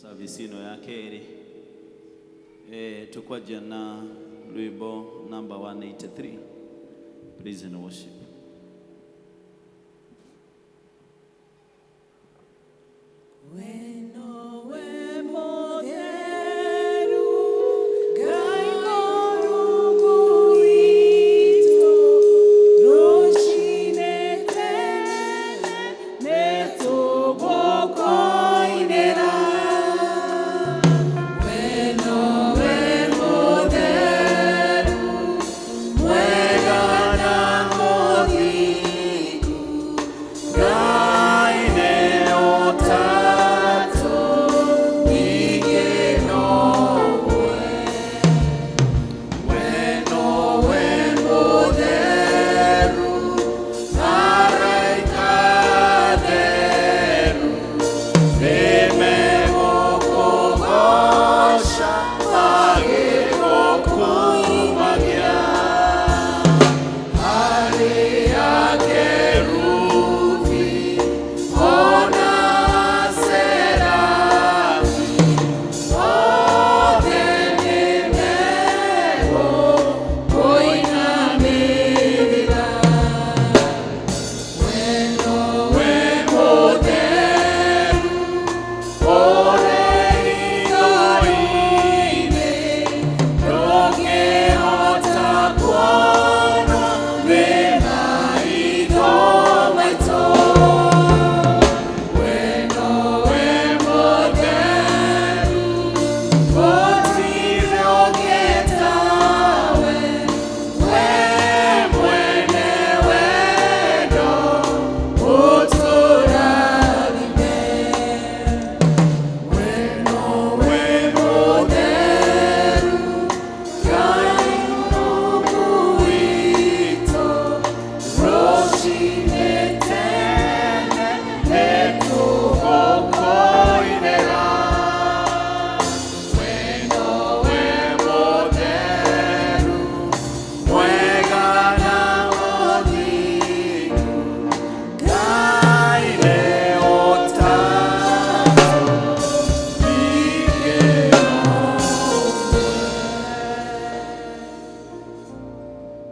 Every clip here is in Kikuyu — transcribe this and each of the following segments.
Service ĩno ya kerĩ. Tũkwanjia na rwĩmbo number 183, Praise and Worship.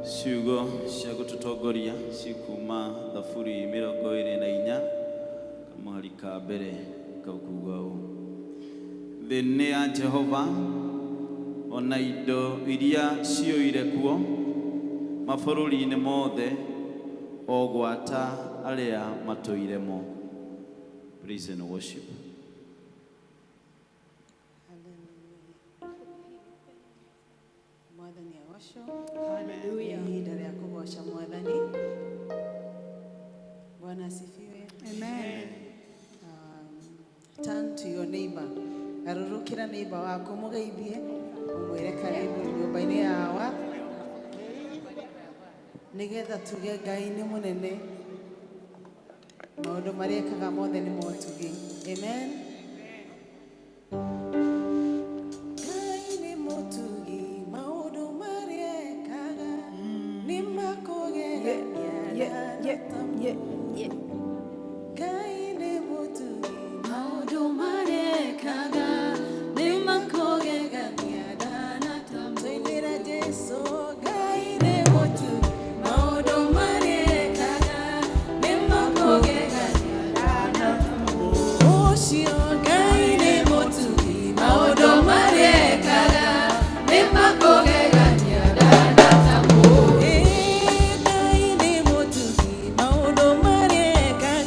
Ciugo cia gũtũtongoria cikuma Thaburi 24, kamũhari ka mbere kaukuga ũũ: Thĩ nĩ ya Jehova, ona indo iria ciyũire kuo, mabũrũri-inĩ mothe, o gwata arĩa matũire mo. Praise and worship. Mwathani agocwo. Hallelujah. Nĩ ihinda rĩa kũgoca Mwathani. Bwana asifiwe. Amen. Turn to your neighbor. Garũrũkĩra neighbor waku, mũgeithie, ũmwĩre karibu nyũmba-inĩ yawa, nĩgetha tuge Ngai nĩ mũnene, maũndũ marĩa ekaga mothe nĩ motugi. Amen. Ngai nĩ mũtugi, maũndũ marĩa ekaga nĩ makũgegania. Ngai nĩ mũtugi, Maũndũ marĩa ekaga nĩ makũgegania. Tũinĩre Jesũ, Ngai nĩ mũtugi. Maũndũ marĩa ekaga nĩ makũgegania. Ũcio Ngai nĩ mũtugi. Maũndũ marĩa ekaga nĩ makũgegania. Ĩ, Ngai nĩ mũtugi, maũndũ marĩa ekaga.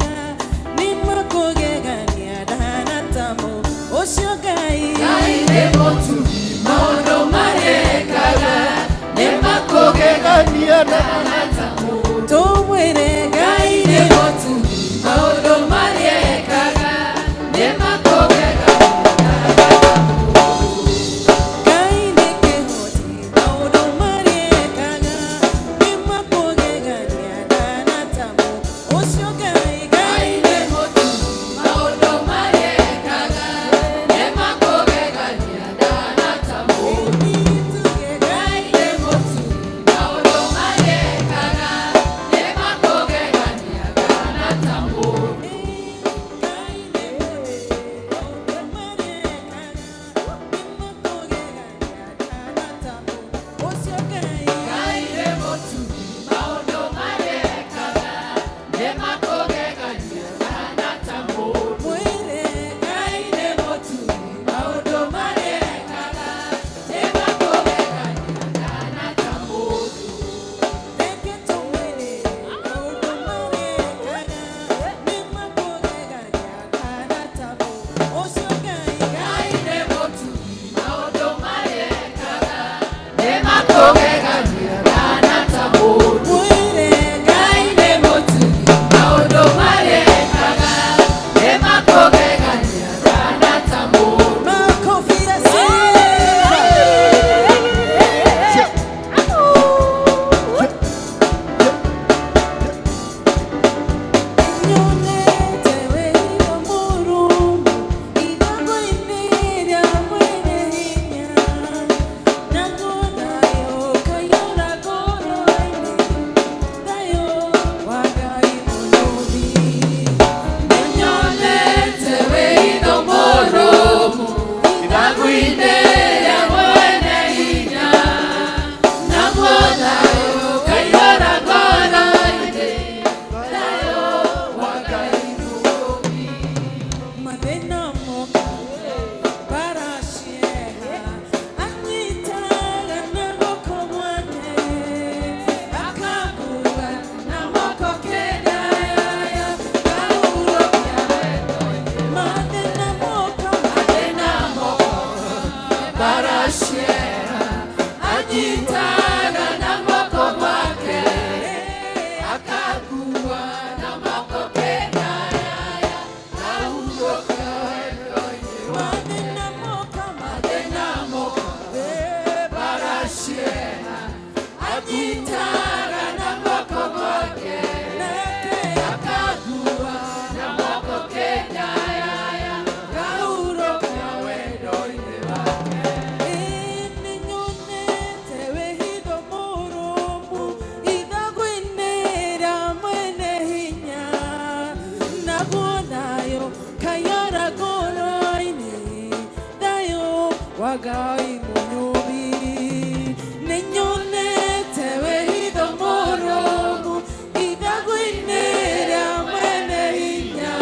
Anyitaga na guoko gwake, nake akangua na moko kĩnyayaya, ngahurũka wendo-inĩ wake. Nĩnyonete wĩhitho mũrũmu ithagũ-inĩ rĩa mwene hinya, naguo thayũ kaiyũra ngoro-inĩ, thayũ wa Ngai mũnyũmbi. Nĩnyonete wĩhitho mũrũmu ithagũ-inĩ rĩa mwene hinya,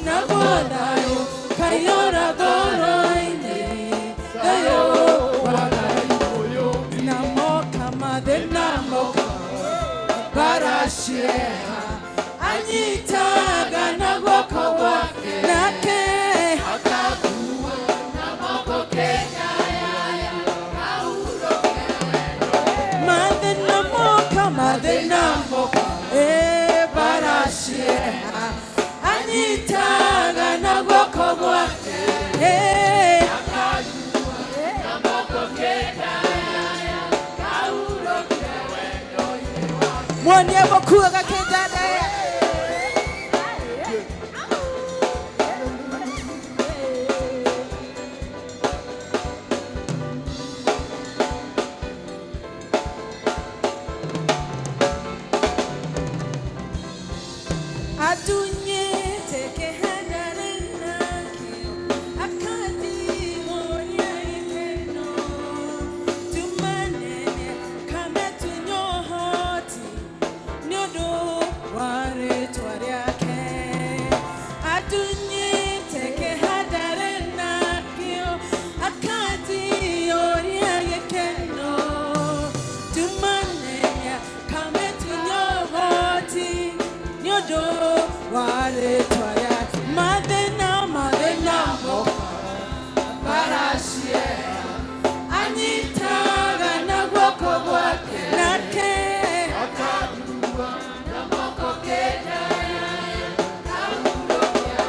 naguo thayũ kaiyũra ngoro-inĩ, thayũ wa Ngai mũnyũmbi. Namoka mathĩna moka baracieha, anyitaga na guoko gwake, nake Akangua na moko kĩnyayaya, ngahurũka mathĩna moka, mathĩna moka, baracieha, anyitaga na guoko gwake, na moko kĩnyayaya, ngahurũka wendo-inĩ wake. Muonie mũkuaga kĩndandaya. Atunyĩte kĩhandare nakĩo, akandihoria gĩkeno. Tumanene kametunya ũhoti nĩ ũndũ wa rĩtwa rĩake. Atunyĩte kĩhandare nakĩo, akandihoria gĩkeno. Tumanene kametunya ũhoti nĩ ũndũ wa rĩtwa rĩake. Mathĩna, mathĩna moka baracieha, anyitaga na guoko gwake, nake Akangua na moko kĩnyayaya, ngahurũka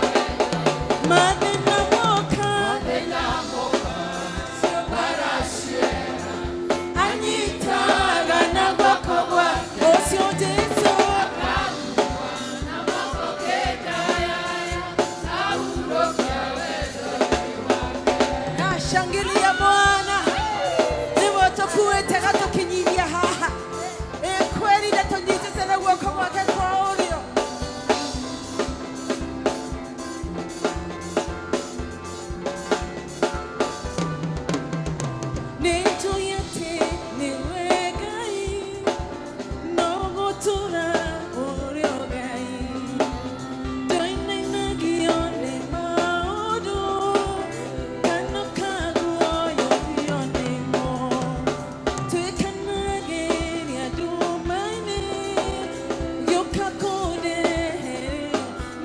mathĩna moka mathĩna moka baracieha, anyitaga na guoko gwake, ũcio Jesũ. Na moko kĩnyayaya, ngahurũka wendo-inĩ wake. Nashangilia Bwana nĩwe tũkuĩte gatũkinyiria haha. Ĩ kweli nĩtũnyitĩte na guoko gwake kwa ũrĩo. Nĩnjũĩ atĩ nĩwe Ngai, no gũtũũra ũrĩ o Ngai. Ndoinainagio nĩ maũndũ, kana kaguoyohio nĩmo. Tuĩkanagĩria nduma-inĩ, gĩũka kũndehere,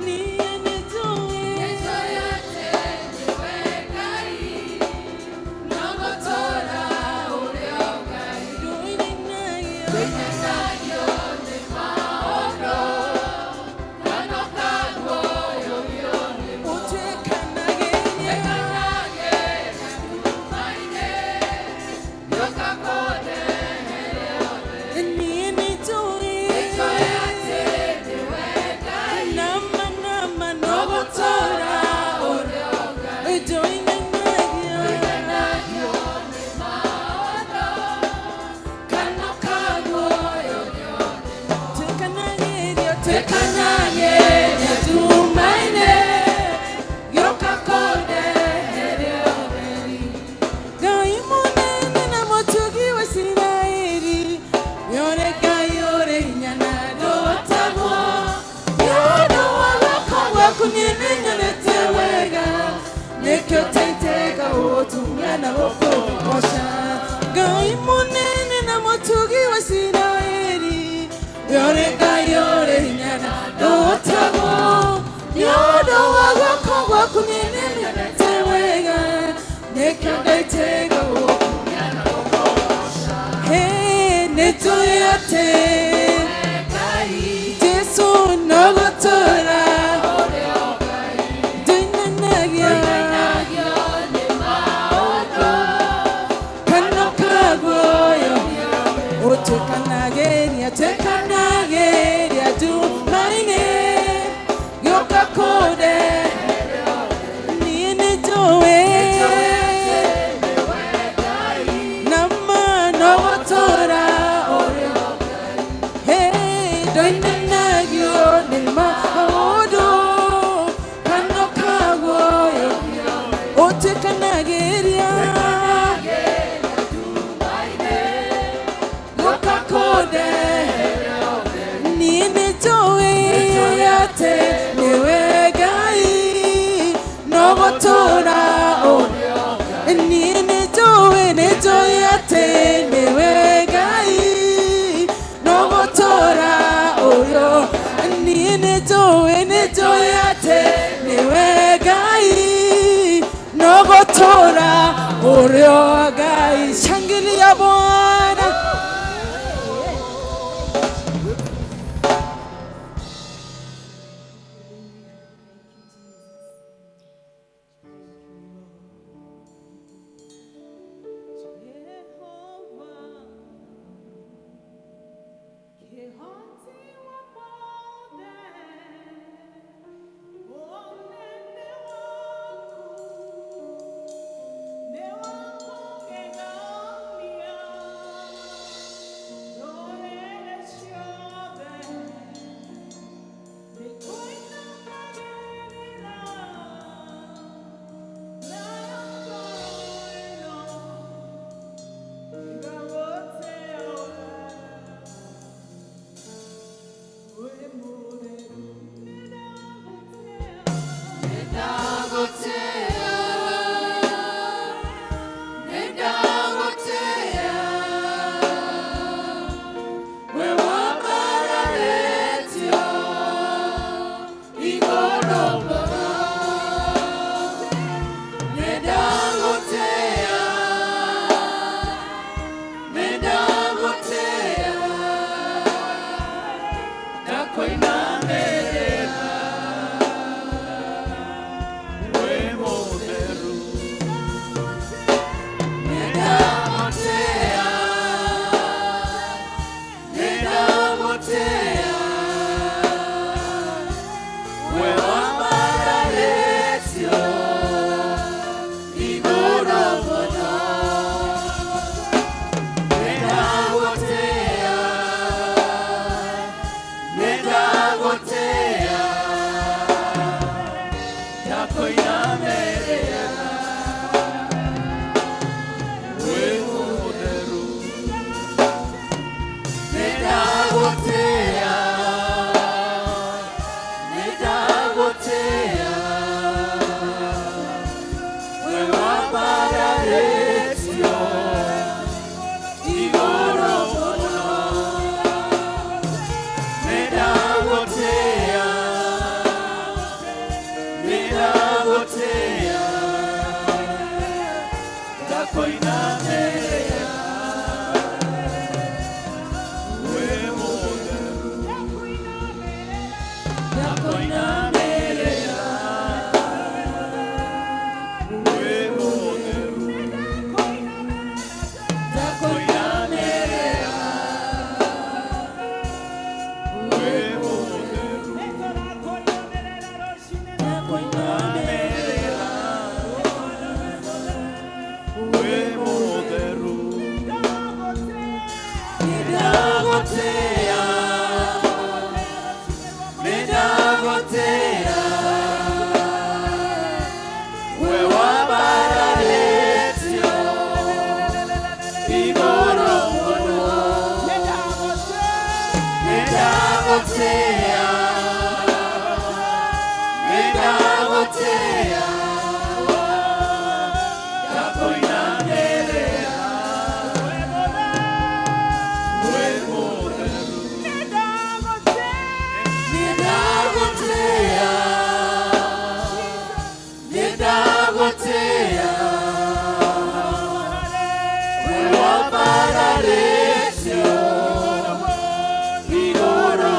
niĩ nĩnjũĩ. Nĩnjũĩ atĩ nĩwe Ngai, no gũtũũra ũrĩ o Ngai. Ndoinainagio Ndoinainagio nĩ maũndũ, kana kaguoyohio nĩmo. Ũtuĩkanagĩria Tuĩkanagĩria nduma-inĩ, gĩũka kũndehere ũtheri. Niĩ nĩnjũĩ. Nĩnjũĩ atĩ nĩwe Ngai, Nama nama no no gũtũũra gũtũũra ũrĩ o Ngai. Ndoinainagio Ndoinainagio nĩ maũndũ, kana kaguoyohio nĩmo. Tuĩkanagĩria, Tuĩkanagĩria nduma-inĩ, gĩũka kũndehere ũtheri. Ngai mũnene na mũtugi wa Isiraeli, nĩũrĩ Ngai ũrĩ hinya na ndũhotagwo. Nĩ ũndũ wa guoko gwaku niĩ nĩnyonete wega, nĩkĩo taitega gũgũtumia na gũkũgoca. Ngai mũnene na mũtugi wa Isiraeli, nĩũrĩ Ngai ũrĩ hinya na ndũhotagwo. Nĩ ũndũ wa guoko gwaku niĩ nĩnyonete wega, nĩkĩo ndaitega gũgũkumia na gũkũgoca. Hey, nĩnjũĩ atĩ Ngai, Jesũ no gũtũũra ũrĩ o Ngai. Ndoinainagio Ndoinainagio nĩ maũndũ, kana kaguoyo. Twĩkanageria, twĩkanageria ndumainĩ, gĩũka kũnde. Niĩ nĩnjũĩ na ma no gũtũũra ũrĩa. Hey, ndoinanagio nĩ maũndũ kana ũkaguoyo. Ũtuĩkanagĩria gũka kũnde. Niĩ nĩnjũĩ atĩ nĩwe Ngai no gũtũũra ũrĩa. Niĩ nĩnjũĩ, nĩnjũĩ atĩ nĩwe Ngai no gũtũũra ũrĩa. Niĩ nĩnjũĩ, nĩnjũĩ atĩ nĩwe Ngai no gũtũũra ũrĩa Ngai. Shangilia Bwana. Igoro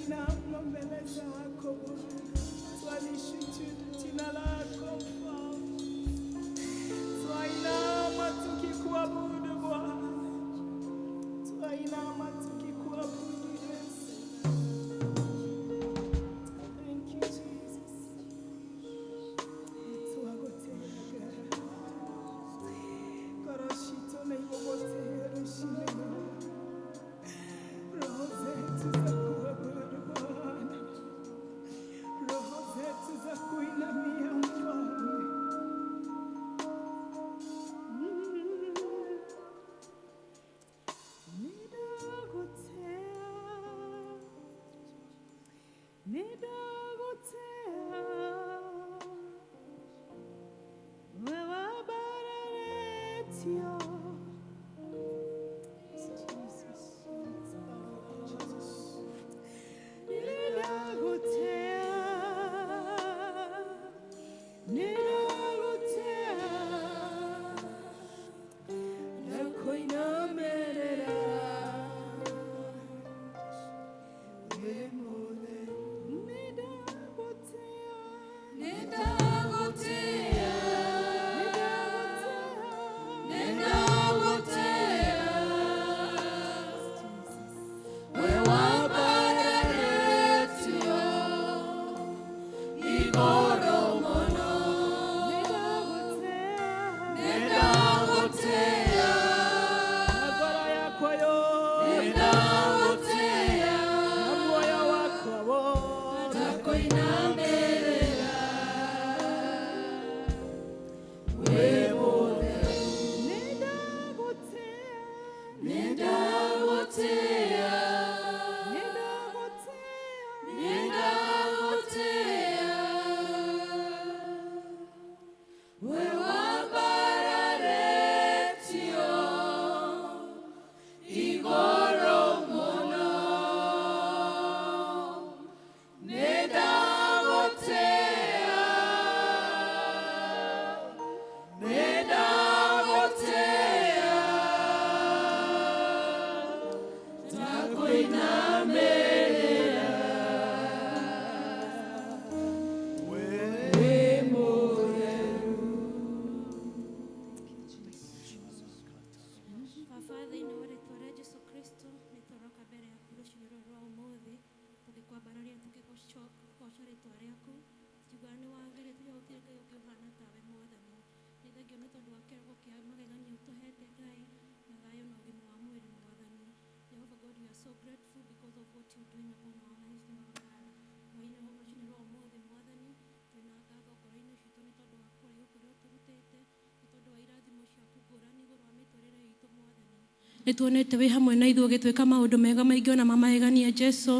Twainama mbele zako Bwana, twalishujudu jina lako Mfalme, twainama tukikuabudu Bwana, twainama tukikuabudu Yesu. Thank you, Jesus. Twagoteaga ngoro citũ nĩ igũgũtĩĩa rũcinĩ rũrũ, roho zetu za kuabudu Bwana, roho zetu za kuinamia Mfalme. Nĩndagũtĩa, nĩndagũtĩa, we wambararĩtio. Jesus. Jesus. Nĩndagũtĩa, nĩndagũtĩa, ndakũinamĩrĩra wĩ mũtheru. Nĩndagũtĩa, Nĩndagũtĩa, nĩndagũtĩa, nĩndagũtĩa, Jesus. we wambararĩtio igũrũ mũno. Nĩndagũtĩa, Nĩndagũtĩa, na ngoro yakwa yothe, nĩndagũtĩa, na muoyo wakwa wothe. ndakũinamĩrĩra wĩ mũtheru. Nĩndagũtĩa, Nĩndagũtĩa, nĩndagũtĩa, nĩndagũtĩa, we wambararĩtio igũrũ mũno. Nĩndagũtĩa, nĩndagũtĩa, ndakũinamĩrĩra wĩ mũtheru. Baba, thĩinĩ wa rĩtwa rĩa Jesu Kristo, nĩ tũroka mbere yaku rũcinĩ rũrũ rwa ũmũthĩ tũgĩkwambararia, tũkĩgoca rĩtwa rĩaku, tukiugaga nĩ wagĩrĩte, gũtirĩ Ngai ũngĩ ũhana tawe. Mwathani, nĩ thengio nĩ tondũ wa kĩrogo kĩa magegania ũtũhete, Ngai, na thayũ na ũgima wa mwĩrĩ. Mwathani Jehovah God, we are so grateful because of what you're doing upon our lives. Jehovah God, hwaĩ-inĩ rũcinĩ rwa ũmũthĩ, Mwathani, twĩna ngatho ngoro-inĩ citũ nĩ tondũ wa kũraihu kũrĩa ũtũrutĩte, nĩ tondũ wa irathimo ciaku ngũrani igũrũ wa mĩtũrĩre itũ. Mwathani, nĩ tuonete wĩ hamwe na ithuĩ ũgĩtwĩka maũndũ mega maingĩ ona mamagegania, Jesu,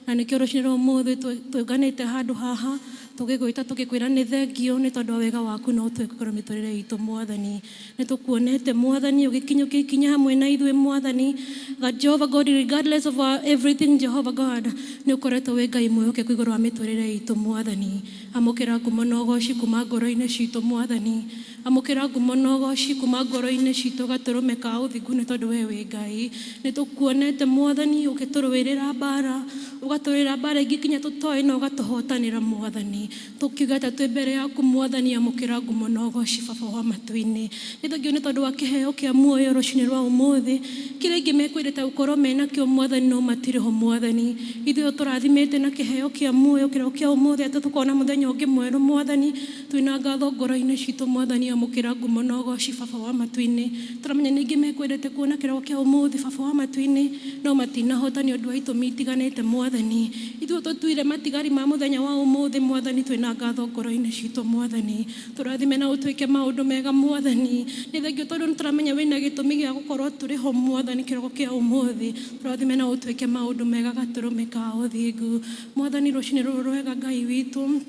na nĩkĩo rũcinĩ rwa ũmũthĩ tũnganĩte handũ haha tũgĩgwĩta, tũgĩkwĩra nĩ thengio nĩ tondũ wa wega waku na ũtwĩkĩra mĩtũrĩre itũ. Mwathani, nĩ tũkuonete, Mwathani, ũgĩkinyũkia ikinya hamwe na ithuĩ. Mwathani, that Jehovah God, regardless of our everything, Jehovah God, nĩ ũkoretwo wĩ Ngai mwĩhokeku igũrũ wa mĩtũrĩre itũ. Mwathani, amũkĩra ngumo na ũgoci kuma ngoro-inĩ citũ. Mwathani, amũkĩra ngumo na ũgoci kuma ngoro-inĩ citũ, gatũrũme ka ũthingu, nĩ tondũ we wĩ Ngai. Nĩ tũkuonete, Mwathani, ũgĩtũrũĩrĩra mbara, ũgatũrũĩrĩra mbara ingĩ kinya tũtoĩ na ũgatũhotanĩra. Mwathani, tũkiuga ta twĩ mbere yaku. Mwathani, amũkĩra ngumo na ũgoci. Baba wa matu-inĩ, nĩ thengio nĩ tondũ wa kĩheo kĩa muoyo rũcinĩ rwa ũmũthĩ, kĩrĩa ingĩ mekwendete gũkorwo menakĩo, Mwathani, no matirĩ ho. Mwathani, ithuĩ tũrathimĩte na kĩheo kĩa muoyo kĩrĩa kĩa ũmũthĩ, atĩ tũkona mũthenya ũngĩ mwerũ. Mwathani, twĩna ngatho ngoro-inĩ citũ. Mwathani, amũkĩra ngumo na ũgoci. Baba wa matu-inĩ, tũramenya ningĩ mekwendete kuona kĩroko kĩa ũmũthĩ, Baba wa matu-inĩ, no matinahota nĩ ũndũ wa itũmi itiganĩte. Mwathani, ithuĩ tũtuire matigari ma mũthenya wa ũmũthĩ. Mwathani, twĩna ngatho ngoro-inĩ citũ. Mwathani, tũrathime na ũtwĩke maũndũ mega. Mwathani, nĩ thengio tondũ nĩ tũramenya wĩna gĩtũmi gĩa gũkorwo tũrĩ ho. Mwathani, kĩroko kĩa ũmũthĩ, tũrathime na ũtwĩke maũndũ mega, gatũrũme ka ũthingu. Mwathani, rũcinĩ rũrũ rwega, Ngai witũ,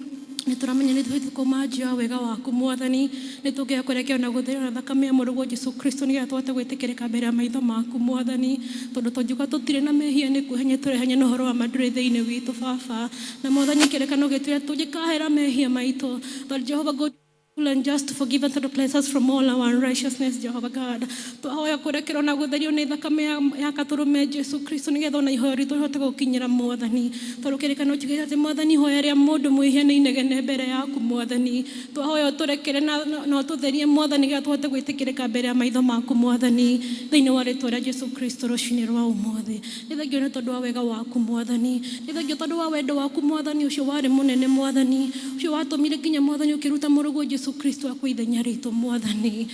nĩ tũramenya nĩ tũhĩtũkwo njia wa wega waku. Mwathani, nĩ tũngĩaga kũrekeo na gũtherio na thakame ya mũrũguo Jesu Kristo, nĩgetha tũhote gwĩtĩkĩrĩka mbere ya maitho maku. Mwathani, tondũ tũngiuga tũtirĩ na mehia, nĩ kwĩhenya tũrehenya na ũhoro wa ma ndũrĩ thĩinĩ witũ. Baba na Mwathani, kĩrĩkano gĩtwĩra tũngĩkahera mehia maitũ, that Jehovah God And just to forgive us and to cleanse us from all our unrighteousness, Jehovah God. Twahoya kũrekerwo na gũtherio nĩ thakame ya gatũrũme Jesu Kristo, nĩgetha ona ihoya ritũ rĩhote gũkinyĩra Mwathani, tondũ kĩrĩkanĩro kĩugĩte atĩ, Mwathani, ihoya rĩa mũndũ mwĩhia nĩ inegene mbere yaku, Mwathani. Twahoya ũtũrekere na ũtũtherie, Mwathani, nĩgetha tũhote gwĩtĩkĩrĩka mbere ya maitho maku, Mwathani, thĩinĩ wa rĩtwa rĩa Jesu Kristo. Rũcinĩ rwa ũmũthĩ, nĩ thengio nĩ tondũ wa wega waku, Mwathani. Nĩ thengio tondũ wa wendo waku, Mwathani, ũcio warĩ mũnene, Mwathani, ũcio watũmire nginya, Mwathani, ũkĩruta mũrũguo Jesu Kristo akue ithenya ritũ, Mwathani.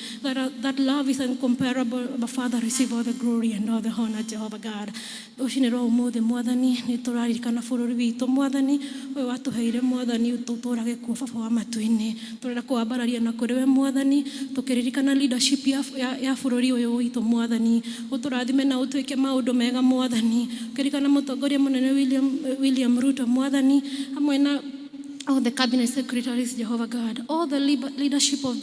That love is incomparable, but Father, receive all the glory and all the honor, Jehovah God. Rũcinĩ rwa ũmũthĩ, Mwathani, nĩ tũraririkana bũrũri witũ, Mwathani, ũyũ watũheire, Mwathani, tũtũrage kuo. Baba wa matu-inĩ, tũrenda kũwambararia na kũrĩ we, Mwathani, tũkĩririkana leadership ya bũrũri ũyũ witũ. Mwathani, ũtũrathime na ũtwĩke maũndũ mega. Mwathani, ũkĩririkana mũtongoria mũnene William Ruto, Mwathani, hamwe na all the cabinet secretaries, Jehovah God, all the leadership of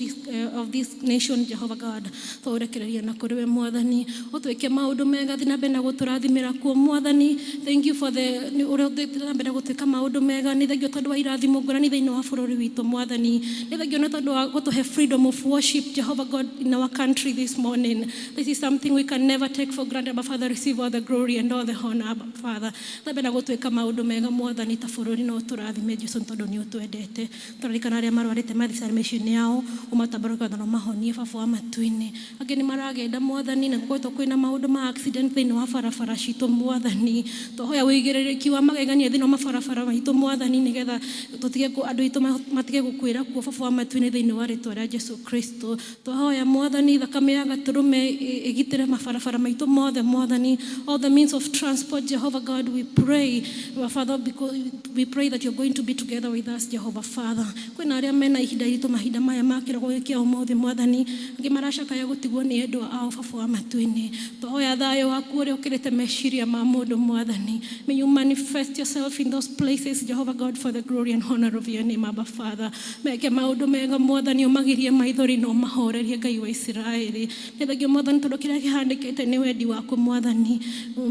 this nation, Jehovah God, tũrekereria na kũrĩ we, Mwathani, ũtwĩke maũndũ mega, thiĩ na mbere na gũtũrathimĩra kuo, Mwathani. Thank you for the nĩ ũrĩa ũthiĩte na mbere gũtwĩka maũndũ mega. Nĩ thengio tondũ wa irathimo ngũrani thĩinĩ wa bũrũri witũ, Mwathani. Nĩ thengio nĩ tondũ wa gũtũhe freedom of worship, Jehovah God, in our country this morning. This is something we can never take for granted, but Father, receive all the glory and all the honor, Abba Father. Na mbere na gũtwĩka maũndũ mega, Mwathani, ta bũrũri, no ũtũrathime, Jesu, tondũ nĩ ũtwendete. Tũraririkana arĩa marwarĩte mathibitarĩ mĩciĩ-inĩ yao, ũmatambũrũke na ũmahonie, Baba wa matu-inĩ. Angĩ nĩ maragenda, Mwathani, na gũkoretwo kwĩna maũndũ ma accident thĩinĩ wa barabara citũ, Mwathani. Twahoya ũigĩrĩrĩki wa magegania thĩinĩ wa mabarabara maitũ, Mwathani, nĩgetha tũtige andũ aitũ matige gũkuĩra kuo, Baba wa matu-inĩ, thĩinĩ wa rĩtwa rĩa Jesu Kristo. Twahoya, Mwathani, thakame ya gatũrũme ĩgitĩre mabarabara maitũ mothe, Mwathani, all the means of transport, Jehovah God. We pray, our Father, because we pray that you're going to be together with us, Jehovah Father. Kwĩna arĩa mena ihinda iritũ mahinda maya ma kĩrogo gĩkĩ kĩa ũmũthĩ, Mwathani, angĩ maracakaya gũtigwo nĩ endwa ao. Baba wa matu-inĩ, twahoya thayũ waku ũrĩa ũkĩrĩte meciria ma mũndũ, Mwathani. May you manifest yourself in those places, Jehovah God, for the glory and honor of your name, Abba Father. Meke maũndũ mega, Mwathani, ũmagirie maithori na ũmahorerie, Ngai wa Isiraeli. Nĩ thengio, Mwathani, tondũ kĩrĩa kĩhandĩkĩte nĩ wendi waku. Mwathani,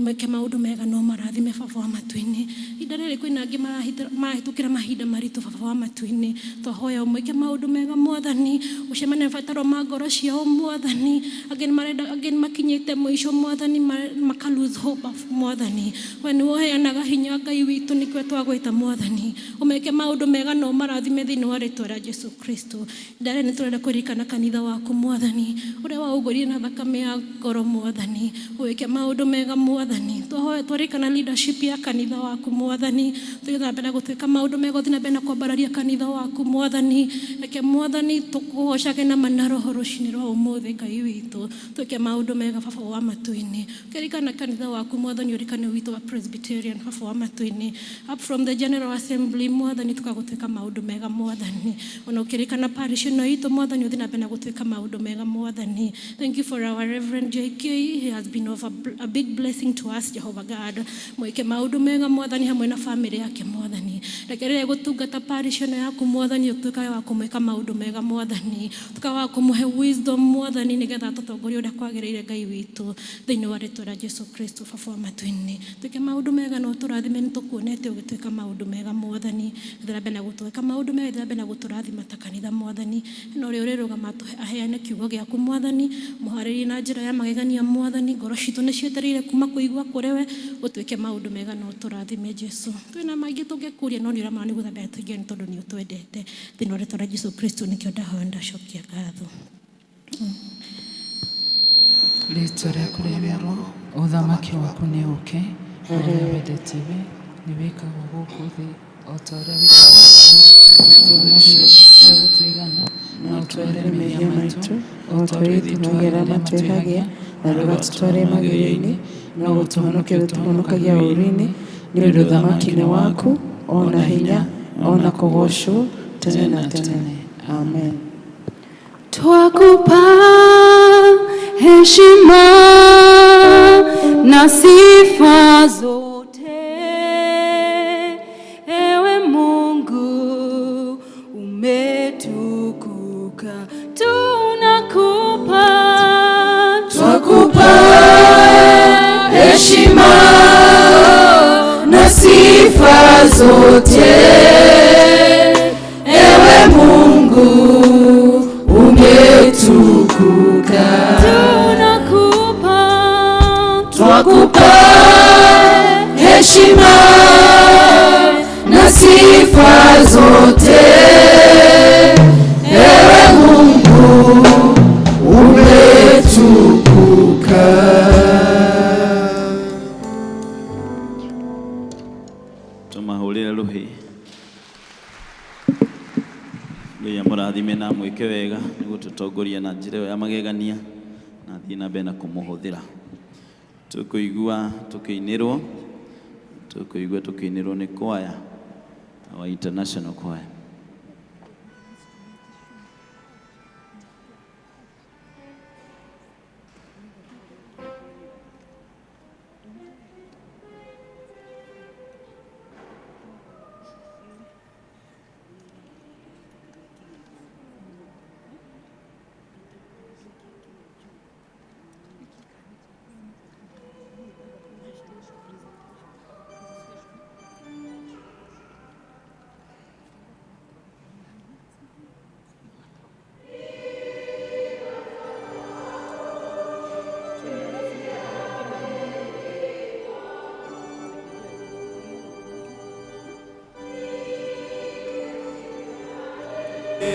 meke maũndũ mega no marathime, Baba wa matu-inĩ. Ihinda rĩrĩ kwĩna angĩ marahĩtũkĩra mahinda maritũ. Baba wa matu-inĩ, twahoya ũmwĩke maũndũ mega, Mwathani, ũcemanie na mabataro ma ngoro ciao, Mwathani. Angĩ nĩ marenda, angĩ nĩ makinyĩte mũico, Mwathani, maka lose hope of Mwathani, we nĩ ũheanaga hinya, Ngai witũ, nĩkĩo twagwĩta, Mwathani, ũmeke maũndũ mega na ũmarathime thĩinĩ wa rĩtwa rĩa Jesu Kristo. Ndarĩ nĩ tũrenda kũririkana kanitha waku, Mwathani, ũrĩa waũgũrire na thakame ya ngoro. Mwathani, ũwĩke maũndũ mega. Mwathani, twahoya twaririkana leadership ya kanitha waku, Mwathani, tũthiĩ na mbere gũtuĩka maũndũ mega, ũthiĩ na mbere na kwambararia kanitha waku, Mwathani. Reke, Mwathani, tũkũgocage na ma na roho rũcinĩ rwa ũmũthĩ. Ngai witũ, twĩke maũndũ mega, Baba wa matu-inĩ. Ũkĩririkana kanitha waku, Mwathani, ũririkane witũ wa Presbyterian, Baba wa matu-inĩ, up from the General Assembly, Mwathani, tũkagũtuĩka maũndũ mega. Mwathani, ona ũkĩririkana parish ĩno itũ, Mwathani, ũthiĩ na mbere na gũtuĩka maũndũ mega. Mwathani, thank you for our Reverend JK. He has been of a big blessing to us, Jehovah God. Mwĩke maũndũ mega, Mwathani, hamwe na family yake. Mwathani, reke rĩrĩa gũtungata parish ĩno yaku, Mwathani, ũtuĩkage wa kũmwĩka maũndũ mega. Mwathani, ũtuĩkage wa kũmũhe wisdom, Mwathani, nĩgetha tũtongorie ũrĩa kwagĩrĩire. Ngai witũ, thĩinĩ wa rĩtwa rĩa Jesu Kristo, Baba wa matu-inĩ, tuĩke maũndũ mega na ũtũrathime. Nĩ tũkuonete ũgĩtuĩka maũndũ mega, Mwathani. Thiĩ na mbere na gũtwĩka maũndũ mega, thiĩ na mbere na gũtũrathima ta kanitha, Mwathani. Na ũrĩa ũrĩrũgama aheane kiugo gĩaku, Mwathani, mũharĩrie na njĩra ya magegania. Mwathani, ngoro citũ nĩ cietereire kuma kũigua kũrĩ we. Ũtuĩke maũndũ mega na ũtũrathime, Jesu. Twĩna maingĩ tũngĩkũria, no nĩ ũramana nĩ gũthambia tũingĩ, nĩ tondũ nĩ ũtwendete. Thĩinĩ wa rĩtwa rĩa Jesu Kristo nĩkĩo ndahoya, ndacokia ngatho. Rĩtwa rĩaku rĩamũrwo, ũthamaki waku nĩ ũke, ũrĩa wendete we nĩ wĩkagwo gũkũ thĩ o ta ũrĩa wĩkagwo igũrũ. Tũhe gũtũigana, na ũtwehere mehia maitũ o ta ũrĩa ithuĩ tuohagĩra arĩa matwĩhagia, na ndũgatũtware magerio-inĩ, no gũtũhonokia ũtũhonokagia ũũru-inĩ, nĩ ũndũ ũthamaki nĩ waku, o na hinya, o na kũgoocwo tene na tene. Amen. Twakupa heshima na sifa zote, ewe Mungu umetukuka, tunakupa. Twakupa heshima na sifa zote, ewe Mungu. Umetukuka. Tunakupa, Twakupa heshima na sifa zote, ewe Mungu umetukuka. Tumahũrĩre rũhĩ. Ngai amũrathime na amwĩke wega nĩ gũtũtongoria na njĩra ĩyo ya magegania na athiĩ na mbere na kũmũhũthĩra. Tũkũigua tũkĩinĩrwo, tũkũigua tũkĩinĩrwo nĩ kwaya, our international choir.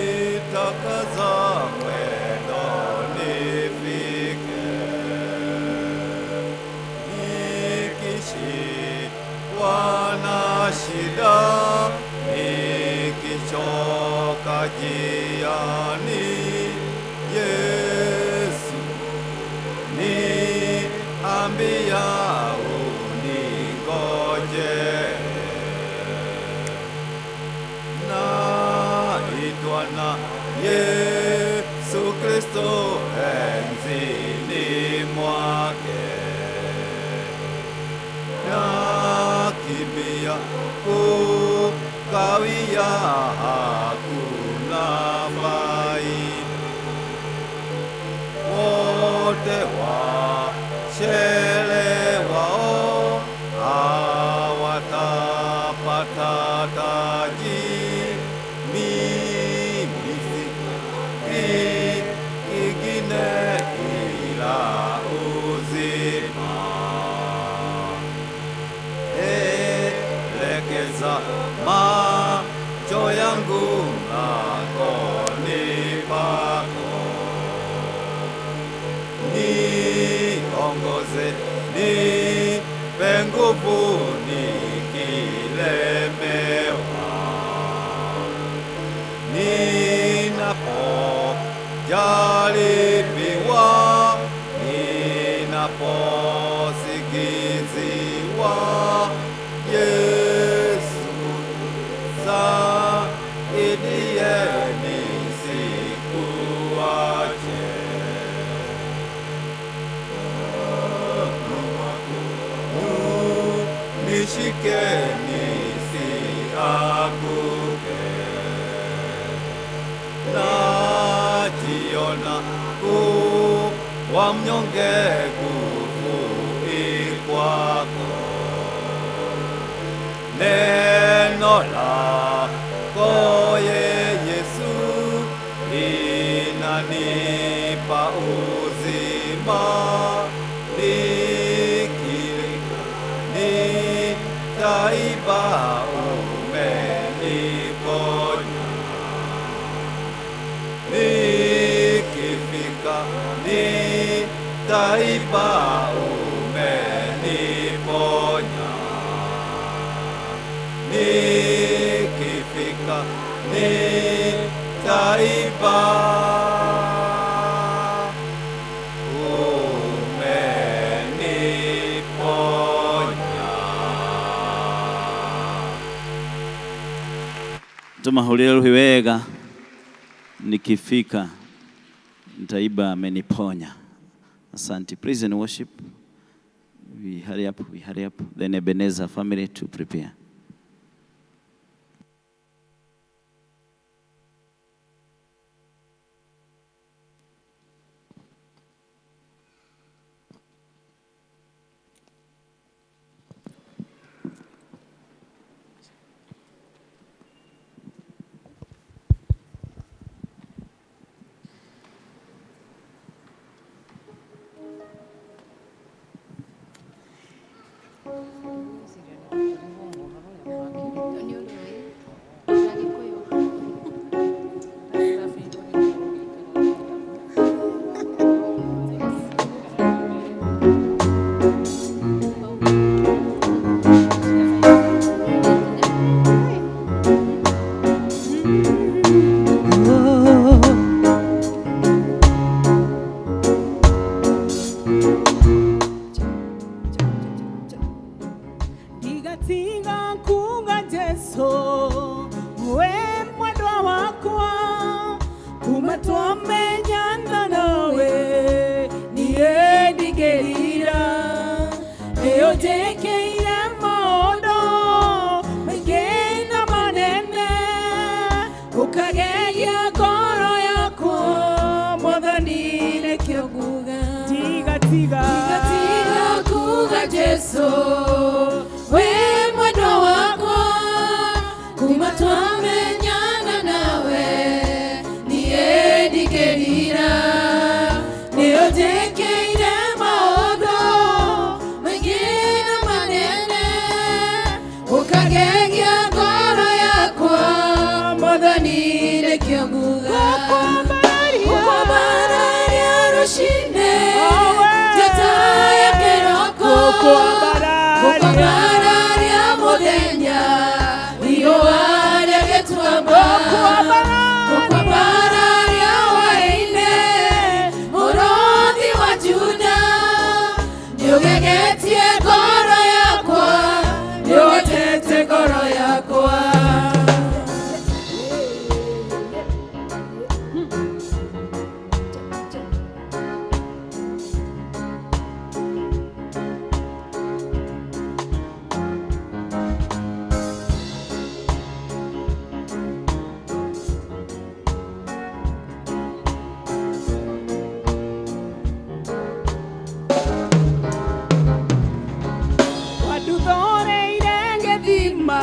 Nitakaza mwendo nifike, nikishikwa na shida, nikichoka njiani, Yesu niambia uningoje. Naitwa na Yesu Kristo enzini mwake, nakimbia kukawia, hakuna faida. Wote wachelewao hawatapata taji, mimi si kingine ila uzima. Elekeza macho yangu mlangoni pako, niongoze, nipe nguvu nikilemewa. Ninapojaribiwa, ninaposingiziwa, Yesu saidie nisikuache. Nishike nisianguke, najiona kuwa mnyonge, nguvu i kwako. Neno lako ye Yesu linanipa uzima, nikifika nitaiba umeniponya. Nikifika nitaiba umeniponya. Nikifika nitaiba umeniponya. Tumahũrĩre rũhĩ wega, nikifika nitaiba ameniponya. Asante. Praise and worship. We hurry up, we hurry up. Then Ebenezer family to prepare. Tiga kuga Jesu we mwendwa wakwa kuma twamenyana nawe niĩ ndingĩrira nĩũnjĩkĩire maũndũ maingĩ na manene ũkagegia ngoro yakwa Mwathani nĩkĩo nguga tiga tiga Tiga tiga kuga Jesu we mwendwa wakwa kuma twamenyana nawe niĩ ndingĩrira nĩũnjĩkĩire maũndũ maingĩ na manene ũkagegia ngoro yakwa Mwathani nĩkĩo nguga Gũkwambararia rũciinĩ njata ya kĩroko gũkwambararia mũthenya riũa rĩa gĩtuamba gũkwambararia hwaĩ-inĩ mũrũthi wa Juda nĩũgegetie ngoro yakwa nĩũhotete ngoro yakwa. Watuthoreire gĩthima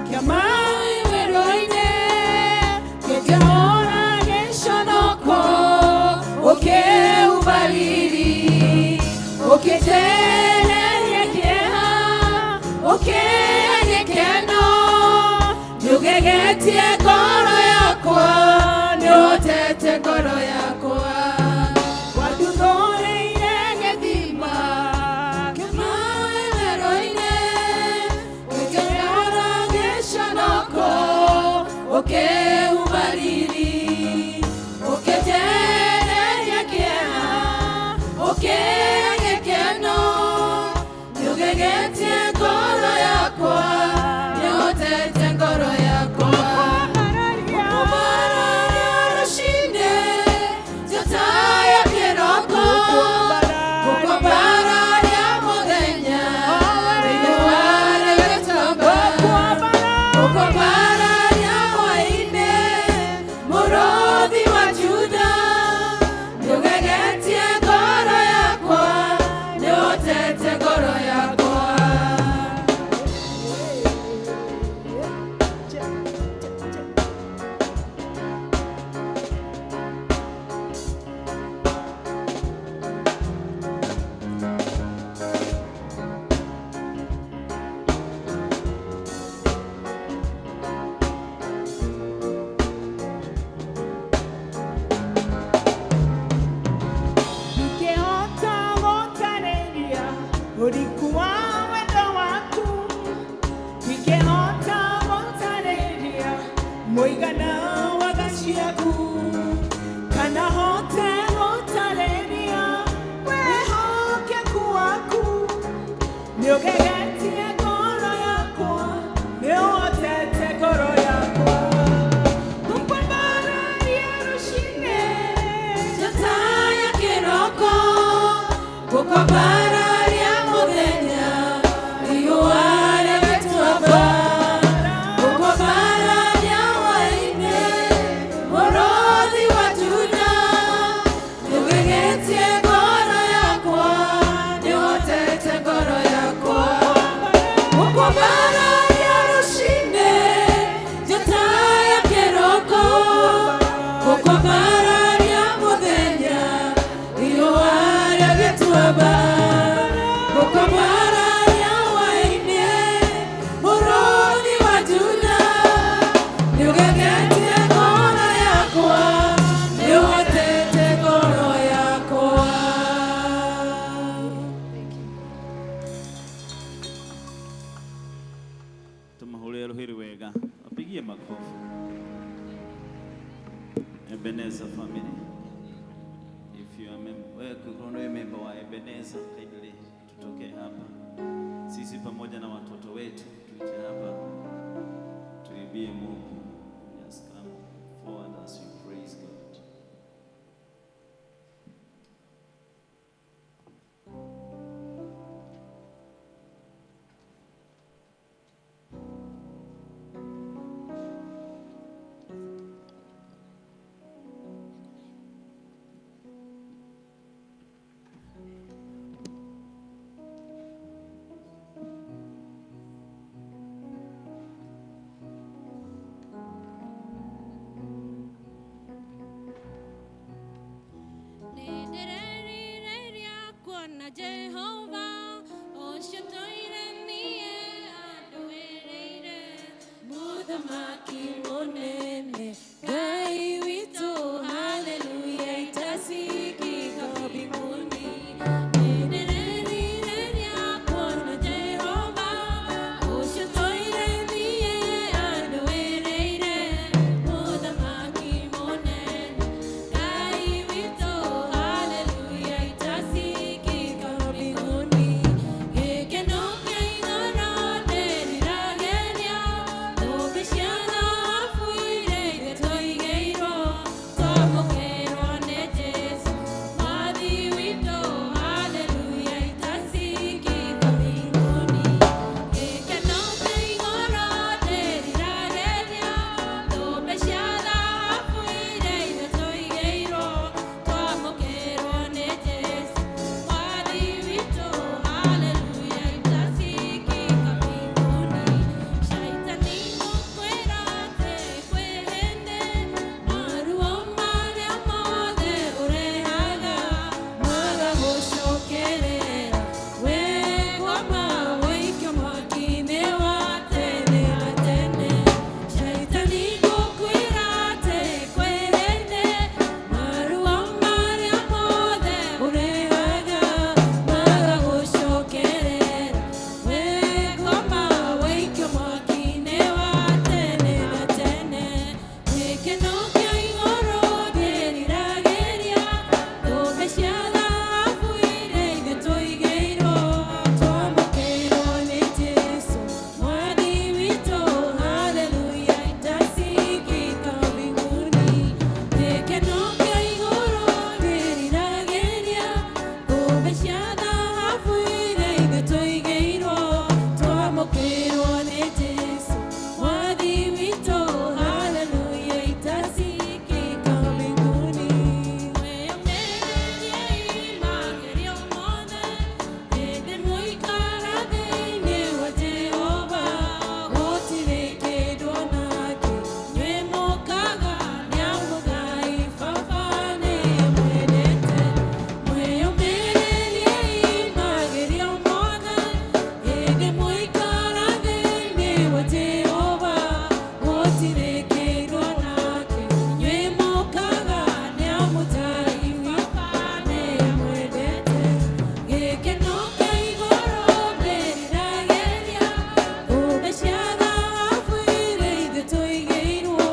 kĩa maĩ werũ-inĩ gĩkĩhũra gĩconoko ũkĩhumba riri ũkĩtereria kĩeha ũkĩhe gĩkeno nĩũgegetie ngoro yakwa nĩũhotete ngoro yakwa. Watuthoreire gĩthima kĩa Maĩ werũ-inĩ gĩkĩhũra gĩconoko ũkĩhumba riri ũkĩtereria kĩeha ũkĩhe gĩkeno nĩũgegetie ngoro yakwa nĩũhotete ngoro yakwa. Gũkwambararia rũciinĩ njata ya kĩroko gũkwambararia mũthenya riũa rĩgĩtuamba gũkwambararia hwaĩ-inĩ mũrũthi wa Juda nĩũgegetie ngoro yakwa nĩũhotete ngoro yakwa. Ndingĩhota gũtarĩria ũriku wa wendo waku ndingĩhota gũtarĩria mũigana wa tha ciaku kana hote gũtarĩria wĩhokeku waku nĩũgegetie ngoro yakwa nĩũhotete ngoro yakwa gũkwambararia rũciinĩ Njata ya kĩroko gũkwambararia mũthenya riũa rĩgĩtuamba gũkwambararia hwaĩ-inĩ mũrũthi wa Juda nĩũgegetie ngoro yakwa nĩũhotete ngoro yakwa. Gũkwambararia rũciinĩ njata ya kĩroko gũkwambararia mũthenya riũa rĩgĩtuamba gũkwambararia hwaĩ-inĩ mũrũthi wa Juda nĩũgegetie ngoro yakwa nĩũhotete ngoro yakwa. Tumahũrĩre rũhĩ wega, wapigie makofi. Ebenezer family. If you are wewe ukiwa member wa Ebenezer, kindly tutokee hapa. Sisi Sisi pamoja na watoto wetu tuje hapa tuimbie Mungu. Just come forward as we praise God. Kuona Jehova ũcio tũire niĩ andũĩrĩire. Mũthamaki mũnene Ngai witũ, haleluya, itasikika mbinguni. Nĩndĩrerirĩria kuona Jehova ũcio tũire niĩ andũĩrĩire. Mũthamaki mũnene Ngai witũ, haleluya, itasikika mbinguni. Gĩkeno kĩa igũrũ ndĩriragĩria, thũmbĩ cia thahabu iria ithuĩ tũigĩirwo, twamũkĩrwo nĩ Jesũ Mwathi witũ, haleluya, itasikika mbinguni. Gĩkeno kĩa igũrũ ndĩriragĩria, thũmbĩ cia thahabu iria ithuĩ tũigĩirwo, twamũkĩrwo nĩ Jesũ Mwathi witũ, haleluya, itasikika mbinguni. Shaitani ngũkwĩra atĩ kwĩ hĩndĩ maruo marĩa mothe ũrehaga magagũcokerera, wee kwama wũikio mwaki-inĩ wa tene na tene. Shaitani ngũkwĩra atĩ kwĩ hĩndĩ maruo marĩa mothe ũrehaga magagũcokerera, wee kwama wũikio mwaki-inĩ wa tene na tene. Gĩkeno kĩa igũrũ ndĩriragĩria, thũmbĩ cia thahabu iria ithuĩ tũigĩirwo, twamũkĩrwo nĩ Jesũ Mwathi witũ, haleluya, itasikika mbinguni. Gĩkeno kĩa igũrũ ndĩriragĩria, thũmbĩ cia thahabu iria ithuĩ tũigĩirwo, twamũkĩrwo nĩ Jesũ Mwathi witũ, haleluya, itasikika mbinguni. Wĩyũmĩrĩrie magerio mothe, hĩndĩ mũikara thĩinĩ wa Jehova, gũtirĩ kĩndũ onakĩ inyuĩ mũkaga, nĩamũgai Baba nĩamwendete. Mwĩyũmĩrĩrie magerio mothe, hĩndĩ mũikara thĩinĩ wa Jehova, gũtirĩ kĩndũ onakĩ inyuĩ mũkaga, nĩamũtai Baba nĩamwendete. Gĩkeno kĩa igũrũ ndĩriragĩria, thũmbĩ cia thahabu iria ithuĩ tũigĩirwo,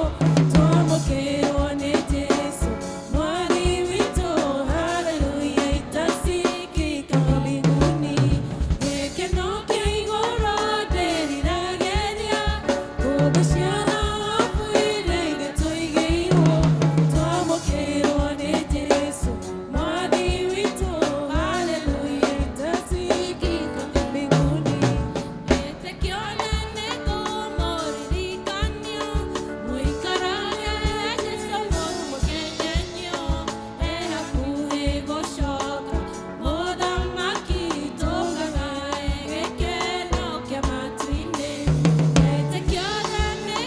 twamũkĩrwo nĩ Jesũ Mwathi witũ, haleluya, itasikika mbinguni. Gĩkeno kĩa igũrũ ndĩriragĩria, thũmbĩ cia thahabu iria ithuĩ tũigĩirwo, twamũkĩrwo nĩ Jesũ Mwathi witũ, haleluya, itasikika mbinguni. Wĩtĩkio nĩngũmũririkania, mũikarage Jesũ mũkenyenyo, e hakuhĩ gũcoka, mũthamaki tũgagae gĩkeno kĩa matu-inĩ. Wĩtĩkio nĩngũmũririkania,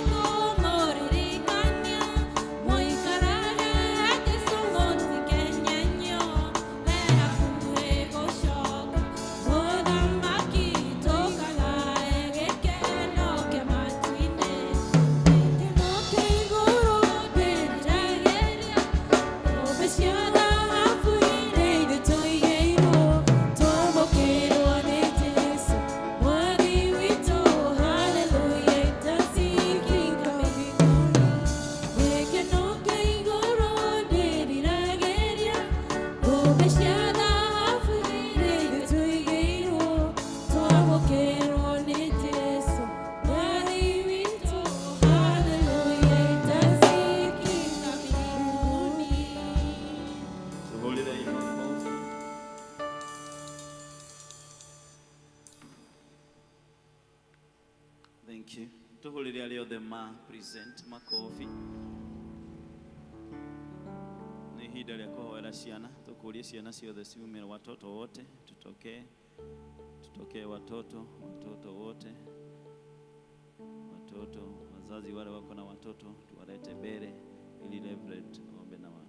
Thank you. Tuhũrĩre arĩa othe ma present makobi. Nĩ ihinda rĩa kũhoera ciana, tũkũrie ciana ciothe ciume, watoto wote tutokee, tutokee watoto, watoto wote, watoto, wazazi wale wako na watoto tuwalete mbele ili Reverend aombe na wao.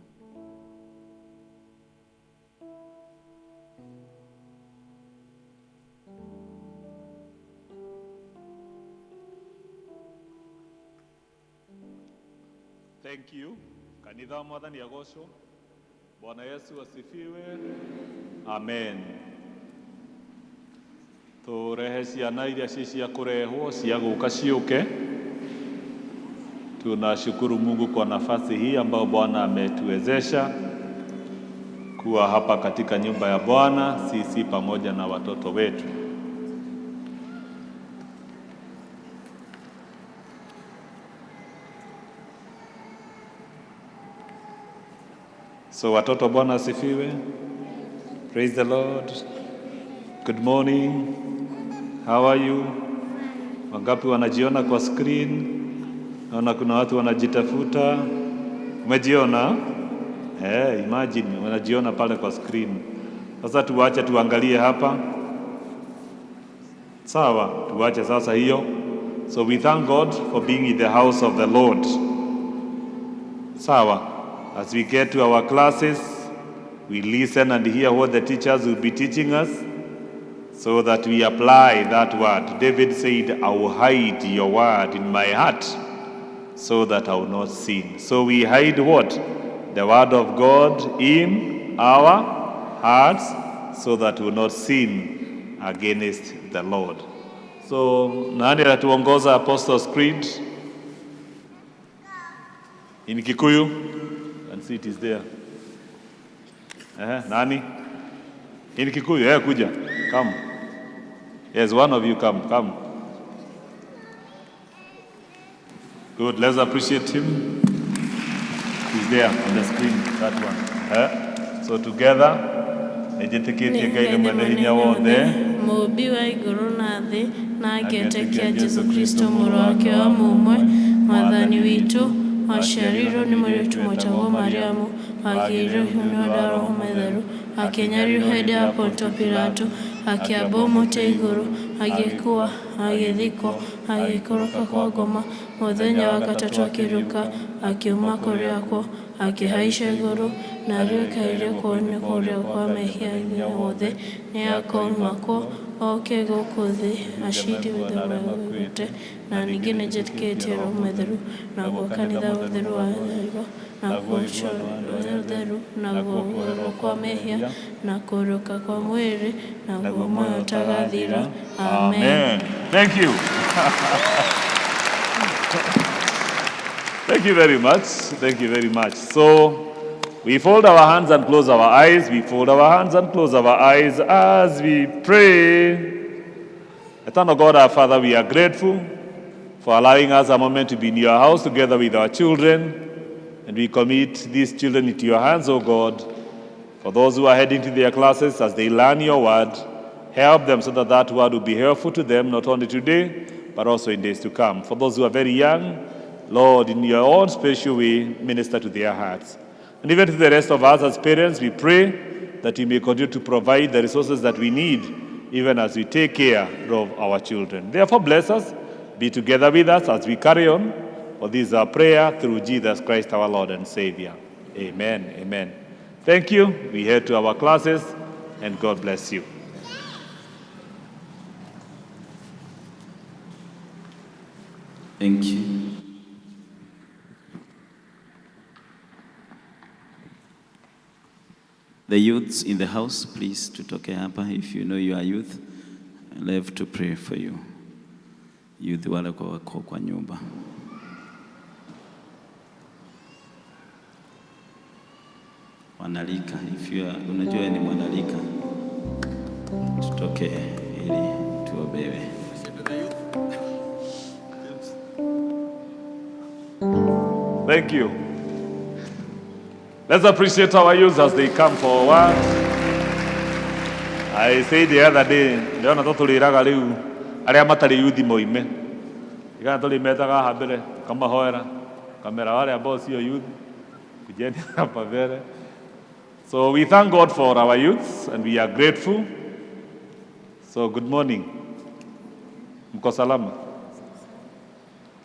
Thank you. Kanitha wa Mwathani agocwo. Bwana Yesu asifiwe. Amen. Turehe ciana iria ci cia kurehwo cia guka ciuke. Tunashukuru Mungu kwa nafasi hii ambayo Bwana ametuwezesha kuwa hapa katika nyumba ya Bwana, sisi pamoja na watoto wetu. So watoto, Bwana asifiwe. Praise the Lord. Good morning. How are you? Wangapi wanajiona kwa screen? Naona kuna watu wanajitafuta. Umejiona? Eh, imagine wanajiona pale kwa screen. Sasa tuwache tuangalie hapa. Sawa, tuwache sasa hiyo. So we thank God for being in the house of the Lord. Sawa. As we get to our classes, we listen and hear what the teachers will be teaching us so that we apply that word. David said, I will hide your word in my heart so that I will not sin. So we hide what? The word of God in our hearts so that we will not sin against the Lord. So nani atatuongoza Apostles' Creed? In Kikuyu? And see it is there. Eh, nani? In Kikuyu, eh, kuja. Come. Yes, one of you come, come. Good, let's appreciate him. He's there on the screen, that one. Eh? So together, nĩnjĩtĩkĩtie Ngai nĩ mwene hinya wothe. Mũũmbi wa igũrũ na thĩ, na ngetĩkia Jesũ Kristo, mũrũ wake wa mũmwe, Mwathani witũ, waciarirwo nĩ mũirĩtu mwĩtagwo Mariamu, wagĩirwo nĩ ũndũ wa Roho Mũtheru, akĩnyariirwo hĩndĩ ya Ponto Pilato, akĩambwo mũtĩ igũrũ, agĩkua, agĩthikwo, agĩikũrũka kwa ngoma, mũthenya wa gatatũ akĩriũka, akiuma kũrĩ akuũ, akĩhaica igũrũ, na arĩũkaire kuonio kũrĩa kwa mehia wothe, nĩakoima kuo oke gũkũ thĩ acirithie arĩa makuĩte. Na ningĩ nĩnjĩtĩkĩtie Roho Mũtheru, naguo kanitha mũtheru wa Thario, naguo ũtheru, naguo kuoherwo kwa mehia, na kũriũka kwa mwĩrĩ, naguo muoyo ũtagathira. Amen. Amen. Thank you. Thank you very much. Thank you very much. So we fold our hands and close our eyes. We fold our hands and close our eyes as we pray. Eternal God, our Father, we are grateful for allowing us a moment to be in your house together with our children. And we commit these children into your hands, O God. For those who are heading to their classes as they learn your word, help them so that that word will be helpful to them, not only today, but also in days to come. For those who are very young, Lord, in your own special way, minister to their hearts. And even to the rest of us as parents, we pray that you may continue to provide the resources that we need, even as we take care of our children. Therefore, bless us, be together with us as we carry on. For this is our prayer through Jesus Christ, our Lord and Savior. Amen. Amen. Thank you. We head to our classes, and God bless you. Thank you. The youths in the house, please tutoke hapa. If you know you are youth, I love to pray for you. Youth wale kwa wako kwa nyumba. Wanalika, if you are, unajua ni mwanalika, tutoke ili tuombewe. Thank you. Let's appreciate our youth as they come forward. I said the other day, ndĩrona tũtũrĩraga rĩu arĩa matarĩ yuthi moime. Igana tũrĩmetaga haha mbere tukamahoera kamera wale ambao sio youth kujeni hapa mbele. So we thank God for our youths and we are grateful. So good morning. Mko salama?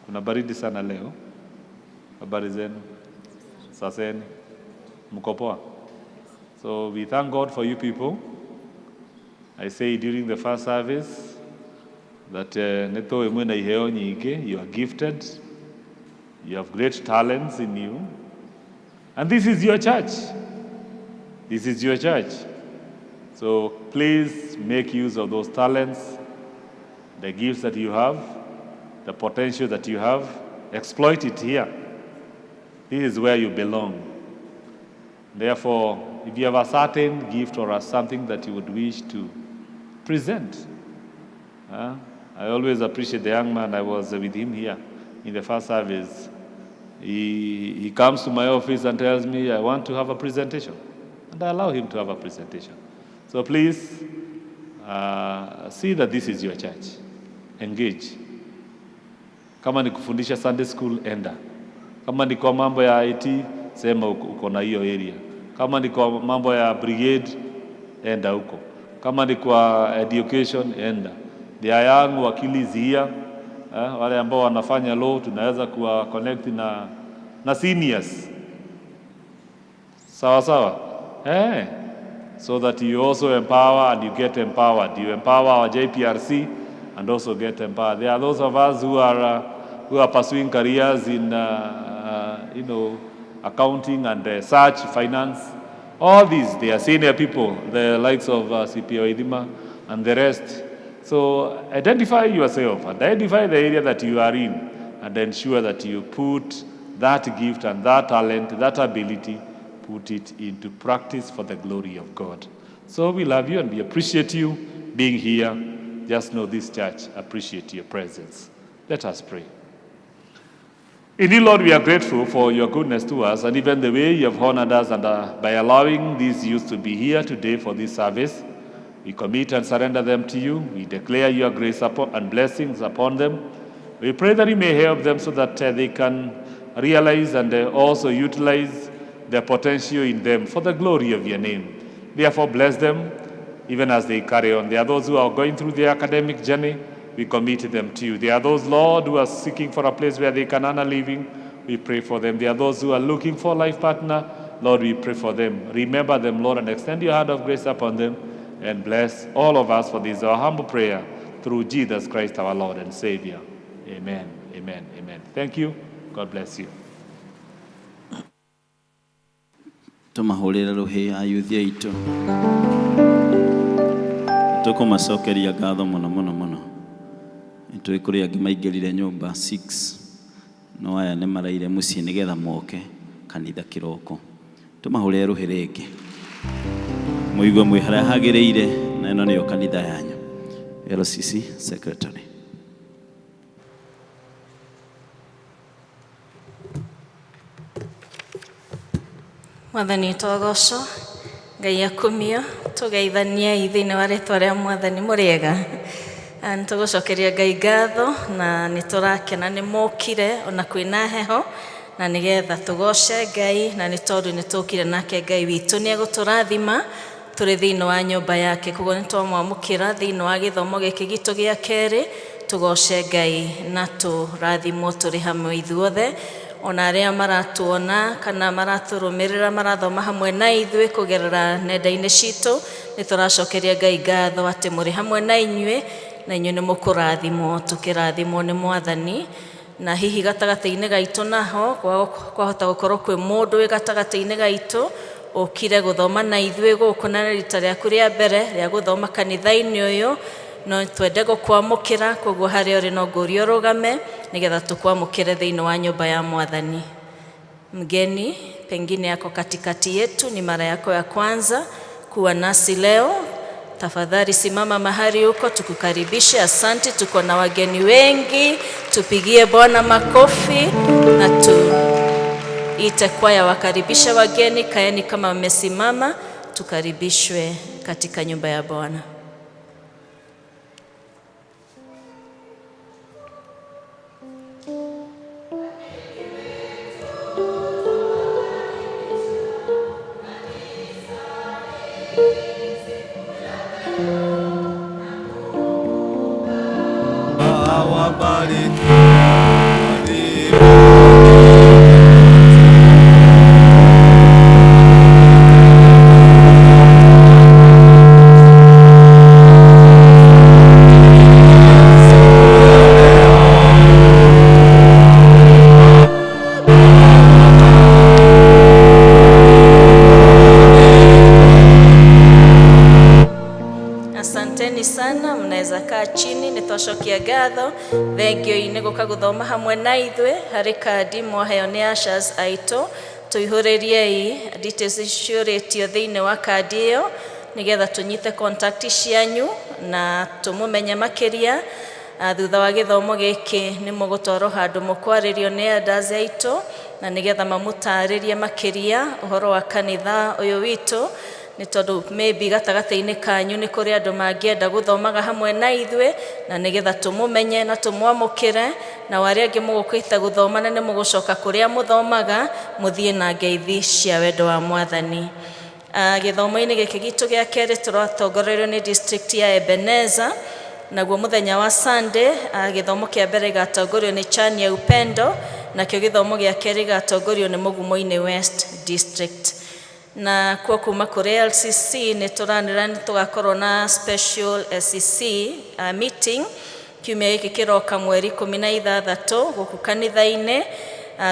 Kuna baridi sana leo. Habari zenu? Saseni? Mko poa? So we thank God for you people. I say during the first service that nĩtũĩ mwĩna iheo nyingĩ, you are gifted, you have great talents in you, and this is your church. This is your church. So please make use of those talents, the gifts that you have, the potential that you have. Exploit it here. This is where you belong. Therefore, if you have a certain gift or a something that you would wish to present, I always appreciate the young man. I was with him here in the first service. He comes to my office and tells me, "I want to have a presentation." And I allow him to have a presentation. So please see that this is your church. Engage. Kama ni kufundisha Sunday school, enda. Kama ni kwa mambo ya IT, sema uko na hiyo area. Kama ni kwa mambo ya brigade, enda huko. Kama ni kwa education, enda. There are young wakilis here, wale ambao wanafanya law, tunaweza kuwa connect na seniors. Sawa sawa. So that you also empower and you get empowered. You empower our JPRC and also get empowered. There are those of us who are pursuing careers in accounting and search, finance. All these, they are senior people, the likes of CPO Idima and the rest. So identify yourself, identify the area that you are in, and ensure that you put that gift and that talent, that ability, put it into practice for the glory of God. So we love you and we appreciate you being here. Just know this church appreciate your presence. Let us pray. Indeed, Lord, we are grateful for your goodness to us and even the way you have honored us and by allowing these youth to be here today for this service. We commit and surrender them to you. We declare your grace upon, and blessings upon them. We pray that you may help them so that they can realize and also utilize the potential in them for the glory of your name. Therefore, bless them even as they carry on. There are those who are going through their academic journey. We commit them to you. There are those, Lord, who are seeking for a place where they can earn a living. We pray for them. There are those who are looking for a life partner. Lord, we pray for them. Remember them, Lord, and extend your hand of grace upon them and bless all of us for this our humble prayer through Jesus Christ, our Lord and Savior. Amen. Amen. Amen. Thank you. God bless you. Tũmahũrĩre rũhĩ ayuthi aitũ tũkũmacokeria ngatho mũno mũno mũno nĩtũĩ kũrĩ angĩ maingĩrire nyũmba 6 no aya nĩ maraire mũciĩ nĩgetha moke kanitha kĩroko tũmahũrĩre rũhĩ rĩngĩ mũigue mwĩ harĩa hagĩrĩire na ĩno nĩyo kanitha yanyu. LCC secretary. Mwathani twagocwo Ngai akumio tũgeithaniei thĩinĩ wa rĩtwa rĩa Mwathani mũrĩega. Nĩ tũgũcokeria Ngai ngatho na nĩ tũrakena nĩ mokire ona kwĩna heho na nĩgetha tũgoce Ngai na nĩ tondũ nĩ tũkire nake Ngai witũ nĩ egũtũrathima tũrĩ thĩinĩ wa nyũmba yake koguo nĩ twamwamũkĩra thĩinĩ wa gĩthomo gĩkĩ gitũ gĩa kerĩ tũgoce Ngai na tũrathimwo tũrĩ hamwe ithuothe ona arĩa maratuona kana maratũrũmĩrĩra marathoma hamwe na ithuĩ kũgerera nenda-inĩ citũ nĩ tũracokeria Ngai ngatho atĩ mũrĩ hamwe na inyuĩ na inyuĩ nĩ mũkũrathimwo tũkĩrathimwo nĩ Mwathani na hihi gatagatĩ-inĩ gaitũ naho kwahota gũkorwo kwĩ mũndũ wĩ gatagatĩ-inĩ gaitũ ũkire gũthoma na ithuĩ gũkũ na nĩ rita rĩaku rĩa mbere rĩa gũthoma kanitha-inĩ ũyũ no twende gũkwamũkĩra koguo harĩa ũrĩ no ngũrie ũrũgame nĩgetha tũkwamũkĩre thĩinĩ wa nyũmba ya Mwathani. Mgeni pengine yako katikati yetu, ni mara yako ya kwanza kuwa nasi leo, tafadhali simama mahali huko tukukaribishe. Asante, tuko na wageni wengi, tupigie Bwana makofi na tuite kwaya wakaribishe wageni. Kaeni kama mmesimama, tukaribishwe katika nyumba ya Bwana. Awabariki. Asanteni sana, mnaweza kaa chini. Nĩ twacokia ngatho thengio-inĩ gũka gũthoma hamwe na ithuĩ. Harĩ kandi mwaheo nĩ ushers aitũ, tũihũrĩriei details ciũrĩtio thĩinĩ wa kandi ĩyo nĩgetha tũnyite contact cianyu na tũmũmenye makĩria. Thutha wa gĩthomo gĩkĩ nĩ mũgũtwarwo handũ mũkwarĩrio nĩ elders aitũ na nĩgetha mamũtarĩrie makĩria ũhoro wa kanitha ũyũ witũ, nĩ tondũ maybe gatagatĩ-inĩ kanyu nĩ kũrĩ andũ mangĩenda gũthomaga hamwe na ithuĩ, na nĩgetha tũmũmenye na tũmwamũkĩre. Nao arĩa angĩ mũgũkĩte gũthoma na nĩ mũgũcoka kũrĩa mũthomaga, mũthiĩ na ngeithi cia wendo wa Mwathani. Gĩthomo-inĩ gĩkĩ gitũ gĩa kerĩ tũratongorerio nĩ district ya Ebeneza, naguo mũthenya wa Sunday, gĩthomo kĩa mbere gĩgatongorio nĩ Chania Upendo, nakĩo gĩthomo gĩa kerĩ gĩgatongorio nĩ Mũgumo-inĩ West District. Na kuo kuma kũrĩ LCC nĩ tũranĩra nĩ tũgakorwo na special LCC meeting kiumia gĩkĩ kĩroka mweri 16 gũkũ kanitha-inĩ,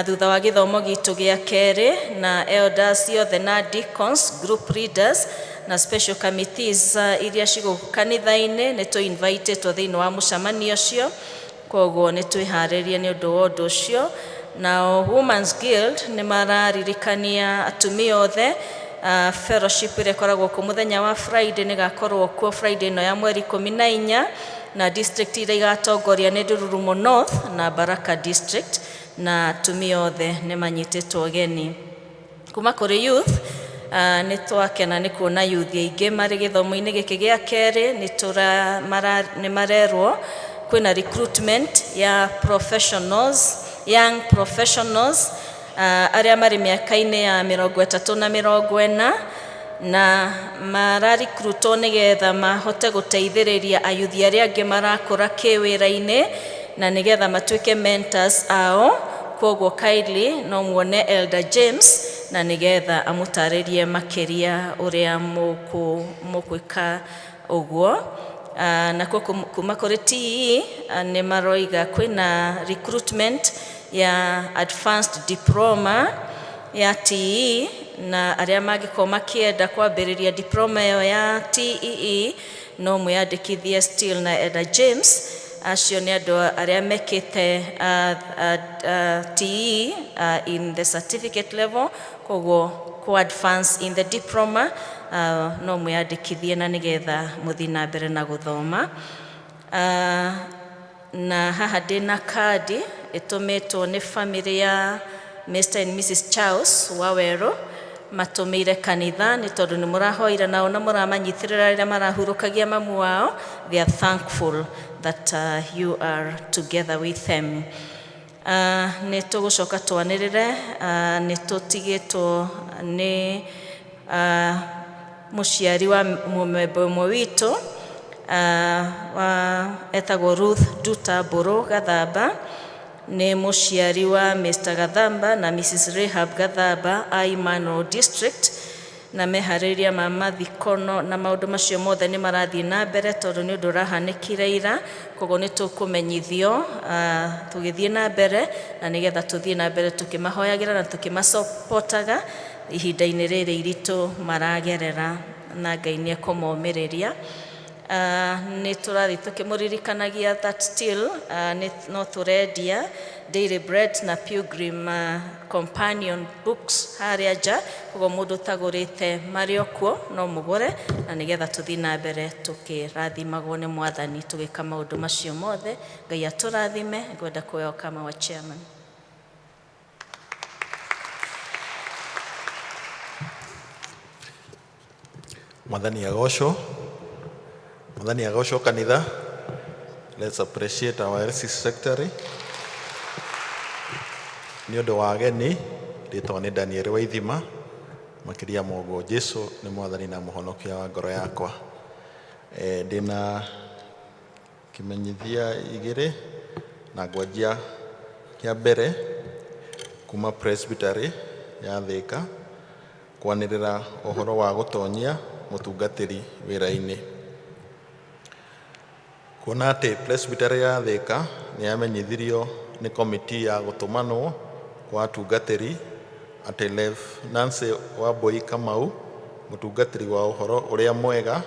thutha wa gĩthomo gitũ gĩa kerĩ, na elders othe na deacons, group leaders na special committees iria cigũkũ kanitha-inĩ nĩ tũ invitĩtwo thĩinĩ wa mũcemanio ũcio. Koguo nĩ twĩharĩrie nĩ ũndũ wa ũndũ ũcio. Nao Women's Guild nĩ mararirikania atumia othe fellowship ĩrĩa ĩkoragwo kuo mũthenya wa Friday nĩ gakorwo kuo Friday ĩno ya mweri 14, na district iria igatongoria nĩ Ndururumo North na Baraka District, na atumia othe nĩ manyitĩtwo ũgeni. Kuma kũrĩ youth, nĩ twakena nĩ kuona youth aingĩ marĩ gĩthomo-inĩ gĩkĩ gĩa kerĩ. Nĩ marerwo kwĩna recruitment ya professionals, young professionals, arĩa marĩ mĩaka-inĩ ya 30 na 40, na mararikrutwo nĩgetha mahote gũteithĩrĩria ayuthi arĩa angĩ marakũra kĩwĩra-inĩ na nĩgetha matuĩke mentors ao. Koguo kindly no muone Elder James na nĩgetha amũtarĩrie makĩria ũrĩa mũgwĩka ũguo. Nakuo kuma kũrĩ TE, nĩ maroiga kwĩna recruitment ya advanced diploma ya TE, na arĩa mangĩkorwo makĩenda kwambĩrĩria diploma ĩyo ya TEE no mwĩyandĩkithie still na Elder James. Acio nĩ andũ arĩa mekĩte TE in the certificate level, koguo ku advance in the diploma, no mwĩyandĩkithie na nĩgetha mũthiĩ na mbere na gũthoma. Na haha ndĩna kandi ĩtũmĩtwo nĩ family ya Mr and Mrs Charles Wawerũ, matũmĩire kanitha nĩ tondũ nĩ mũrahoire nao na mũramanyitĩrĩra rĩrĩa marahurũkagia mamu wao. They are thankful that you are together with them. Nĩ tũgũcoka twanĩrĩre, nĩ tũtigĩtwo nĩ mũciari wa mũmemba ũmwe witũ, wa etagwo Ruth Duta Mbũrũ Gathamba, nĩ mũciari wa Mr Gathamba na Mrs Rahab Gathamba a Emmanuel District, na meharĩria ma mathiko na maũndũ macio mothe nĩ marathiĩ na mbere tondũ nĩ ũndũ ũrahanĩkire ira. Koguo nĩ tũkũmenyithio tũgĩthiĩ na mbere na nĩgetha tũthiĩ na mbere tũkĩmahoyagĩra na tũkĩmasopotaga ihinda-inĩ rĩrĩ iritũ maragerera, na Ngai nĩ ekũmomĩrĩria. Nĩ tũrathiĩ tũkĩmũririkanagia that still no tũrendia Daily Bread na Pilgrim Companion books harĩa nja. Koguo mũndũ ũtagũrĩte marĩ o kuo no mũgũre na nĩgetha tũthiĩ na mbere tũkĩrathimagwo nĩ Mwathani tũgĩka maũndũ macio mothe. Ngai atũrathime. Ngwenda kũ welcome our chairman. Mwathani agocwo. Mwathani agocwo kanitha. Let's appreciate our LC secretary. Nĩ ũndũ wa ageni, rĩtwa nĩ Daniel Waithima. Makĩria ma ũguo, Jesu nĩ Mwathani na Mũhonokia wa ngoro yakwa. Ndĩna kĩmenyithia igĩrĩ. Na ngwanjia kĩa mbere kuma Presbytery ya Thika kwanĩrĩra ũhoro wa gũtonyia mũtungatĩri wĩra-inĩ. Kuona atĩ Presbytery ya Thika nĩ yamenyithirio nĩ komiti ya gũtũmanwo kwa atungatĩri atĩ Rev Nancy Wambui Kamau, mũtungatĩri wa ũhoro ũrĩa mwega,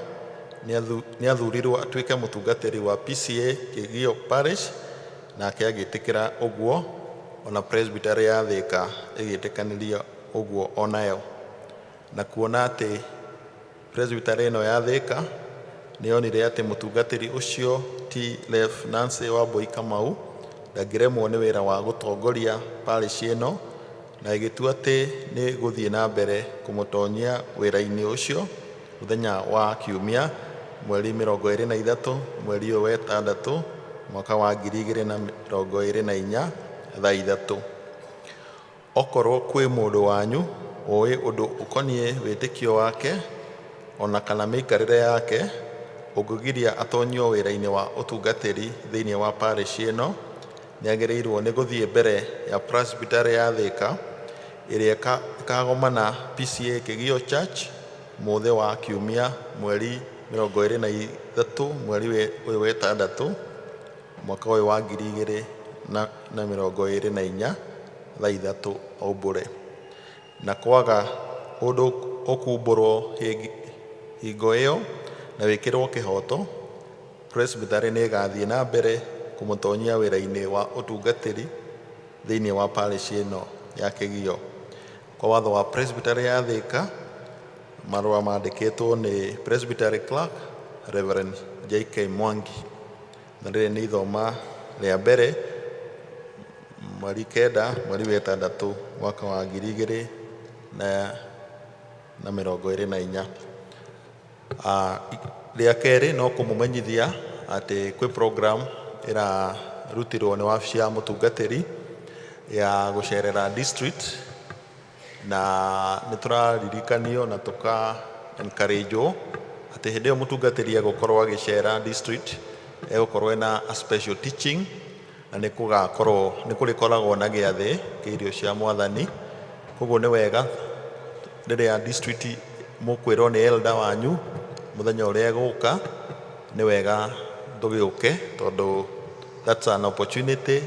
nĩ athurirwo atuĩke mũtungatĩri wa PCEA Kĩgio Parish, nake agĩtĩkĩra ũguo, ona Presbytery ya Thika ĩgĩtĩkanĩria ũguo onayo. Na kuona atĩ Presbytery ĩno ya Thika nĩ yonire atĩ mũtungatĩri ũcio ti Rev Nancy Wambui Kamau ndangĩremwo nĩ wĩra wa gũtongoria parish ĩno, na ĩgĩtua atĩ nĩ gũthiĩ na mbere kũmũtonyia wĩra-inĩ ũcio mũthenya wa Kiumia mweri 23 mweri ũyũ wa ĩtandatũ mwaka wa 2024 thaa 3. Okorwo kwĩ mũndũ wanyu ũĩ ũndũ ũkoniĩ wĩtĩkio wake ona kana mĩikarĩre yake ũngĩgiria atonyio wĩra-inĩ wa ũtungatĩri thĩinĩ wa parish ĩno, nĩagĩrĩirwo nĩ gũthiĩ mbere ya Presbytery ya Thika ĩrĩa ĩkagomana PCEA Kĩgio Church mũthĩ wa Kiumia mweri 23 mweri ũyũ wa ĩtandatũ mwaka ũyũ wa 2024 thaa 3 aumbũre. Na kwaga ũndũ ũkumbũrwo hingo ĩyo na wĩkĩrwo kĩhoto, Presbytery nĩ ĩgathiĩ na mbere kũmũtonyia wĩra-inĩ wa ũtungatĩri thĩinĩ wa parish ĩno ya Kĩgio. Kwa watho wa Presbytery ya Thika, marũa mandĩkĩtwo nĩ Presbytery Clerk Reverend J.K. Mwangi. Na rĩrĩ nĩ ithoma rĩa mbere mweri 9 mweri wa ĩtandatũ mwaka wa 2024. Rĩa kerĩ no kũmũmenyithia atĩ kwĩ program ĩrarutirwo nĩ wabici ya mũtungatĩri ya gũcerera district, na nĩ tũraririkanio na tũka encourage atĩ hĩndĩ ĩyo mũtungatĩri egũkorwo agĩcera district egũkorwo ena a special teaching, na nĩ kũgakorwo nĩ kũrĩkoragwo na gĩathĩ kĩa irio cia mwathani. Koguo nĩ wega rĩrĩa district mũkwĩrwo nĩ elder wanyu mũthenya ũrĩa egũka, nĩ wega tũgĩũke tondũ that's an opportunity.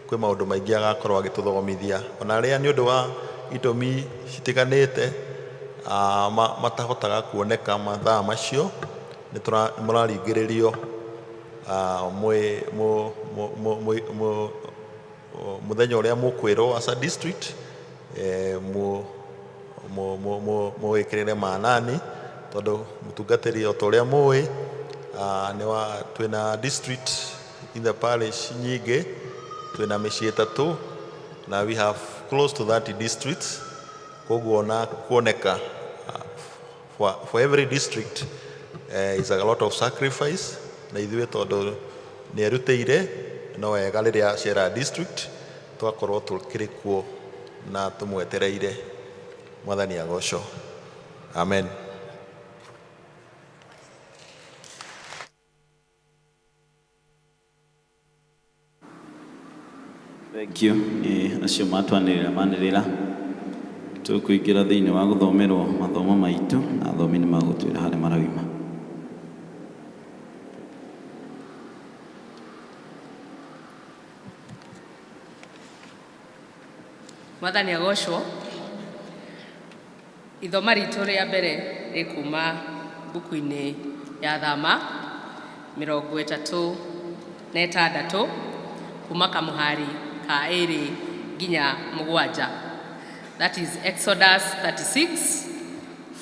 Kwĩ maũndũ maingĩ agakorwo agĩtũthomithia, ona arĩa nĩ ũndũ wa itũmi citiganĩte matahotaga kuoneka mathaa macio, nĩ mũraringĩrĩrio mũthenya ũrĩa mũkwĩrwo as a district mũwĩkĩrĩre manani, tondũ mũtungatĩri o ta ũrĩa mũĩ nĩ wa twĩna district in the parish nyingĩ, twĩna mĩciĩ 3 na we have close to 30 districts. Koguo na kuoneka for every district is a lot of sacrifice, na ithuĩ tondũ nĩ erutĩire, no wega rĩrĩa acera district tũgakorwo tũkĩrĩ kuo na tũmwetereire. Mwathani agocwo. Amen. Thank you. Nĩ acio matwanĩrĩra manĩrĩra. Tũkũingĩra thĩinĩ wa gũthomerwo mathomo maitũ, na athomi nĩ magũtwĩra harĩa marauma. Mwathani agocwo. Ithoma ritũ rĩa mbere rĩ kuma mbuku-inĩ ya Thama 36 kuma kamũhari ka 2 nginya 7. That is Exodus 36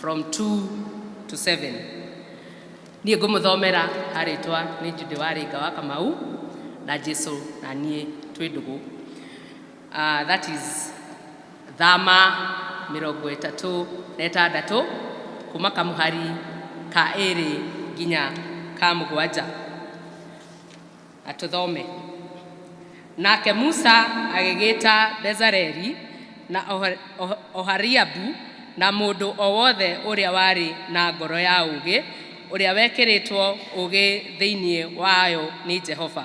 from 2 to 7. Niĩ ngũmũthomera harĩtwa nĩ Judy Waringa wa Kamau na Jesu na niĩ twĩ ndũgũ. That is Thama 36 kuma kamũhari ka 2 nginya ka 7. Atũthome. Nake Musa agĩgĩta Bezaleli na Oholiabu na mũndũ o wothe ũrĩa warĩ na ngoro ya ũũgĩ, ũrĩa wekĩrĩtwo ũũgĩ thĩinĩ wayo nĩ Jehova.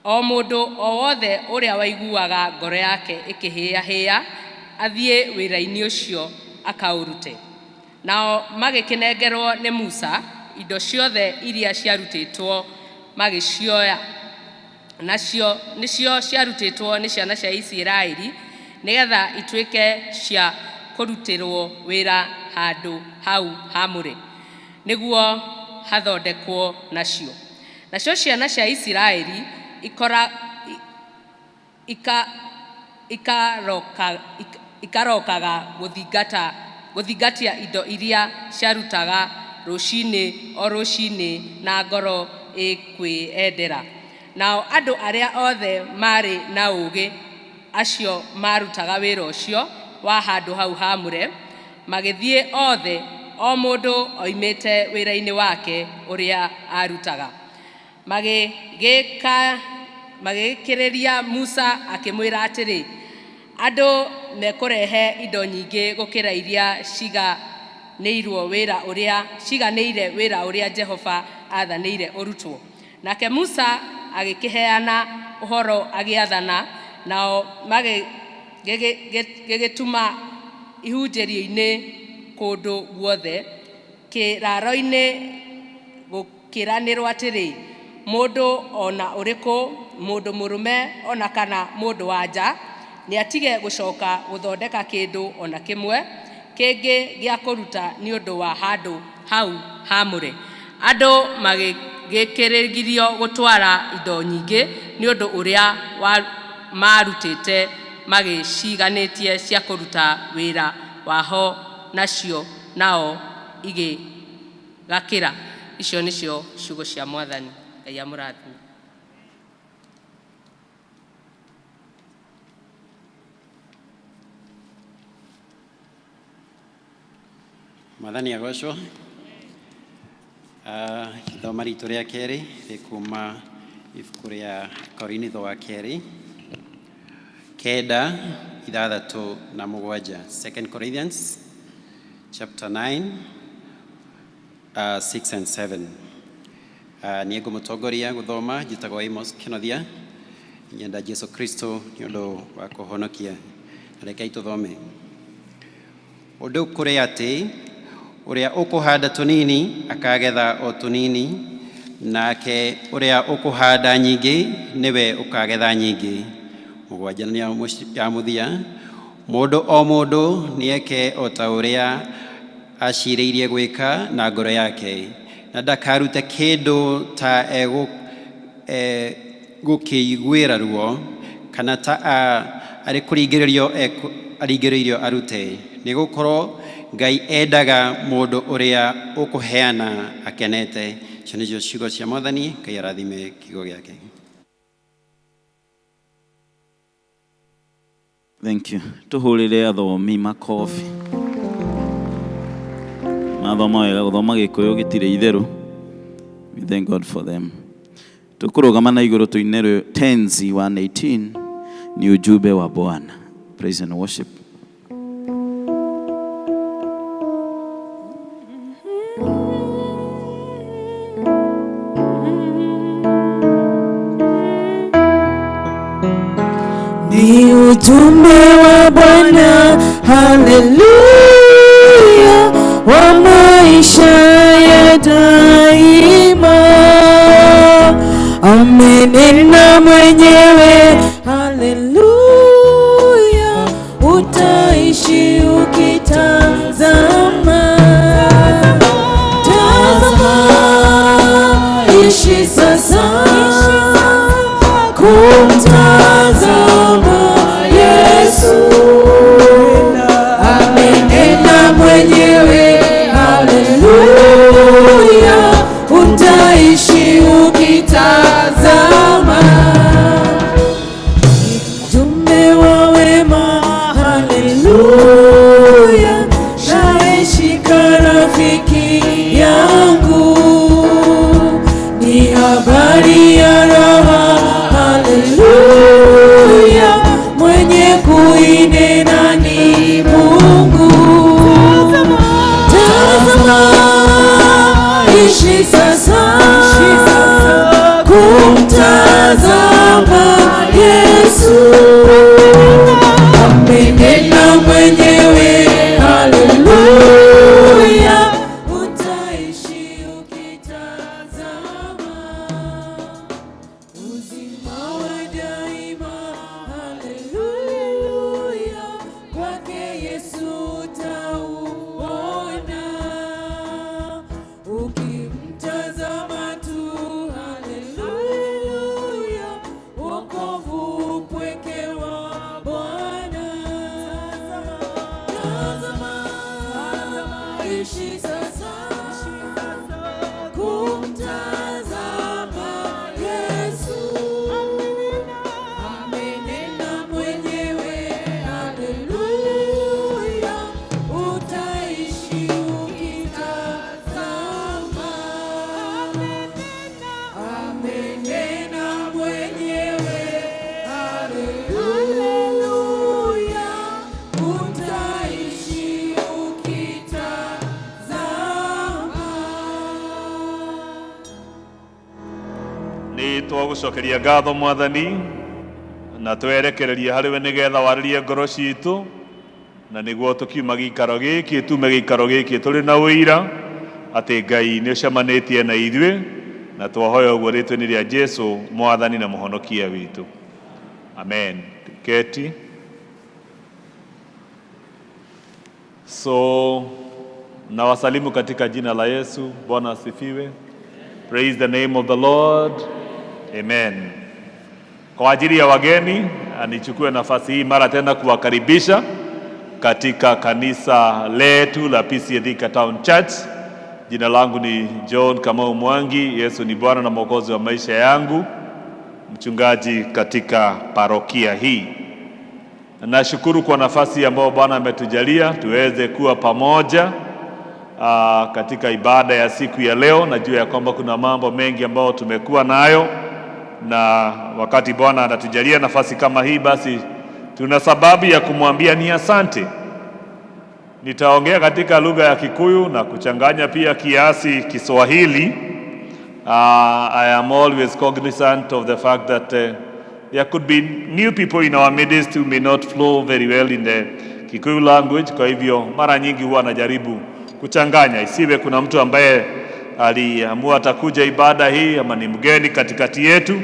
O mũndũ o wothe ũrĩa waiguaga ngoro yake ĩkĩhĩahĩa athiĩ wĩra-inĩ ũcio akaũrute. Nao magĩkĩnengerwo nĩ Musa indo ciothe iria ciarutĩtwo magĩcioya, nacio nĩcio ciarutĩtwo nĩ ciana cia Isiraeli nĩgetha ituĩke cia kũrutĩrwo wĩra handũ hau haamũre, nĩguo hathondekwo nacio. Nacio ciana cia Isiraeli ikora, ika, ikaroka, ikarokaga gũthingata gũthingatia indo iria ciarutaga rũcinĩ o rũcinĩ na ngoro ĩkwĩendera. Nao andũ arĩa othe maarĩ na ũũgĩ acio maarutaga wĩra ũcio wa handũ hau haamũre magĩthiĩ othe, o mũndũ oimĩte wĩra-inĩ wake ũrĩa aarutaga. Magĩkĩrĩria Musa akĩmwĩra atĩrĩ, andũ mekũrehe indo nyingĩ gũkĩra iria ciganĩirwo wĩra ũrĩa ciganĩire wĩra ũrĩa Jehova aathanĩire ũrutwo. Nake Musa agĩkĩheana ũhoro agĩathana, nao magĩgĩtũma ihunjĩrio-inĩ kũndũ guothe kĩraaro-inĩ gũkĩranĩrwo atĩrĩ, mũndũ ona ũrĩkũ, mũndũ mũrũme ona kana mũndũ wa nja, nĩatige gũcoka gũthondeka kĩndũ ona kĩmwe kĩngĩ gĩa kũruta nĩ ũndũ wa handũ hau haamũre. Andũ magĩkĩrĩgirio gũtwara indo nyingĩ nĩ ũndũ ũrĩa maarutĩte magĩciganĩtie cia kũruta wĩra waho nacio nao igĩgakĩra. Icio nĩcio ciugo cia Mwathani. Ngai amũrathime. Mwathani agocwo. Ithoma ritũ rĩa kerĩ rĩkuma ibuku rĩa Korinitho wa kerĩ 9, 6 na 7. Second Corinthians chapter 9, 6 and 7. Niĩ ngũmũtongoria gũthoma, njĩtagwo Amos Kenothia, nyenda Jesu Kristo nĩ ũndũ wa kũhonokia. Na rekei tũthome. Ũndũ kũrĩ atĩ ũrĩa ũkũhanda tũnini akagetha o tũnini, nake ũrĩa ũkũhanda nyingĩ nĩwe ũkagetha nyingĩ. 7 nĩ ya mũthia. Mũndũ o mũndũ nĩeke o ta ũrĩa acirĩirie gwĩka na ngoro yake, na ndakarute kĩndũ ta egũkĩiguĩra ruo, kana ta arĩ kũringĩrĩrio aringĩrĩirio arute, nĩgũkorwo Ngai endaga mũndũ ũrĩa ũkũheana akenete. Icio nĩcio ciugo cia Mwathani. Ngai arathime kiugo gĩake. Thank you. Tuhurire athomi makobi. Mathoma wega, gũthoma Gĩkũyũ gĩtirĩ itherũ. We thank God for them. Tũkũrũgama na igũrũ tũine Tenzi 118 ni ujumbe wa Bwana. Praise and worship. Ni ujumbe wa Bwana, haleluya, wa maisha ya daima. Amenena mwenyewe, haleluya, utaishi ukitazama. Tazama, ishi sasa, kumtazama Yesu. Amenena mwenyewe, haleluya, utaishi ukitazama. Mjumbe wa wema, haleluya, naeshika rafiki yangu, ni habari ya raha, haleluya. Twagũcokeria ngatho Mwathani na twerekererie harĩ we nĩgetha warĩrie ngoro citũ na nĩguo tũkiuma gĩikaro gĩkĩ tume gĩikaro gĩkĩ tũrĩ na ũira atĩ Ngai nĩ ũcemanĩtie na ithuĩ na twahoya ũguo rĩtwa-inĩ rĩa Jesu Mwathani na Mũhonokia witũ. Amen. Keti. So nawasalimu katika jina la Yesu. Bwana asifiwe. Praise the name of the Lord. Amen. Kwa ajili ya wageni, nichukue nafasi hii mara tena kuwakaribisha katika kanisa letu la PCEA Thika Town Church. Jina langu ni John Kamau Mwangi. Yesu ni Bwana na Mwokozi wa maisha yangu, mchungaji katika parokia hii. Nashukuru kwa nafasi ambayo Bwana ametujalia tuweze kuwa pamoja katika ibada ya siku ya leo. Najua ya kwamba kuna mambo mengi ambayo tumekuwa nayo, na wakati Bwana anatujalia nafasi kama hii, basi tuna sababu ya kumwambia ni asante. Nitaongea katika lugha ya Kikuyu na kuchanganya pia kiasi Kiswahili. I am always cognizant of the fact that there could be new people in our midst who may not flow very well in the Kikuyu language. Kwa hivyo mara nyingi huwa najaribu kuchanganya, isiwe kuna mtu ambaye aliamua atakuja ibada hii ama ni mgeni katikati yetu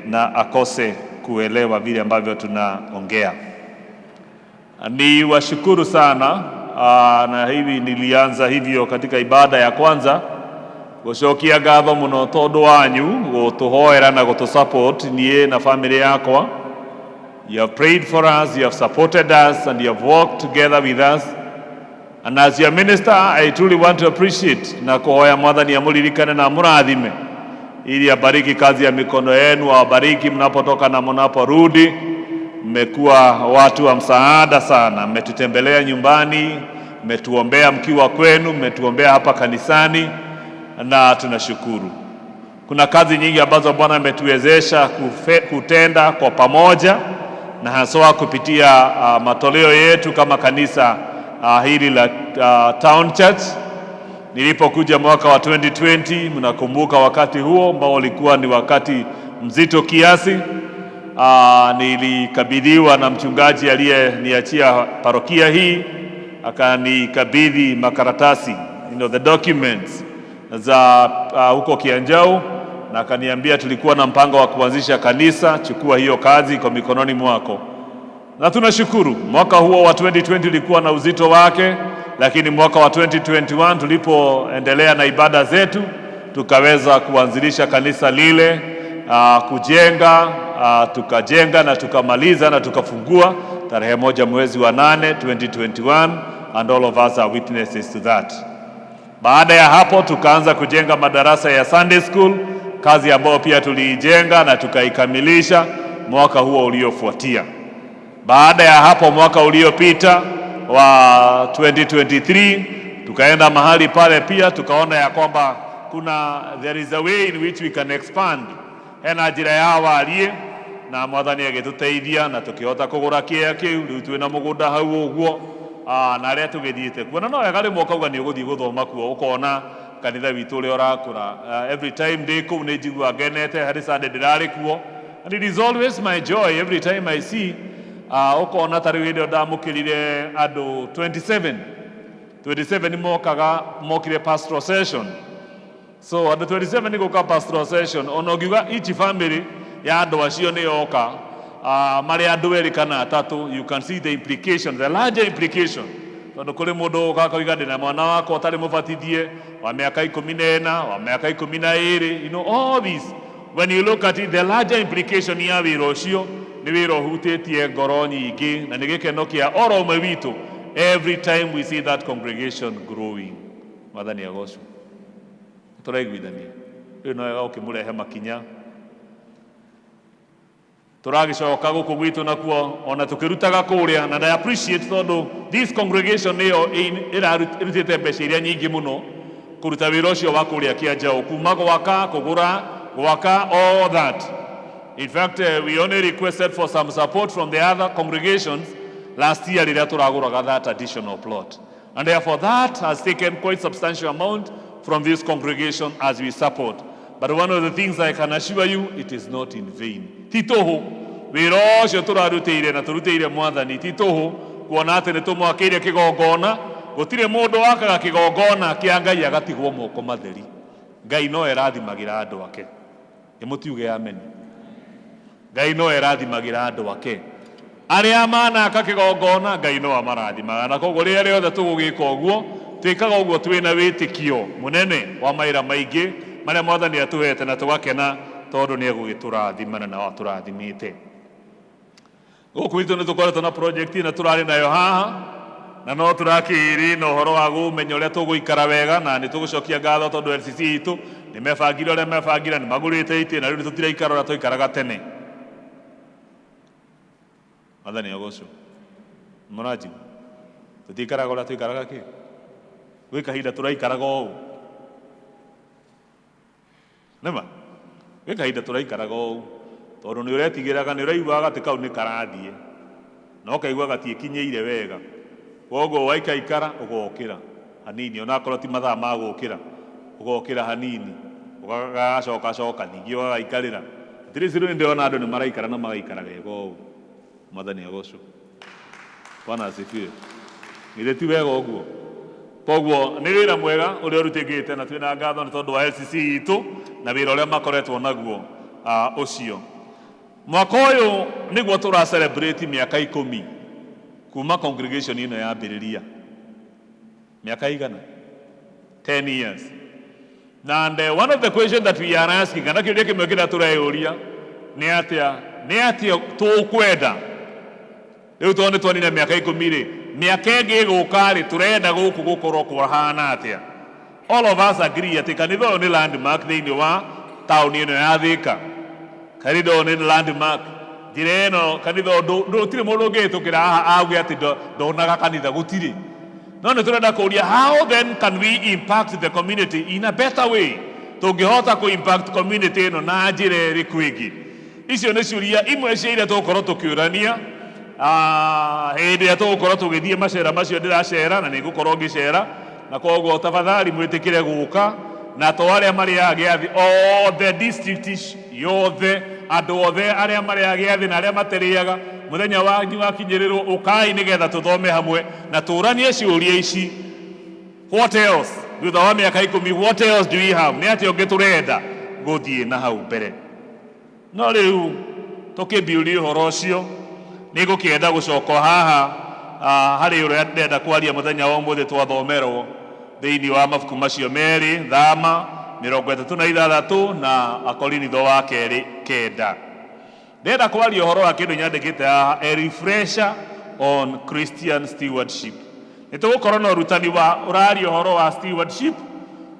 na akose kuelewa vile ambavyo tunaongea. Ni washukuru sana na hivi nilianza hivyo katika ibada ya kwanza gucokia ngatho muno tondu wanyu gutuhoera na gutu support nie na family yakwa. You have prayed for us, you have supported us, and you have walked together with us. And as your minister, I truly want to appreciate na kuhoya Mwathani amuririkane na amurathime ili abariki kazi ya mikono yenu, awabariki mnapotoka na mnaporudi. Mmekuwa watu wa msaada sana, mmetutembelea nyumbani, mmetuombea mkiwa kwenu, mmetuombea hapa kanisani na tunashukuru. Kuna kazi nyingi ambazo Bwana ametuwezesha kutenda kwa pamoja na haswa kupitia matoleo yetu kama kanisa hili la Town Church. Nilipokuja mwaka wa 2020, mnakumbuka wakati huo ambao ulikuwa ni wakati mzito kiasi. Nilikabidhiwa na mchungaji aliyeniachia parokia hii, akanikabidhi makaratasi, the documents za huko Kianjau, na akaniambia tulikuwa na mpango wa kuanzisha kanisa, chukua hiyo kazi kwa mikononi mwako. Na tunashukuru mwaka huo wa 2020 ulikuwa na uzito wake, lakini mwaka wa 2021 tulipoendelea na ibada zetu tukaweza kuanzilisha kanisa lile, kujenga, tukajenga na tukamaliza na tukafungua tarehe 1 mwezi wa 8 2021, and all of us are witnesses to that. Baada ya hapo tukaanza kujenga madarasa ya Sunday school, kazi ambayo pia tuliijenga na tukaikamilisha mwaka huo uliofuatia. Baada ya hapo mwaka uliopita wa 2023 tukaenda mahali pale pia tukaona ya kwamba kuna there is a way in which we can expand hena njĩra ya warie na Mwathani agĩtũteithia na tũkĩhota kũgũra kĩea kĩu. Rĩu twĩna mũgũnda hau ũguo na arĩa tũgĩthiĩte kuo na no wega rĩmwe ũkauga nĩ ũgũthiĩ gũthoma kuo ũkona kanitha witũ ũrĩa ũrakũra. Every time ndĩ kũu nĩ njiguaga ngenete harĩ Sunday ndĩrarĩ kuo, and it is always my joy every time I see, ũkona ta rĩu hĩndĩ ĩyo ndamũkĩrire andũ 27 27 mokaga mokire pastoral session. So andũ 27 nĩ gũka pastoral session, ona ũngiuga each family ya andũ acio nĩ yoka, marĩ andũ erĩ kana atatũ, you can see the implication, the larger implication, tondũ kũrĩ mũndũ ũka akoiga ndĩna mwana wakwa ũtarĩ mũbatithie wa mĩaka 14, wa mĩaka 12. All these, when you look at it, the larger implication ya wĩra ũcio nĩ wĩra ũhutĩtie ngoro nyingĩ na nĩ gĩkeno kĩa oro ũmwe witũ every time we see that congregation growing. Mwathani agocwo. Tũraiguithania rĩu no wega ũkĩmũrehe makinya tũragĩcoka gũkũ gwitũ nakuo ona tũkĩrutaga kũrĩa, na I appreciate tondũ this congregation nĩyo ĩrutĩte mbeca iria nyingĩ mũno kũruta wĩra ũcio wa kũrĩa Kĩanjaũ, kuma gwaka, kũgũra, gwaka, all that. In fact, we only requested for some support from the other congregations last year rĩrĩa tũragũraga that additional plot, and therefore that has taken quite substantial amount from this congregation as we support. But one of the things I can assure you, it is not in vain. Ti tũhũ wĩra ũcio tũrarutĩire na tũrutĩire Mwathani, ti tũhũ kuona atĩ nĩ tũmwakĩire kĩgongona. Gũtirĩ mũndũ wakaga kĩgongona kĩa Ngai agatigwo moko matheri. Ngai no erathimagĩra andũ ake. Nĩmũtiuge amen. Ngai no erathimagĩra andũ ake arĩa manaka kĩgongona, Ngai no amarathimaga. Na koguo rĩrĩa rĩothe tũgũgĩka ũguo, twĩkaga ũguo twĩna wĩtĩkio mũnene wa mawĩra maingĩ marĩa Mwathani atũhete, na tũgakena tondũ nĩ egũgĩtũrathima na atũrathimĩte. Gũkũ gwitũ nĩ tũkoretwo na project ĩno tũrarĩ nayo haha, na no tũrakĩrĩ na ũhoro wa gũmenya ũrĩa tũgũikara wega, na nĩ tũgũcokia ngatho tondũ LCC itũ nĩ mebangire ũrĩa mebangire, nĩ magũrĩte itĩ, na rĩu nĩ tũtiraikara ũrĩa twaikaraga tene. Mwathani agocwo. Mũranjigua? Tũtiikaraga ũrĩa tũikaraga kĩ gwĩ kahinda tũraikaraga ũũ, nĩma gwĩ kahinda tũraikaraga ũũ, tondũ nĩ ũretigĩraga, nĩ ũraiguaga gatĩ kau nĩ karathiĩ na ũkaigua gatiĩkinyĩire wega. Koguo waikaikara ũgokĩra hanini, onakorwo ti mathaa ma gũkĩra, ũgokĩra hanini, ũgagacoka coka ningĩ ũgagaikarĩra. At least rĩu nĩndĩrona andũ nĩ maraikara na magaikara wega ũũ. Mwathani agocwo. Bwana asifiwe. Githĩ ti wega ũguo? Koguo nĩ wĩra mwega ũrĩa ũrutĩkĩte, na twĩna ngatho nĩ tondũ wa LCC itũ na wĩra ũrĩa makoretwo naguo ũcio. Mwaka ũyũ nĩguo tũra celebrate mĩaka 10 kuma congregation ĩno yambĩrĩria. Mĩaka igana? 10 years. And one of the questions that we are asking, kana kĩũria kĩmwe kĩrĩa tũreyũria nĩ atĩa, nĩ atĩa tũkwenda rĩu tondũ nĩ twanina mĩaka 10 rĩ, mĩaka ĩngĩ ĩgũka rĩ, tũrenda gũkũ gũkorwo kũhana atĩa? All of us agree atĩ kanitha ũyũ nĩ landmark thĩinĩ wa taũni ĩno ya Thĩka. Kanitha ũyũ nĩ landmark. Njĩra ĩno kanitha ũyũ gũtirĩ mũndũ ũngĩhĩtũkĩra haha auge atĩ ndonaga kanitha, gũtirĩ. No nĩ tũrenda kũũria, how then can we impact the community in a better way? Tũngĩhota kũ impact community ĩno na njĩra ĩrĩkũ ĩngĩ? Icio nĩ ciũria imwe cia iria tũgũkorwo tũkĩũrania hĩndĩ ĩrĩa tũgũkorwo tũgĩthiĩ macera macio ndĩracera, na nĩ ngũkorwo ngĩcera. Na koguo tafadhali mwĩtĩkĩre gũka, na to arĩa marĩaga gĩathĩ othe, district yothe, andũ othe arĩa marĩaga gĩathĩ na arĩa matarĩaga, mũthenya wanyu wakinyĩrĩrwo ũkai nĩgetha tũthome hamwe na tũranie ciũria ici. What else? Thutha wa mĩaka 10, what else do we have? Nĩ atĩa ũngĩ tũrenda gũthiĩ na hau mbere? No rĩu tũkĩmbiũria ũhoro ũcio, nĩ ngũkĩenda gũcoka haha harĩ ũrĩa ndĩrenda kwaria mũthenya wa ũmũthĩ. Twathomerwo thĩinĩ wa mabuku macio merĩ, Thama 36 na Akorinitho wa kerĩ 9. Ndĩrenda kwaria ũhoro wa kĩndũ nyandĩkĩte haha, a refresher on Christian stewardship. Nĩ tũgũkorwo na ũrutani wa ũraria ũhoro wa stewardship,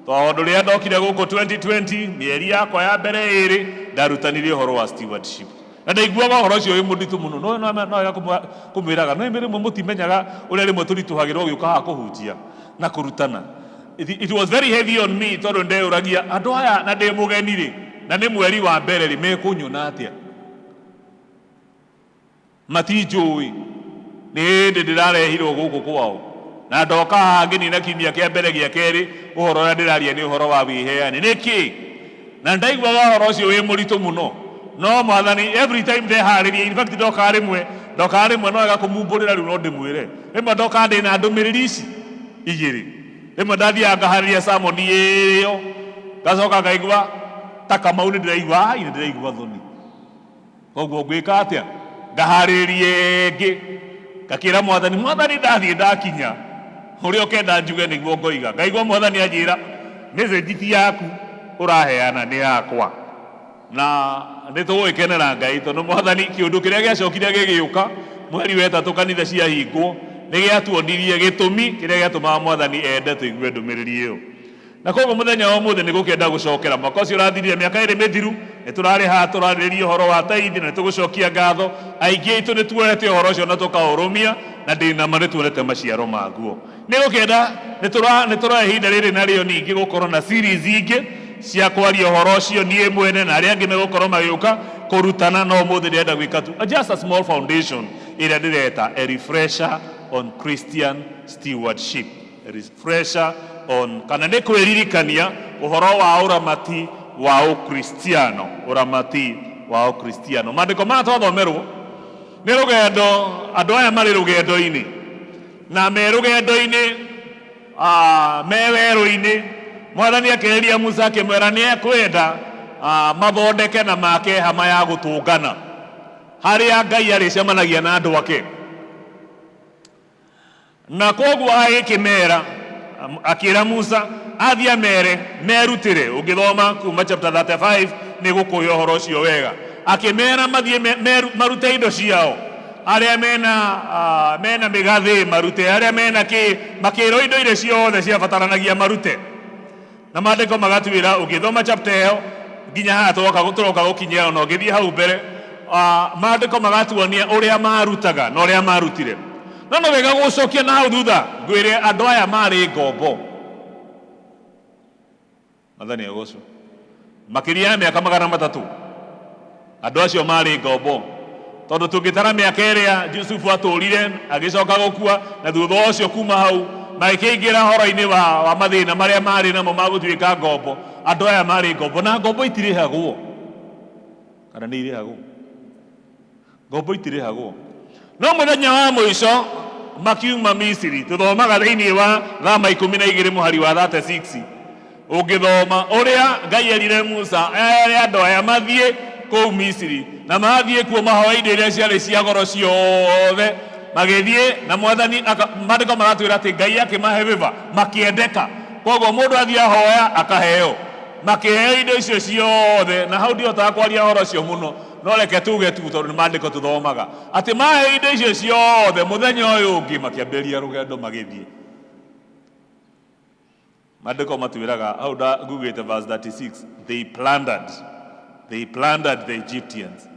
tondũ rĩrĩa ndokire gũkũ 2020, mĩeri yakwa ya mbere ĩrĩ ndarutanirie ũhoro wa stewardship, na ndaiguaga ũhoro ũcio wĩ mũritũ mũno. No wega kũmwĩraga no rĩmwe mũtimenyaga ũrĩa rĩmwe tũritũhagĩrwo gĩũka haha kũhunjia na kũrutana. It was very heavy on me, tondũ ndeyũragia andũ aya na ndĩ mũgeni rĩ, na nĩ mweri wa mbere rĩ, mekũnyona atĩa? Matinjũĩ, nĩ hĩndĩ ndĩrarehirwo gũkũ kwao, na ndoka haha ngĩnina kiumia kĩa mbere gĩa kerĩ, ũhoro ũrĩa ndĩraria nĩ ũhoro wa wĩheani nĩkĩ? Na ndaiguaga ũhoro ũcio wĩ mũritũ mũno. No Mwathani, every time ndeharĩria, in fact ndokaga rĩmwe, no wega kũmumbũrĩra rĩu, no ndĩmwĩre rĩmwe ndokaga ndĩna ndũmĩrĩri ici igĩrĩ. Rĩmwe ndathiaga ngaharĩria sermon ĩyo, ngacoka ngaigua ta Kamau nĩ ndĩraigua ai, nĩ ndĩraigua thoni, koguo ngwĩka atĩa? Ngaharĩrĩria ĩngĩ, ngakĩra Mwathani, "Mwathani, ndathiĩ ndakinya ũrĩa ũkenda njuge nĩguo ngoiga." Ngaigua Mwathani anjĩra, "Message ti yaku ũraheana, nĩ yakwa." Na nĩ tũgũgĩkenera Ngai, tondũ Mwathani kĩũndũ kĩrĩa gĩacokire gĩgĩũka mweri wa ĩtatũ kanitha ciahingwo nĩ gĩatuonirie gĩtũmi kĩrĩa gĩatũmaga Mwathani ende tũigue ndũmĩrĩri ĩyo. Na koguo mũthenya wa ũmũthĩ nĩ gũkĩenda gũcokera mwaka ũcio ũrathirire, mĩaka 2 mĩthiru, nĩ tũrarĩ haha tũrarĩrĩria ũhoro wa taithi, na nĩ tũgũcokia ngatho. Aingĩ aitũ nĩ tuoete ũhoro ũcio na tũkaũrũmia, na ndĩ na ma nĩ tuonete maciaro maguo. Nĩ gũkĩenda nĩ tũroya ihinda rĩrĩ narĩo ningĩ gũkorwo na series ingĩ cia kwaria ũhoro ũcio, niĩ mwene na arĩa angĩ megũkorwo magĩũka kũrutana. No ũmũthĩ ndĩrenda gwĩka tu just a small foundation ĩrĩa ndĩreta a refresher on Christian stewardship, a refresher on, kana nĩ kwĩririkania ũhoro wa ũramati wa Ũkristiano, ũramati wa Ũkristiano. Maandĩko maya twathomerwo nĩ rũgendo, andũ aya marĩ rũgendo-inĩ na me rũgendo-inĩ me werũ-inĩ. Mwathani akĩrĩria Musa akĩmwĩra nĩ ekwenda mathondeke na make hama ya gũtũngana harĩa Ngai arĩcemanagia na andũ ake. Na koguo agĩkĩmera, akĩra Musa athiĩ amere merutĩre. Ũngĩthoma kuma chapter 35 nĩ gũkũhe ũhoro ũcio wega. Akĩmera mathiĩ marute indo ciao, arĩa mena mĩgathĩ marute, arĩa mena kĩ, makĩrwo indo iria ciothe ciabataranagia marute. Na maandĩko magatwĩra ũngĩthoma chapter ĩyo nginya haha tũroka gũkinyia ona ũngĩthiĩ hau mbere, maandĩko magatuonia ũrĩa marutaga na ũrĩa marutire. No nĩ wega gũcokia na hau thutha ngwĩre andũ aya marĩ ngombo. Mwathani agocwo. Makĩria ya mĩaka 300 andũ acio marĩ ngombo, tondũ tũngĩtara mĩaka ĩrĩa Jusufu atũrire agĩcoka gũkua, na thutha ũcio kuma hau magĩkĩingĩra horo-inĩ wa mathĩna marĩa marĩ namo ma gũtuĩka ngombo. Andũ aya marĩ ngombo, na ngombo itirĩhagwo. Kana nĩ irĩhagwo? Ngombo itirĩhagwo. No mũthenya wa mũico makiuma Misiri, tũthomaga thĩinĩ wa Thama 12 mũhari wa 36. Ũngĩthoma ũrĩa Ngai erire Musa ere andũ aya mathiĩ kũu Misiri, na mathiĩ kuo mahoe indo iria ciarĩ cia goro ciothe, magĩthiĩ na Mwathani maandĩko maratwĩra atĩ Ngai akĩmahe favor, makĩendeka. Koguo mũndũ athiĩ ahoya akaheo, makĩheo indo icio ciothe. Na hau ndihotaga kwaria ũhoro ũcio mũno, no reke tuge tu tondũ nĩ maandĩko tũthomaga atĩ maheo indo icio ciothe, mũthenya ũyũ ũngĩ makĩambĩrĩria rũgendo magĩthiĩ. Maandĩko matwĩraga hau ngugĩte verse 36, they plundered the Egyptians.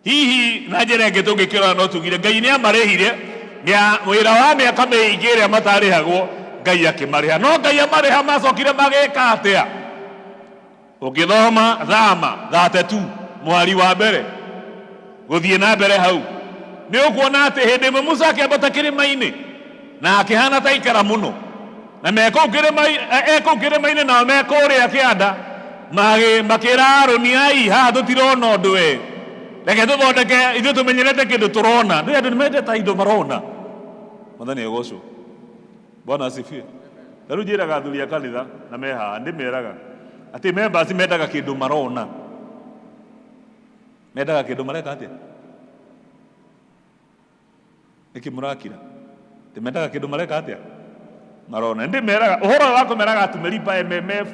Hihi na njĩra ĩngĩ tũngĩkĩrora no tugire Ngai nĩ amarĩhire wĩra wa mĩaka mĩingĩ ĩrĩa matarĩhagwo, Ngai akĩmarĩha. No Ngai amarĩha macokire magĩka atĩa? Ũngĩthoma Thama 32 mũhari wa mbere gũthiĩ na mbere hau, nĩ ũkuona atĩ hĩndĩ ĩmwe Musa akĩambata kĩrĩma-inĩ na akĩhana ta ikara mũno, na me kũu kĩrĩma-inĩ nao me kũrĩa kĩanda makĩra Harũni, ai haha tũtirona ũndũ we, reke tũthondeke, ithuĩ tũmenyerete kĩndũ tũrona. Ndũĩ andũ nĩ mendete indo marona. Mwathani agocwo. Bwana asifiwe. Ta rĩu njĩraga athuri a kanitha na me haha, ndĩmeraga atĩ members mendaga kĩndũ marona. Mendaga kĩndũ mareka atĩa? Nĩkĩ mũrakira? Atĩ mendaga kĩndũ mareka atĩa? Marona. Ndĩmeraga ũhoro ũyũ wa kũmeraga tumelipa MMF,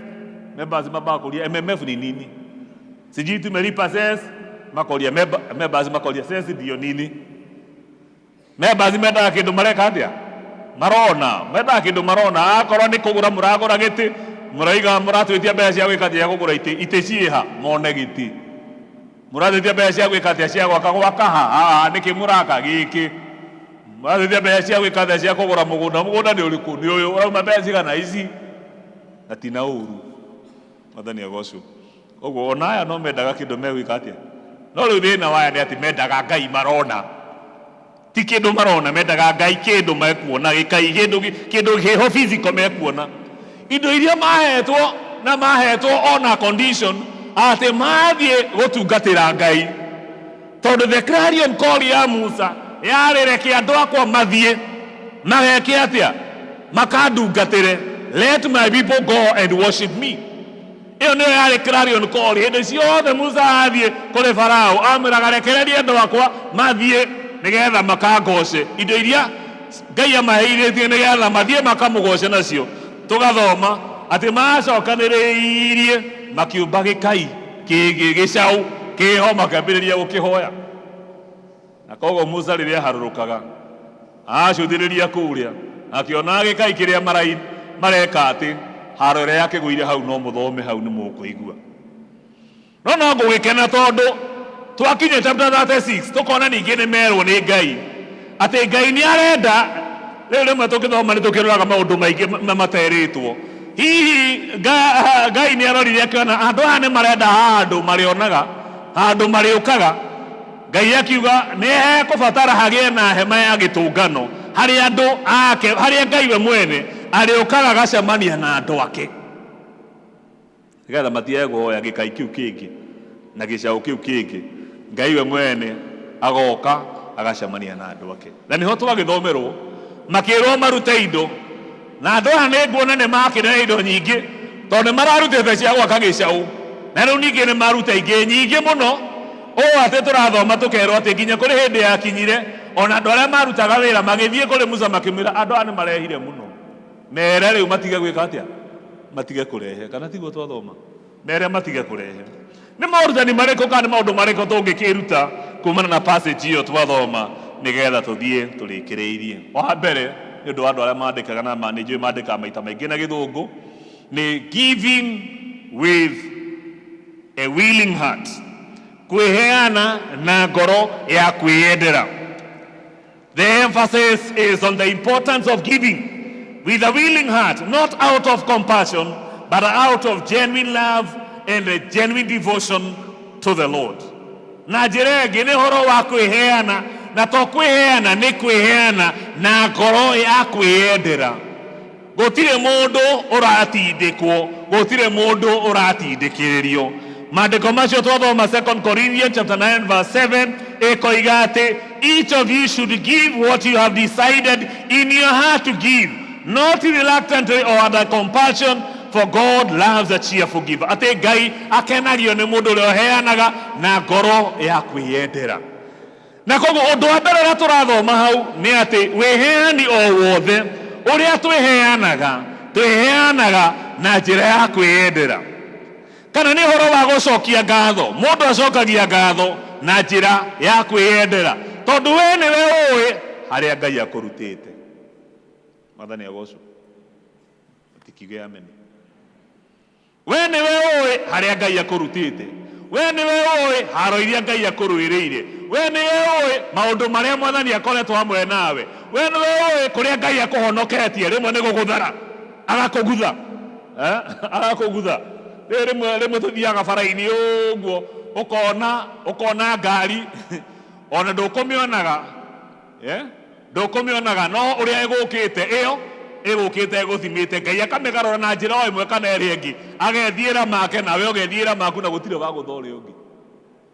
members mambaga kũria MMF ni nini? Sijui tumelipa cess, makoria members makoria cess ndio nini? Members mendaga kĩndũ mareka atĩa? Marona. Mendaga kĩndũ marona. Akorwo nĩ kũgũra mũragũra gĩtĩ, mũraiga mũratwĩtia mbeca cia gwĩka atĩa kũgũra itĩ, itĩ ciĩha, mone gĩtĩ. Mũratwĩtia mbeca cia gwĩka atĩa cia gwaka, gwaka ha? Haha nĩkĩ mũraka gĩkĩ? Mũratwĩtia mbeca cia gwĩka atĩa cia kũgũra mũgũnda, mũgũnda nĩ ũrĩkũ? Nĩ ũyũ, ũrauma mbeca cigana? Ici. Na ti na ũru. Mwathani agocwo. Koguo ona aya no mendaga kĩndũ megwĩka atĩa? No rĩu thĩna waya nĩ atĩ mendaga Ngai marona. Ti kĩndũ marona, mendaga Ngai kĩndũ mekuona, gĩkai kĩndũ kĩho physical mekuona. Indo iria mahetwo na mahetwo ona condition atĩ mathiĩ gũtungatĩra Ngai. Tondũ the clarion call ya Musa yarĩ reke andũ akwa mathiĩ mageke atĩa? Makandungatĩre. Let my people go and worship me. Ĩyo nĩyo yarĩ clarion call. Hĩndĩ ciothe Musa athiĩ kũrĩ Farao amwĩraga rekereria andũ akwa mathiĩ nĩgetha makangoce. Indo iria Ngai amaheirĩtie nĩgetha mathiĩ makamũgoce nacio. Tũgathoma atĩ macokanĩrĩirie makiũmba gĩkai kĩngĩ gĩcaũ kĩho makĩambĩrĩria gũkĩhoya. Na koguo Musa rĩrĩa aharũrũkaga acũthĩrĩria kũrĩa akĩona gĩkai kĩrĩa mareka atĩ haro ĩrĩa yakĩgũire hau no mũthome hau nĩ mũkũigua. No no ngũgĩkena tondũ twakinya chapter 36 tũkona ningĩ nĩ merwo nĩ Ngai atĩ Ngai nĩ arenda. Rĩu rĩmwe tũkĩthoma nĩ tũkĩroraga maũndũ maingĩ materĩtwo. Hihi Ngai nĩ arorire akĩona andũ aya nĩ marenda handũ marĩonaga, handũ marĩũkaga. Ngai akiuga nĩ hekũbatara hagĩe na hema ya gĩtũngano harĩa andũ ake, harĩa Ngai we mwene arĩũkaga agacemania na andũ ake. Nĩgetha matigage kũhoya gĩkai kĩu kĩngĩ na gĩcaũ kĩu kĩngĩ. Ngai we mwene agoka agacemania na andũ ake. Na nĩho twagĩthomerwo makĩrwo marute indo na andũ aya nĩ nguona nĩ makĩrĩ indo nyingĩ tondũ nĩ mararutĩte cia gwaka gĩcaũ na rĩu ningĩ nĩ maruta ingĩ nyingĩ mũno ũũ atĩ tũrathoma tũkerwo atĩ nginya kũrĩ hĩndĩ yakinyire ona andũ arĩa marutaga wĩra magĩthiĩ kũrĩ Musa makĩmwĩra andũ aya nĩ marehire mũno mere rĩu matige gwĩka atĩa matige kũrehe kana tiguo twathoma mere matige kũrehe nĩ morutani marĩkũ kana nĩ maũndũ marĩkũ tũngĩkĩruta kumana na passage ĩyo twathoma nĩgetha tũthiĩ tũrĩkĩrĩirie wa mbere nĩ ũndũ wa andũ arĩa mandĩkaga na nĩ njũĩ mandĩkaga maita maingĩ na gĩthũngũ nĩ giving with a willing heart kwĩheana na ngoro ya kwĩyendera. The emphasis is on the importance of giving with a willing heart, not out of compassion, but out of genuine love and a genuine devotion to the Lord. Na njĩra ĩngĩ nĩ ũhoro wa kwĩheana, na to kwĩheana nĩ kwĩheana na ngoro ya kwĩyendera. Gũtirĩ mũndũ ũratindĩkwo, gũtirĩ mũndũ ũratindĩkĩrĩrio. Maandĩko macio twathoma 2 Corinthians chapter 9 verse 7 ĩkoiga atĩ each of you should give what you have decided in your heart to give, not reluctantly or under compulsion, for God loves a cheerful giver. Atĩ Ngai akenagio nĩ mũndũ ũrĩa ũheanaga na ngoro ya kwĩyendera. Na koguo ũndũ wa mbere ũrĩa tũrathoma hau nĩ atĩ wĩheani o wothe ũrĩa twĩheanaga, twĩheanaga na njĩra ya kwĩyendera. Kana nĩ ũhoro wa gũcokia ngatho, mũndũ acokagia ngatho na njĩra ya kwĩyendera, tondũ we nĩwe ũĩ harĩa Ngai akũrutĩte. Mwathani agocwo. Tikiuge amen. We nĩwe ũĩ harĩa Ngai akũrutĩte. We nĩwe ũĩ haro iria Ngai akũrũĩrĩire. We nĩwe ũĩ maũndũ marĩa Mwathani akoretwo hamwe nawe. We nĩwe ũĩ kũrĩa Ngai akũhonoketie. Rĩmwe nĩ gũgũthara agakũgutha, eh? Agakũgutha. Rĩu rĩmwe rĩmwe tũthiaga bara-inĩ ũguo ũkona ũkona ngari ona ndũkũmĩonaga Eh? Ndũkũmĩonaga, no ũrĩa ĩgũkĩte, ĩyo ĩgũkĩte ĩgũthimĩte. Ngai akamĩgarũra na njĩra o ĩmwe kana ĩrĩa ĩngĩ, agethiĩra make nawe ũgethiĩra maku na gũtirĩ wa gũtha ũrĩa ũngĩ.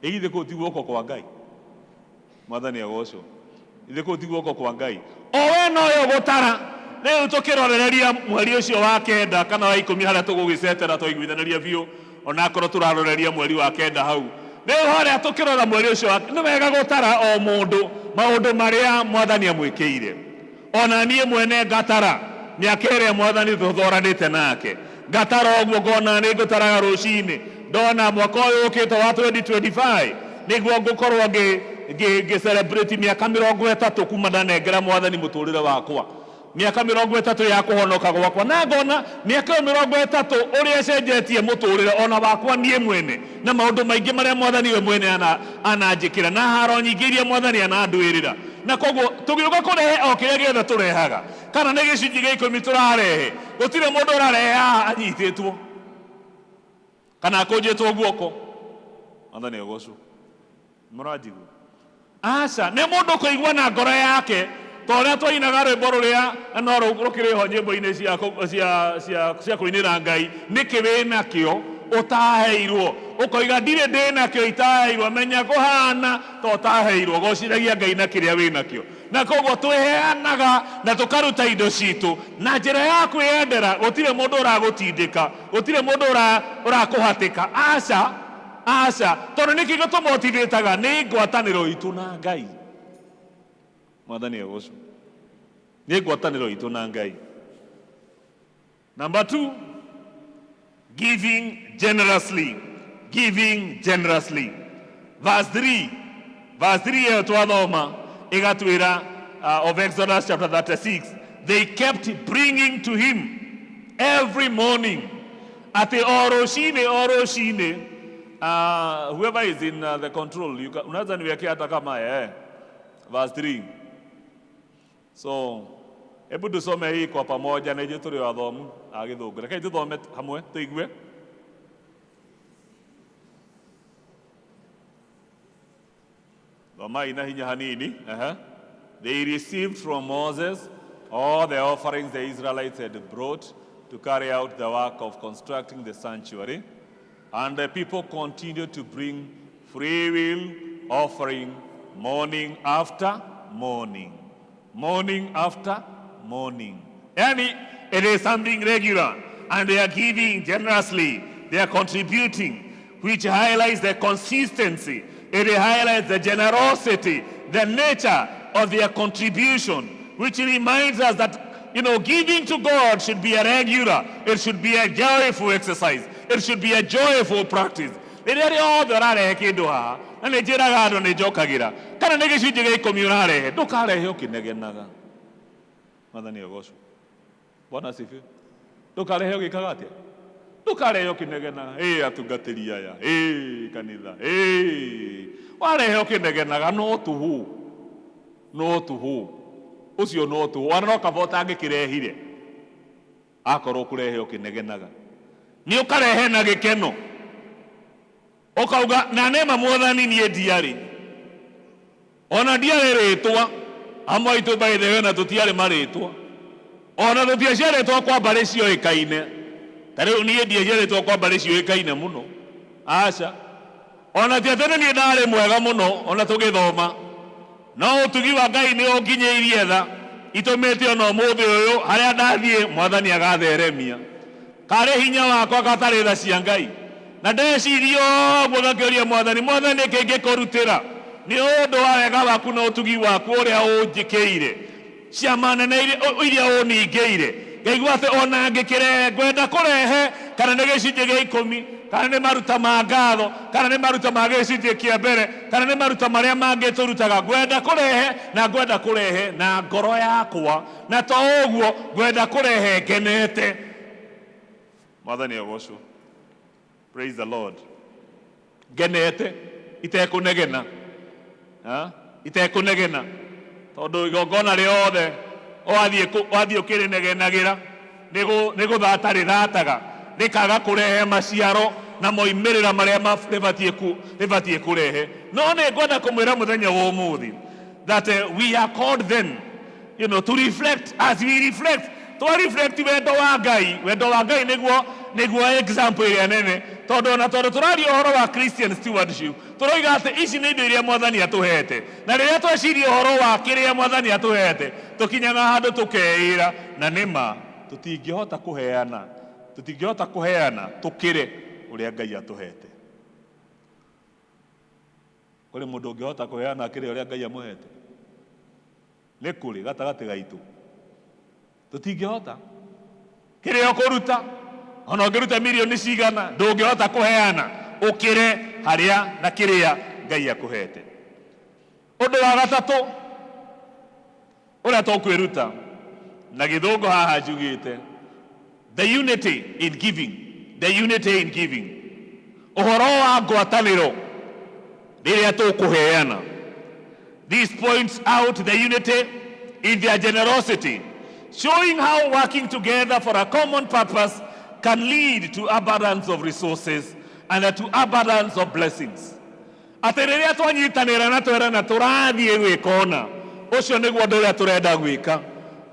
Ĩ githĩ kũu ti guoko kwa Ngai? Mwathani agocwo. Githĩ kũu ti guoko kwa Ngai? O we nowe ũgũtara. Rĩu tũkĩrorereria mweri ũcio wa kenda kana wa ikũmi harĩa tũgũgĩcetera twaiguithanĩria biũ Onakorwo tũraroreria mweri wa kenda hau, rĩu harĩa tũkĩrora mweri ũcio wa, nĩ wega gũtara o mũndũ maũndũ marĩa Mwathani amwĩkĩire. Ona niĩ mwene ngatara mĩaka ĩrĩa Mwathani tũtwaranĩte nake, ngatara ũguo ngona nĩ ngũtaraga rũcinĩ, ndona mwaka ũyũ ũkĩte wa 2025 nĩguo ngũkorwo ngĩ ngĩ celebrate mĩaka mĩrongo ĩtatũ kuma ndanengera Mwathani mũtũrĩre wakwa. Mĩaka mĩrongo ĩtatũ ya kũhonoka gwakwa, na ngona mĩaka ĩyo mĩrongo ĩtatũ ũrĩa ĩcenjetie mũtũrĩre ona wakwa niĩ mwene, na maũndũ maingĩ marĩa Mwathani we mwene ananjĩkĩra, na haro nyingĩ iria Mwathani anandwĩrĩra. Na koguo tũgĩũka kũrehe o kĩrĩa gĩothe tũrehaga, kana nĩ gĩcunjĩ gĩa ikũmi tũrarehe, gũtirĩ mũndũ ũrarehe haha anyitĩtwo kana akũnjĩtwo guoko. Mwathani agocwo. Mũranjigua? Aca, nĩ mũndũ kũigua na ngoro yake ta ũrĩa twainaga rwĩmbo rũrĩa na no rũkĩrĩ ho nyĩmbo-inĩ cia, cia, cia, cia kũinĩra Ngai, nĩkĩ wĩ nakĩo ũtaheirwo? Ũkoiga ndirĩ ndĩ nakĩo itaheirwo, menya kũhana ta ũtaheirwo, gocithagia Ngai na kĩrĩa wĩ nakĩo. Na koguo twĩheanaga na tũkaruta indo citũ na njĩra ya kwĩyendera, gũtirĩ mũndũ ũragũtindĩka, gũtirĩ mũndũ ũrakũhatĩka, aca. Aca, tondũ nĩkĩ gĩtũmotivĩtaga? Nĩ ngwatanĩro itũ na Ngai. Mwathani agocwo. Nĩ ngwatanĩro itũ na Ngai. Number two, giving generously. Giving generously. Verse 3. Verse 3 ĩyo twathoma ĩgatwĩra of Exodus chapter 36. They kept bringing to him every morning Atĩ o rũcinĩ o rũcinĩ whoever is in the control you can, unaweza niwekea hata kama verse 3. So hebu tusome hii kwa pamoja na ithuĩ tũrĩ o athomu a gĩthũngũ. Rekei tũthome hamwe tũigue. Thomai na hinya hanini. Aha. They received from Moses all the offerings the Israelites had brought to carry out the work of constructing the sanctuary. And the people continued to bring free will offering morning after morning. Morning after morning. Yani, it is something regular. And they are giving generously. They are contributing, which highlights the consistency. It highlights the generosity, the nature of their contribution, which reminds us that, giving to God should be a regular, it should be a joyful exercise, it should be a joyful practice. Rĩrĩa rĩothe ũrarehe kĩndũ haha, na nĩ njĩraga andũ nĩ njokagĩra, kana nĩ gĩcunjĩ gĩa ikũmi ũrarehe, ndũkarehe ũkĩnegenaga. Mwathani agocwo. Bwana asifiwe. Ndũkarehe ũgĩkaga atĩa? Ndũkarehe ũkĩnegenaga. Ĩ atungatĩri aya, ĩ kanitha, ĩ warehe ũkĩnegenaga no tũhũ, no tũhũ, ũcio no tũhũ. Ona no kaba ũtangĩkĩrehire akorwo ũkũrehe ũkĩnegenaga. Nĩ ũkarehe na gĩkeno, ũkauga na nĩma Mwathani niĩ ndiarĩ ona ndiarĩ rĩtwa amwe aitũ by the way na tũtiarĩ marĩtwa ona tũtiaciarĩtwo kwa mbarĩ cioĩkaine. Ta rĩu niĩ ndiaciarĩtwo kwa mbarĩ ciũĩkaine mũno, aca. Ona ti atĩ nĩ niĩ ndarĩ mwega mũno ona tũgĩthoma, no ũtugi wa Ngai nĩ ũnginyĩirie tha itũmĩte ona ũmũthĩ ũyũ harĩa ndathiĩ Mwathani agatheremia. Karĩ hinya wakwa gatarĩ tha cia Ngai. Na ndeciria ũguo ngakĩũria Mwathani, Mwathani nĩkĩ ingĩkũrutĩra nĩ ũndũ wa wega waku na ũtugi waku ũrĩa ũnjĩkĩire, ciama nene iria ũningĩire. Ngaigua atĩ ona ngĩkĩrehe, ngwenda kũrehe kana nĩ gĩcunjĩ gĩa ikũmi, kana nĩ maruta ma ngatho, kana nĩ maruta ma gĩcunjĩ kĩa mbere, kana nĩ maruta marĩa mangĩ tũrutaga, ngwenda kũrehe na ngwenda kũrehe na ngoro yakwa, na to ũguo ngwenda kũrehe ngenete. Mwathani agocwo. Praise the Lord. Ngenete itekũnegena. Ha? Itekũnegena. Tondũ igongona rĩothe wathiĩ ũkĩrĩnegenagĩra nĩ gũthata rĩthataga, rĩkaga kũrehe maciaro na moimĩrĩra marĩa rĩbatiĩ kũrehe. No nĩ ngwenda kũmwĩra mũthenya wa ũmũthĩ that we are called then, to reflect. As we reflect, to reflect wendo wa Ngai. Wendo wa Ngai nĩguo example ĩrĩa nene, tondũ ona tondũ tũraria ũhoro wa Christian stewardship, tũroiga atĩ ici nĩ indo iria Mwathani atũhete, na rĩrĩa tweciria ũhoro wa kĩrĩa Mwathani atũhete, tũkinyaga handũ tũkeĩra, na nĩma tũtingĩhota kũheana, tũtingĩhota kũheana tũkĩre ũrĩa Ngai atũhete. Kũrĩ mũndũ ũngĩhota kũheana akĩre ũrĩa Ngai amũhete? Nĩ kũrĩ gatagatĩ gaitũ tũtingĩhota. Kĩrĩa ũkũruta, ona ũngĩruta mirioni cigana, ndũngĩhota kũheana ũkĩre harĩa na kĩrĩa Ngai akũhete. Ũndũ wa gatatũ ũrĩa tũkwĩruta na gĩthũngũ haha njugĩte, the unity in giving, the unity in giving, ũhoro wa ngwatanĩro rĩrĩa tũkũheana. This points out the unity in their generosity, showing how working together for a common purpose can lead to abundance of resources and to abundance of blessings. Atĩ rĩrĩa twanyitanĩra na twerana tũrathiĩ gwĩka ũna, ũcio nĩguo ũndũ ũrĩa tũrenda gwĩka.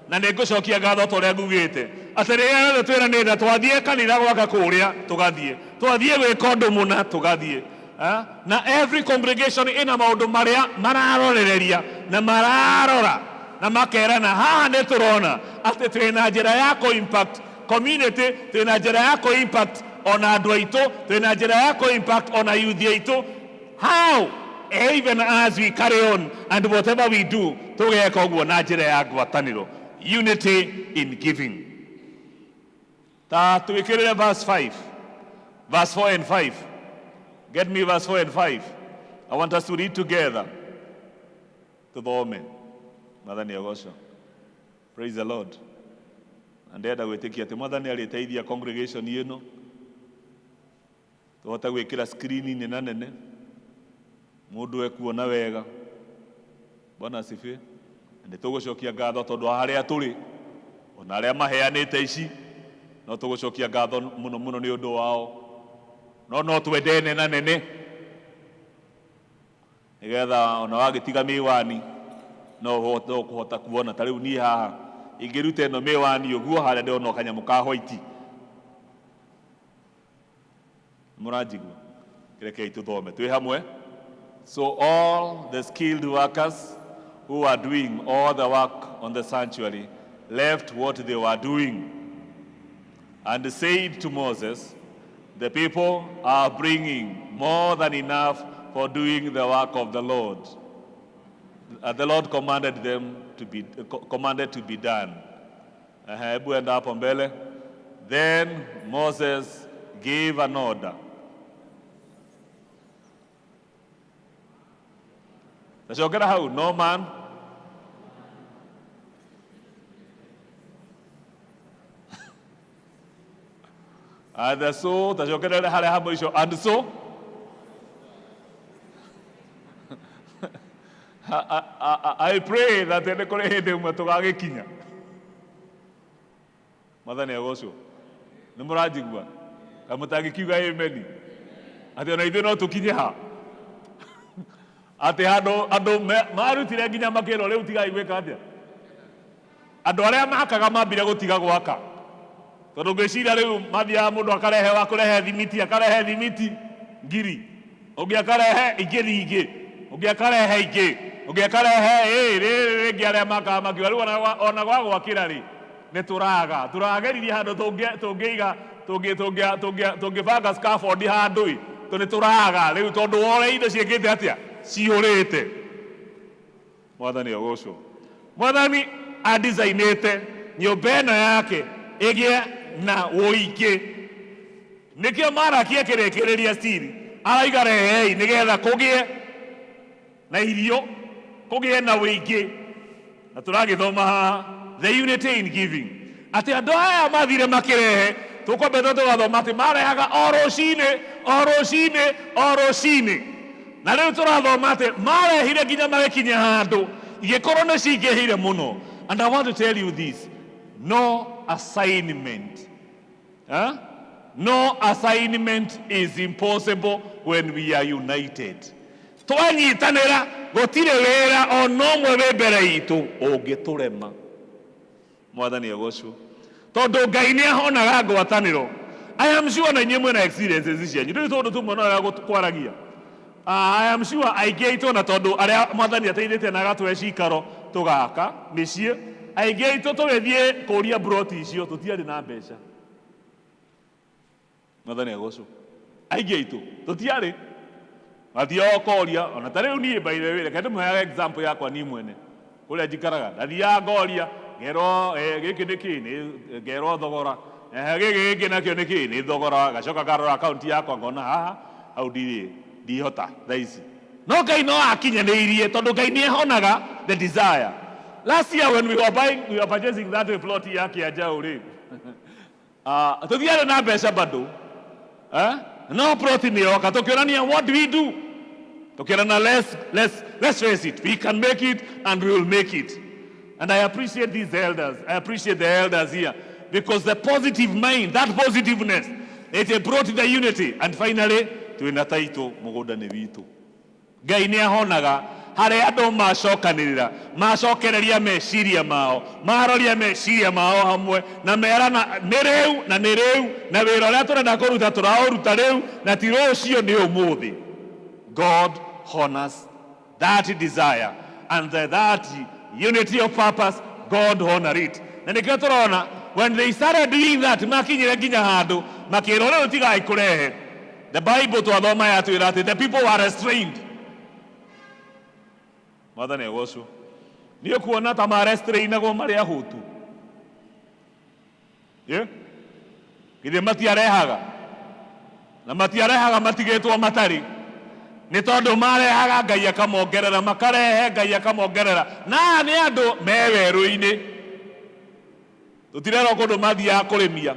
Na nĩ ngũcokia ngatho ta ũrĩa ngugĩte, atĩ rĩrĩa rĩothe twĩranĩte twathiĩ kanitha gwaka kũrĩa, tũgathiĩ, twathiĩ gwĩka ũndũ mũna, tũgathiĩ. Na every congregation ĩna maũndũ marĩa mararorereria na mararora na makerana, haha nĩ tũrona atĩ twĩna njĩra ya kũ-impact community, twĩna njĩra ya kũ-impact ona andũ aitũ, twĩna njĩra ya kũ-impact ona youth aitũ. How even as we carry on and whatever we do, tũgeka ũguo na njĩra ya ngwatanĩro, unity in giving. Ta twĩkĩrĩre verse 5, verse 4 and 5. Get me verse 4 and 5. I want us to read together. Tuthome. Mwathani agocwo. Praise the Lord. Na ndĩrenda gwĩtĩkia atĩ Mwathani arĩteithia congregation ĩno tũhote gwĩkĩra screen nene nene, mũndũ ekuona wega. Bwana asifiwe. Na nĩ tũgũcokia ngatho tondũ harĩa tũrĩ ona arĩa maheanĩte ici no tũgũcokia ngatho mũno mũno nĩ ũndũ wao, no twende nena nene nĩgetha ona wagĩtiga mĩwani no ũhote kũhota kuona. Ta rĩu niĩ haha ingĩruta ĩno mĩwani ũguo, harĩa ndĩrona kanyamũ ka white. Mũranjigua? Rekei tũthome twĩ hamwe. So all the skilled workers who are doing all the work on the sanctuary left what they were doing and said to Moses, The people are bringing more than enough for doing the work of the Lord. The Lord commanded them to be commanded to be done. Hebu enda hapo mbele. Then Moses gave an order. Tacokera hau, no man. And so, tacokera harĩa ha mũico. And so, I pray that nĩ kũrĩ hĩndĩ ĩmwe tũgagĩkinya. Mwathani agocwo. Nĩ mũranjigua? Kaĩ mũtangĩkiuga amen? Atĩ ona ithuĩ no tũkinye ha? Atĩ handũ andũ marutire nginya makĩrwo rĩu tigai gwĩka atĩa? Andũ arĩa makaga mambire gũtiga gwaka. Tondũ ngwĩciria rĩu mathiaga mũndũ akarehe wa kũrehe thimiti, akarehe thimiti ngiri, ũngĩ akarehe ingĩ nyingĩ, ũngĩ akarehe ingĩ, ũngĩ akarehe ĩ rĩrĩ rĩngĩ arĩa makaga makiuga rĩu ona gwa gwakĩra rĩ nĩ tũraga tũrageririe handũ tũngĩiga tũngĩbanga scaffold handũ ĩ tondũ nĩ tũraga rĩu tondũ wore indo ciĩkĩte atĩa cihũrĩte. Mwathani agocwo. Mwathani adizainĩte nyũmba ĩno yake ĩgĩe na ũingĩ. Nĩkĩo Maraki akĩrĩkĩrĩria stiri araiga rehei nĩgetha kũgĩe na irio, kũgĩe na ũingĩ. Na tũragĩthoma haha the unity in giving, atĩ andũ aya mathire makĩrehe, tũkwambĩte tũgathoma atĩ marehaga o rũcinĩ, o rũcinĩ, o rũcinĩ. Na rĩu tũrathoma atĩ marehire nginya magĩkinya handũ igĩkorwo nĩ cingĩhire mũno. And I want to tell you this, no assignment, huh? No assignment is impossible when we are united. Twanyitanĩra gũtirĩ wĩra ona ũmwe wĩ mbere itũ ũngĩtũrema. Mwathani agocwo. Tondũ Ngai nĩ ahonaga ngwatanĩro. I am sure na inyuĩ mwĩna experiences cianyu. Ndũĩ tũndũ tũmwe no wega kwaragia. I am sure aingĩ aitũ na tondũ arĩa Mwathani ateithĩtie na agatũhe cikaro tũgaka mĩciĩ, aingĩ aitũ tũgĩthiĩ kũria broti icio tũtiarĩ na mbeca. Mwathani agocwo. Aingĩ aitũ tũtiarĩ mathiaga ũkoria ona ta rĩu niĩ by the way reke ndĩmũheage example yakwa niĩ mwene kũrĩa njikaraga ndathiaga ngoria ngerwo gĩkĩ nĩ kĩ nĩ ngerwo thogora gĩkĩ gĩkĩ nakĩo nĩ kĩ nĩ thogora gacoka ngarora akaunti yakwa ngona haha hau ndirĩ ndihota thaa ici no Ngai no akinyanĩirie tondũ Ngai nĩ ahonaga the desire. Last year when we were buying, we were purchasing that plot ya Kĩanjaũ rĩ, tũtiarĩ na mbeca bado, no plot nĩ yoka tũkĩonania what do we do, tũkĩrana let's face it, we can make it and we will make it. And I appreciate these elders. I appreciate the elders here because the positive mind, that positiveness, it brought the unity. And finally, twĩna taitũ mũgũnda nĩ witũ. Ngai nĩ ahonaga harĩa andũ macokanĩrĩra, macokereria meciria mao, maroria meciria mao hamwe na merana nĩ rĩu na nĩ rĩu na wĩra ũrĩa tũrenda kũruta tũraũruta rĩu na ti rũciũ nĩ ũmũthĩ. God honors that desire and that unity of purpose, God honor it. Na nĩkĩo tũrona when they started doing that makinyire nginya handũ makĩrwo rĩu tigai kũrehe. The Bible twathoma yatwĩra atĩ the people were restrained. Mwathani agocwo. Niĩ kuona ta marestrainagwo marĩ ahũtu. Githĩ matiarehaga? Na matiarehaga matigĩtwo matarĩ. Nĩ tondũ marehaga Ngai akamongerera, makarehe Ngai akamongerera. Na aya nĩ andũ me werũ-inĩ. Tũtirerwo kũndũ mathiaga kũrĩmia.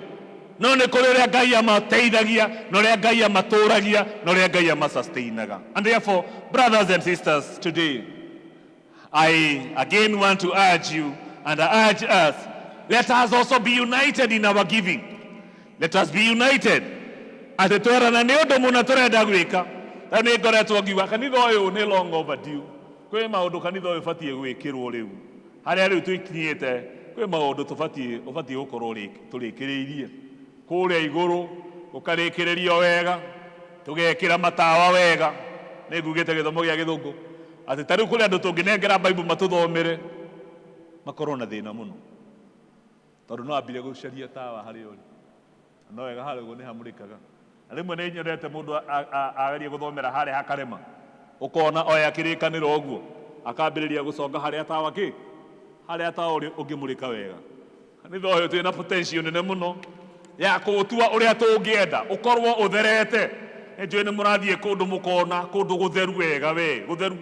No nĩ kũrĩ ũrĩa Ngai amateithagia, na ũrĩa Ngai amatũragia, na ũrĩa Ngai amasustainaga. And therefore, brothers and sisters, today, I again want to urge you and I urge us, let us also be united in our giving. Let us be united. Atĩ twerana nĩ ũndũ mũna tũrenda gwĩka. Ta nĩ ngoretwo ngiuga kanitha ũyũ nĩ long overdue. Kwĩ maũndũ kanitha ũyũ ũbatiĩ gwĩkĩrwo rĩu. Harĩa rĩu twĩkinyĩte kwĩ maũndũ tũbatiĩ ũbatiĩ gũkorwo tũrĩkĩrĩirie. Kũrĩa igũrũ gũkarĩkĩrĩrio wega. Tũgekĩra matawa wega. Nĩ ngugĩte gĩthomo gĩa gĩthũngũ atĩ ta rĩu kũrĩ andũ tũngĩnengera Bible matũthomere makorwo na thĩna mũno, tondũ no ambire gũcaria tawa harĩa ũrĩ. No wega harĩa ũguo nĩ hamũrĩkaga. Na rĩmwe nĩ nyonete mũndũ ageria gũthomera harĩa hakarema, ũkona oya kĩrĩkanĩro ũguo akambĩrĩria gũconga harĩa tawa kĩ harĩa tawa ũrĩ ũngĩmũrĩka wega. Kanitha ũyũ twĩna potential nene mũno ya kũũtua ũrĩa tũngĩenda ũkorwo ũtherete. Nĩ njũĩ nĩ mũrathiĩ kũndũ mũkona kũndũ gũtheru wega we gũtheru,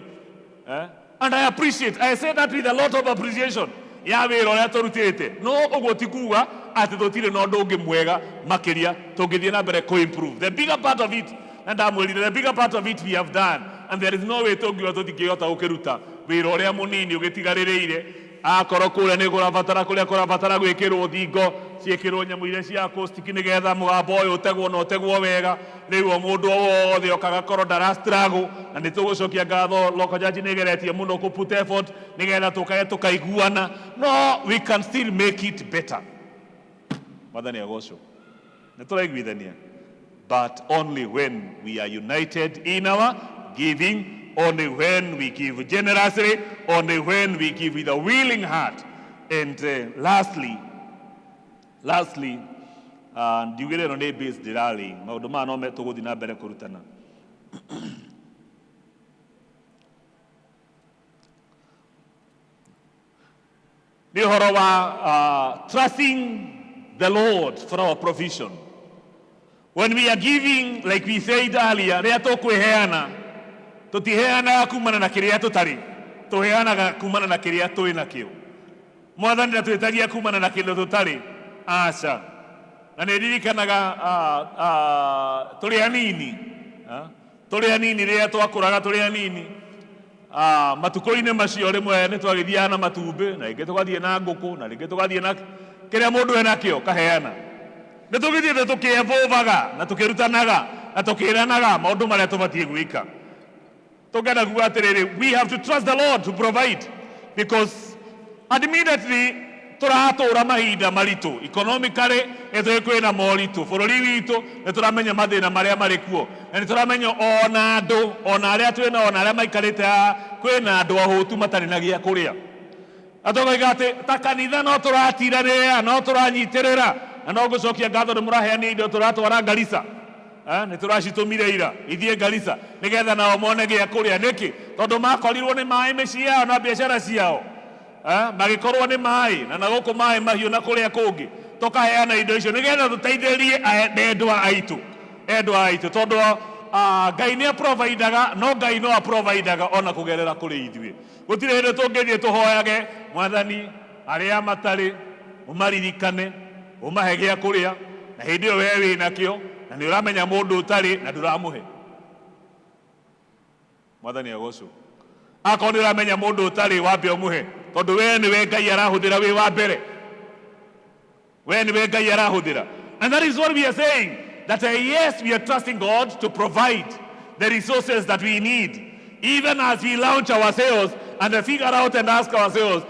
eh? And I appreciate, I say that with a lot of appreciation ya wĩra ũrĩa tũrutĩte. No ũguo ti kuga atĩ tũtirĩ na ũndũ ũngĩ mwega makĩria tũngĩthiĩ na mbere kũ improve. The bigger part of it, na ndamwĩrire, the bigger part of it we have done, and there is no way tũngiuga tũtingĩhota gũkĩruta wĩra ũrĩa mũnini ũgĩtigarĩrĩire. Akorwo kũrĩa nĩ kũrabatara, kũrĩa kũrabatara gwĩkĩrwo thingo, ciĩkĩrwo nyamũ iria cia acoustic nĩgetha mũgambo ũyũ ũtegwo na ũtegwo wega, rĩu o mũndũ o wothe okaga korwo ndara struggle. Na nĩ tũgũcokia ngatho, local church nĩ ĩgeretie mũno kũ put effort nĩgetha tũkage tũkaiguana, no we can still make it better. Mwathani agocwo. Nĩ tũraiguithania, but only when we are united in our giving, only when we give generously, only when we give with a willing heart. And lastly, ndiugire ĩno nĩ base ndĩrarĩ, maũndũ maya no tũgũthiĩ na mbere kũrutana. Nĩ ũhoro wa trusting the Lord for our provision. When we are giving, like we said earlier, rĩrĩa tũkwĩheana, tũtiheanaga kumana na kĩrĩa tũtarĩ, tũheanaga kumana na kĩrĩa twĩ nakĩo. Mwathani ndatwĩtagia kumana na kĩndũ tũtarĩ, aca. Na nĩ ndirikanaga tũrĩ anini, tũrĩ anini rĩrĩa twakũraga tũrĩ anini, matukũ-inĩ macio rĩmwe nĩ twagĩthiaga na matumbĩ, na rĩngĩ tũgathiĩ na ngũkũ, na rĩngĩ tũgathiĩ na kĩrĩa mũndũ enakĩo kaheana. Nĩ tũgĩthiĩte tũkĩevovaga na tũkĩrutanaga na tũkĩranaga maũndũ marĩa tũbatiĩ gwĩka. Tũngĩenda kuga atĩrĩrĩ, we have to trust the Lord to provide, because admittedly tũratũra mahinda maritũ economically, nĩ tũĩ kwĩna moritũ bũrũri witũ, nĩ tũramenya mathĩna marĩa marĩ kuo, na nĩ tũramenya ona andũ, ona arĩa twĩna, ona arĩa maikarĩte haha, kwĩna andũ ahũtu matarĩ na gĩa kũrĩa. Na tũkoiga atĩ ta kanitha no tũratiranĩrĩra, no tũranyitĩrĩra, na no ngũcokia ngatho nĩ mũraheania indo tũratwara Garissa. Nĩ tũracitũmire ira ithiĩ Garissa nĩgetha nao mone gĩa kũrĩa. Nĩkĩ? Tondũ makorirwo nĩ maĩ mĩciĩ yao na biacara ciao, magĩkorwo nĩ maĩ na gũkũ maĩ mahiũ na kũrĩa kũngĩ. Tũkaheana indo icio nĩgetha tũteithĩrĩrie endwa aitũ, endwa aitũ, tondũ Ngai nĩ aprovidaga, no Ngai no aprovidaga ona kũgerera kũrĩ ithuĩ. Gũtirĩ hĩndĩ tũngĩthiĩ tũhoyage Mwathani arĩa matarĩ ũmaririkane, ũmahe gĩa kũrĩa, na hĩndĩ ĩyo we wĩ nakĩo na nĩ ũramenya mũndũ ũtarĩ na ndũramũhe. Mwathani agocwo. Akorwo nĩ ũramenya mũndũ ũtarĩ, wambe ũmũhe, tondũ we nĩwe Ngai arahũthĩra wĩ wa mbere. We nĩwe Ngai arahũthĩra. And that is what we are saying, that yes, we are trusting God to provide the resources that we need, even as we launch ourselves and figure out and ask ourselves,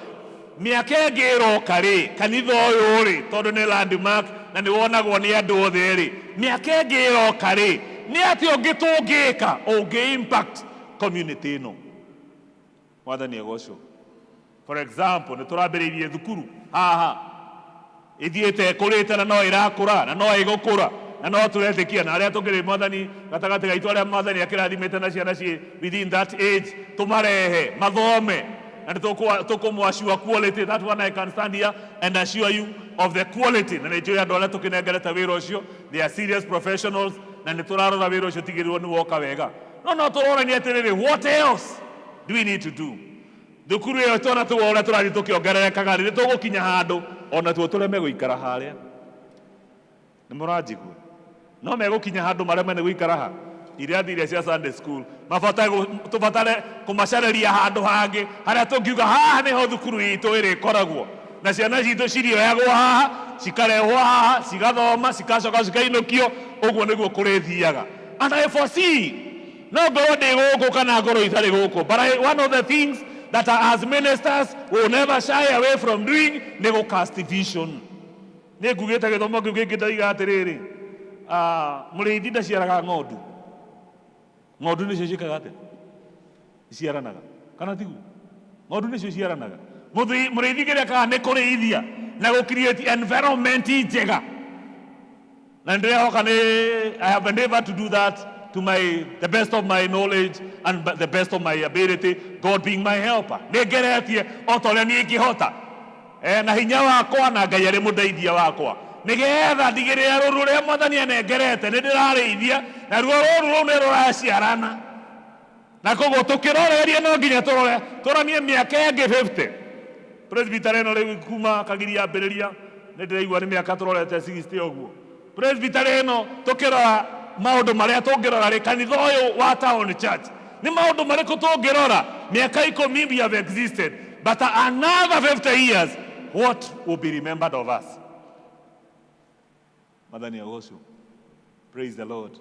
mĩaka ĩngĩ ĩroka rĩ, kanitha ũyũ rĩ, tondũ nĩ landmark na nĩ wonagwo nĩ andũ othe rĩ, mĩaka ĩngĩ ĩroka rĩ, nĩ atĩa ũngĩ tũngĩka ũngĩ impact community ĩno? Mwathani agocwo. For example, nĩ tũrambĩrĩirie thukuru haha ithiĩte ĩkũrĩte na no ĩrakũra na no ĩgũkũra na no tũretĩkia, na arĩa tũkĩrĩ Mwathani gatagatĩ gaitũ, arĩa Mwathani akĩrathimĩte na ciana ciĩ within that age, tũmarehe mathome na nĩ tũkũmũ-assure quality. That one I can stand here and assure you of the quality. Na nĩ njũĩ andũ arĩa tũkĩnengerete wĩra ũcio, they are serious professionals, na nĩ tũrarora wĩra ũcio tigĩrĩrwo nĩ woka wega. No no tũrorania atĩrĩrĩ, what else do we need to do? Thukuru ĩyo twana tuo ũrĩa tũrathiĩ tũkĩongererekaga rĩ, nĩ tũgũkinya handũ ona tuo tũreme gũikara harĩa. Nĩ mũranjigua? No megũkinya handũ mareme nĩ gũikara ha irathi iria cia Sunday school, tũbatare kũmacareria handũ hangĩ harĩa tũngiuga haha nĩho thukuru itũ ĩrĩkoragwo, na ciana citũ cirĩoyagwo haha, cikarehwo haha, cigathoma, cigacoka cikainũkio. Ũguo nĩguo kũrĩthiaga. And I foresee, no ngorwo ndĩ gũkũ kana ngorwo itarĩ gũkũ, but one of the things that as ministers will never shy away from doing nĩ gũ cast vision. Nĩ ngugĩte gĩthomo kĩu kĩngĩ ndoiga atĩrĩrĩ, mũrĩithi ndaciaraga ng'ondu. Ng'ondu nĩcio ciĩkaga atĩa? Iciaranaga. Kana tiguo? Ng'ondu nĩcio iciaranaga. Mũthii- Mũrĩithi kĩrĩa ekaga nĩ kũrĩithia na gũ create environment njega. Na nĩndĩrehoka nĩ I have endeavored to do that to my the best of my knowledge and the best of my ability, God being my helper. Nĩ ngeretie o ta ũrĩa niĩ ingĩhota eh, na hinya wakwa na Ngai arĩ mũndeithia wakwa nĩgetha ndigĩrĩre rũru rũrĩa mwathani anengerete nĩ ndĩrarĩithia naruo rũru rũu nĩ rũraciarana na koguo tũkĩroreria no nginya tũrore tũranie mĩaka ĩngĩ 50 presbytery ĩno rĩu kuma kagiri yambĩrĩria nĩ ndĩraigua nĩ mĩaka tũrorete 60 ũguo presbytery ĩno tũkĩrora maũndũ marĩa tũngĩrora rĩ kanitha ũyũ wa town church nĩ maũndũ marĩkũ tũngĩrora mĩaka ikũmi we have existed but another 50 years what will be remembered of us Mwathani agocwo. Praise the Lord.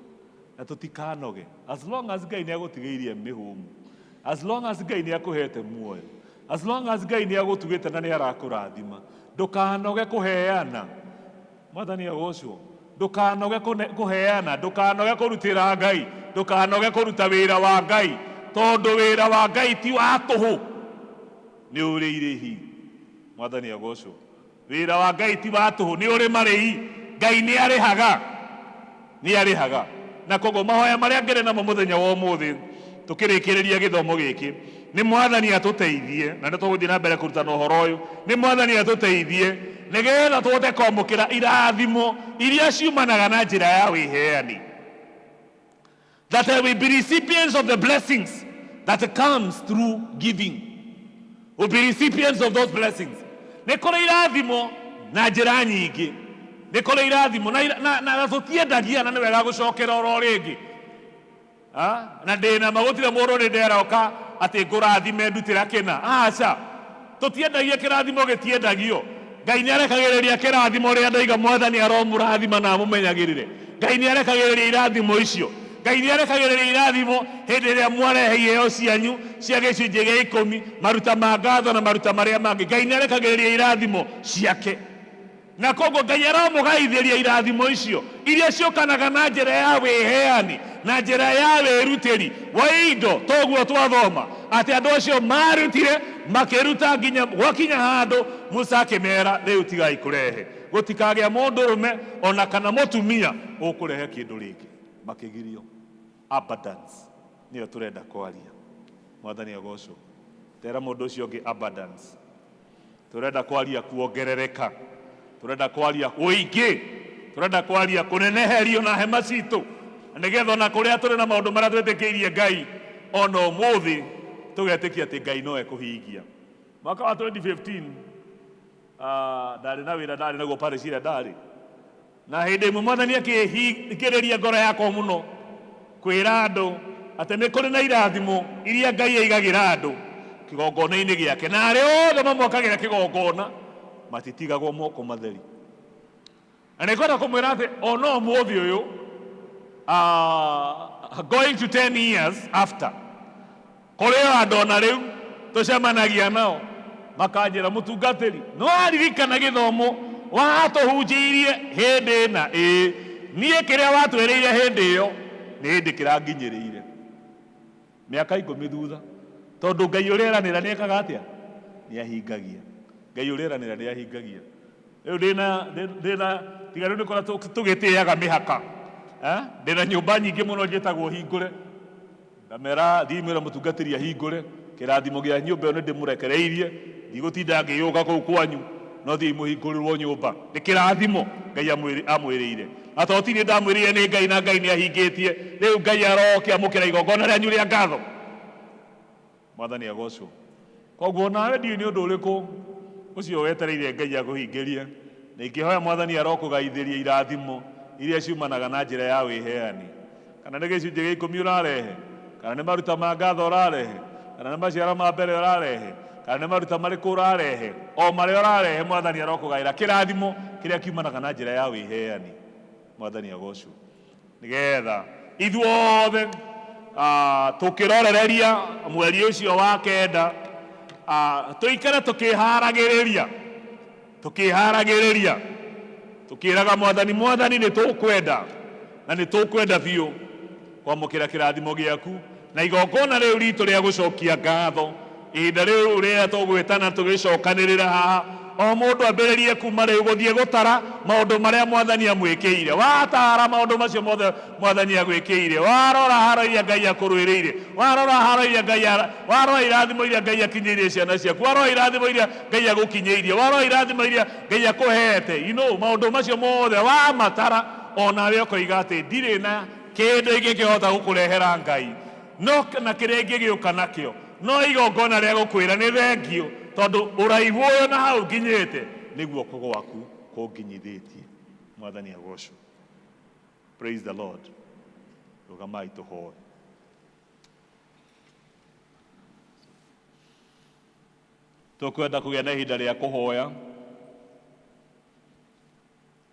Na tũtikanoge. As long as Ngai nĩ agũtigĩirie mĩhũmũ. As long as Ngai nĩ akũhete muoyo. As long as Ngai nĩ agũtugĩte na nĩ arakũrathima. Ndũkanoge kũheana. Mwathani agocwo. Ndũkanoge kũheana, ndũkanoge kũrutĩra Ngai, ndũkanoge kũruta wĩra wa Ngai, tondũ wĩra wa Ngai ti wa tũhũ, nĩ ũrĩ irĩhi. Mwathani agocwo. Wĩra wa Ngai ti wa tũhũ, nĩ ũrĩ marĩhi. Ngai nĩ arĩhaga, nĩ arĩhaga. Na koguo mahoya marĩa ngĩrĩ namo mũthenya wa ũmũthĩ tũkĩrĩkĩrĩria gĩthomo gĩkĩ nĩ Mwathani atũteithie, na nĩ tũgũthiĩ na mbere kũrutana ũhoro ũyũ, nĩ Mwathani atũteithie nĩgetha tũhote kwamũkĩra irathimo iria ciumanaga na njĩra ya wĩheani. That we be recipients of the blessings that comes through giving. We'll be recipients of those blessings. Nĩ kũrĩ irathimo na njĩra nyingĩ. Nĩ kũrĩ irathimo na, na, na, na tũtiendagia na nĩ wega gũcokera oro rĩngĩ. Ah, na ndĩna ma gũtirĩ mũndũ nĩ nderoka atĩ ngũrathime ndutĩra kĩna. Aca. Tũtiendagia kĩrathimo gĩtiendagio. Ngai nĩ arekagĩrĩria kĩrathimo rĩrĩa ndoiga Mwathani aromũrathima na amũmenyagĩrĩre. Ngai nĩ arekagĩrĩria irathimo icio. Ngai nĩ arekagĩrĩria irathimo hĩndĩ ĩrĩa mwarehe iheo cianyu cia gĩcunjĩ gĩa ikũmi, maruta ma ngatho na maruta marĩa mangĩ. Ngai nĩ arekagĩrĩria irathimo ciake. Na koguo Ngai aromũgaithĩria irathimo icio iria ciũkanaga na njĩra ya wĩheani, na njĩra ya wĩrutĩri wa indo. Toguo twathoma atĩ andũ acio marutire makĩruta nginya gwakinya handũ Musa akĩmera, rĩu tigai kũrehe, gũtikagĩa mũndũrũme ona kana mũtumia ũkũrehe kĩndũ rĩngĩ. Makĩgirio. Abundance nĩyo tũrenda kwaria. Mwathani agocwo. Tera mũndũ ũcio ũngĩ abundance. Tũrenda kwaria kuongerereka, tũrenda kwaria ũingĩ, tũrenda kwaria kũneneherio na hema citũ, na nĩgetha ona kũrĩa tũrĩ na maũndũ marĩa twĩtĩkĩirie Ngai, ona ũmũthĩ tũgetĩkia atĩ Ngai no ekũhingia. Mwaka wa 2015 ndarĩ na wĩra ndarĩ naguo parish ĩrĩa ndarĩ, Na hĩndĩ ĩmwe Mwathani akĩhingĩrĩria ngoro yakwa mũno kwĩra andũ atĩ nĩ kũrĩ na irathimo iria Ngai aigagĩra andũ kĩgongona-inĩ gĩake, na arĩa othe mamwakagĩra kĩgongona matitigagwo moko matheri. Na nĩ ngwenda kũmwĩra atĩ ona ũmũthĩ ũyũ, going to 10 years after, Kũrĩ o andũ o na rĩu tũcemanagia nao makanjĩra, mũtungatĩri, nĩ waririkana gĩthomo watũhunjĩirie hĩndĩ ĩna? Ĩĩ, niĩ kĩrĩa watwĩrĩire hĩndĩ ĩyo nĩ hĩndĩ kĩranginyĩrĩire mĩaka ikũmi thutha, tondũ Ngai ũrĩa eranĩra nĩ ekaga atĩa? Nĩ ahingagia. Ngai ũrĩa eranĩra nĩ ahingagia. Rĩu ndĩna ndĩna tiga rĩu nĩ kũrĩa tũgĩtĩaga mĩhaka, eh? Ndĩna nyũmba nyingĩ mũno njĩtagwo hingũre. Ngamera, thiĩi mwĩre mũtungatĩri ahingũre, kĩrathimo gĩa nyũmba ĩyo nĩndĩmũrekereirie, ndigũtinda ngĩyũka kũu kwanyu, no thiĩi mũhingũrĩrwo nyũmba. Nĩ kĩrathimo Ngai amwĩrĩire. Na tondũ ti niĩ ndamwĩrĩire nĩ Ngai na Ngai nĩahingĩtie, rĩu Ngai arokĩamũkĩra igongona rĩanyu rĩa ngatho. Mwathani agocwo. Koguo nawe ndiũĩ nĩ ũndũ ũrĩkũ ũcio wetereire Ngai akũhingĩrie, na ingĩhoya Mwathani arokũgaithĩria irathimo iria ciumanaga na njĩra ya wĩheani. Kana nĩ gĩcunjĩ gĩa ikũmi ũrarehe, kana nĩ maruta ma ngatho ũrarehe, kana nĩ maciaro ma mbere ũrarehe, kana nĩ maruta marĩkũ ũrarehe, o marĩa ũrarehe Mwathani arokũgaĩra kĩrathimo kĩrĩa kiumanaga na njĩra ya wĩheani. Mwathani agocwo. Nĩgetha ithuothe tũkĩrorereria mweri ũcio wa kenda, tũikare tũkĩharagĩrĩria, tũkĩharagĩrĩria, tũkĩraga Mwathani, Mwathani nĩ tũkwenda, na nĩ tũkwenda biũ. Kwamũkĩra kĩrathimo gĩaku na igongona rĩu ritũ rĩa gũcokia ngatho ihinda rĩu rĩrĩa tũgwĩtana tũgĩcokanĩrĩra haha o mũndũ ambĩrĩrie kuma rĩu gũthiĩ gũtara maũndũ marĩa mwathani amwĩkĩire. Watara maũndũ macio mothe mwathani agwĩkĩire, warora haro iria Ngai akũrũĩrĩire, warora haro iria Ngai, warora irathimo iria Ngai akinyĩirie ciana ciaku, warora irathimo iria Ngai agũkinyĩirie, warora irathimo iria Ngai akũhete, maũndũ macio mothe wamatara onawe ũkoiga atĩ ndirĩ na kĩndũ ingĩkĩhota gũkũrehera Ngai, no na kĩrĩa ingĩgĩũka nakĩo no igongona rĩa gũkwĩra nĩ thengio, tondũ ũraihu ũyũ na hau nginyĩte nĩ guoko gwaku kũnginyithĩtie. Mwathani agocwo. Praise the Lord. Rũgamai tũhoe. Tũkwenda kũgĩa na ihinda rĩa kũhoya,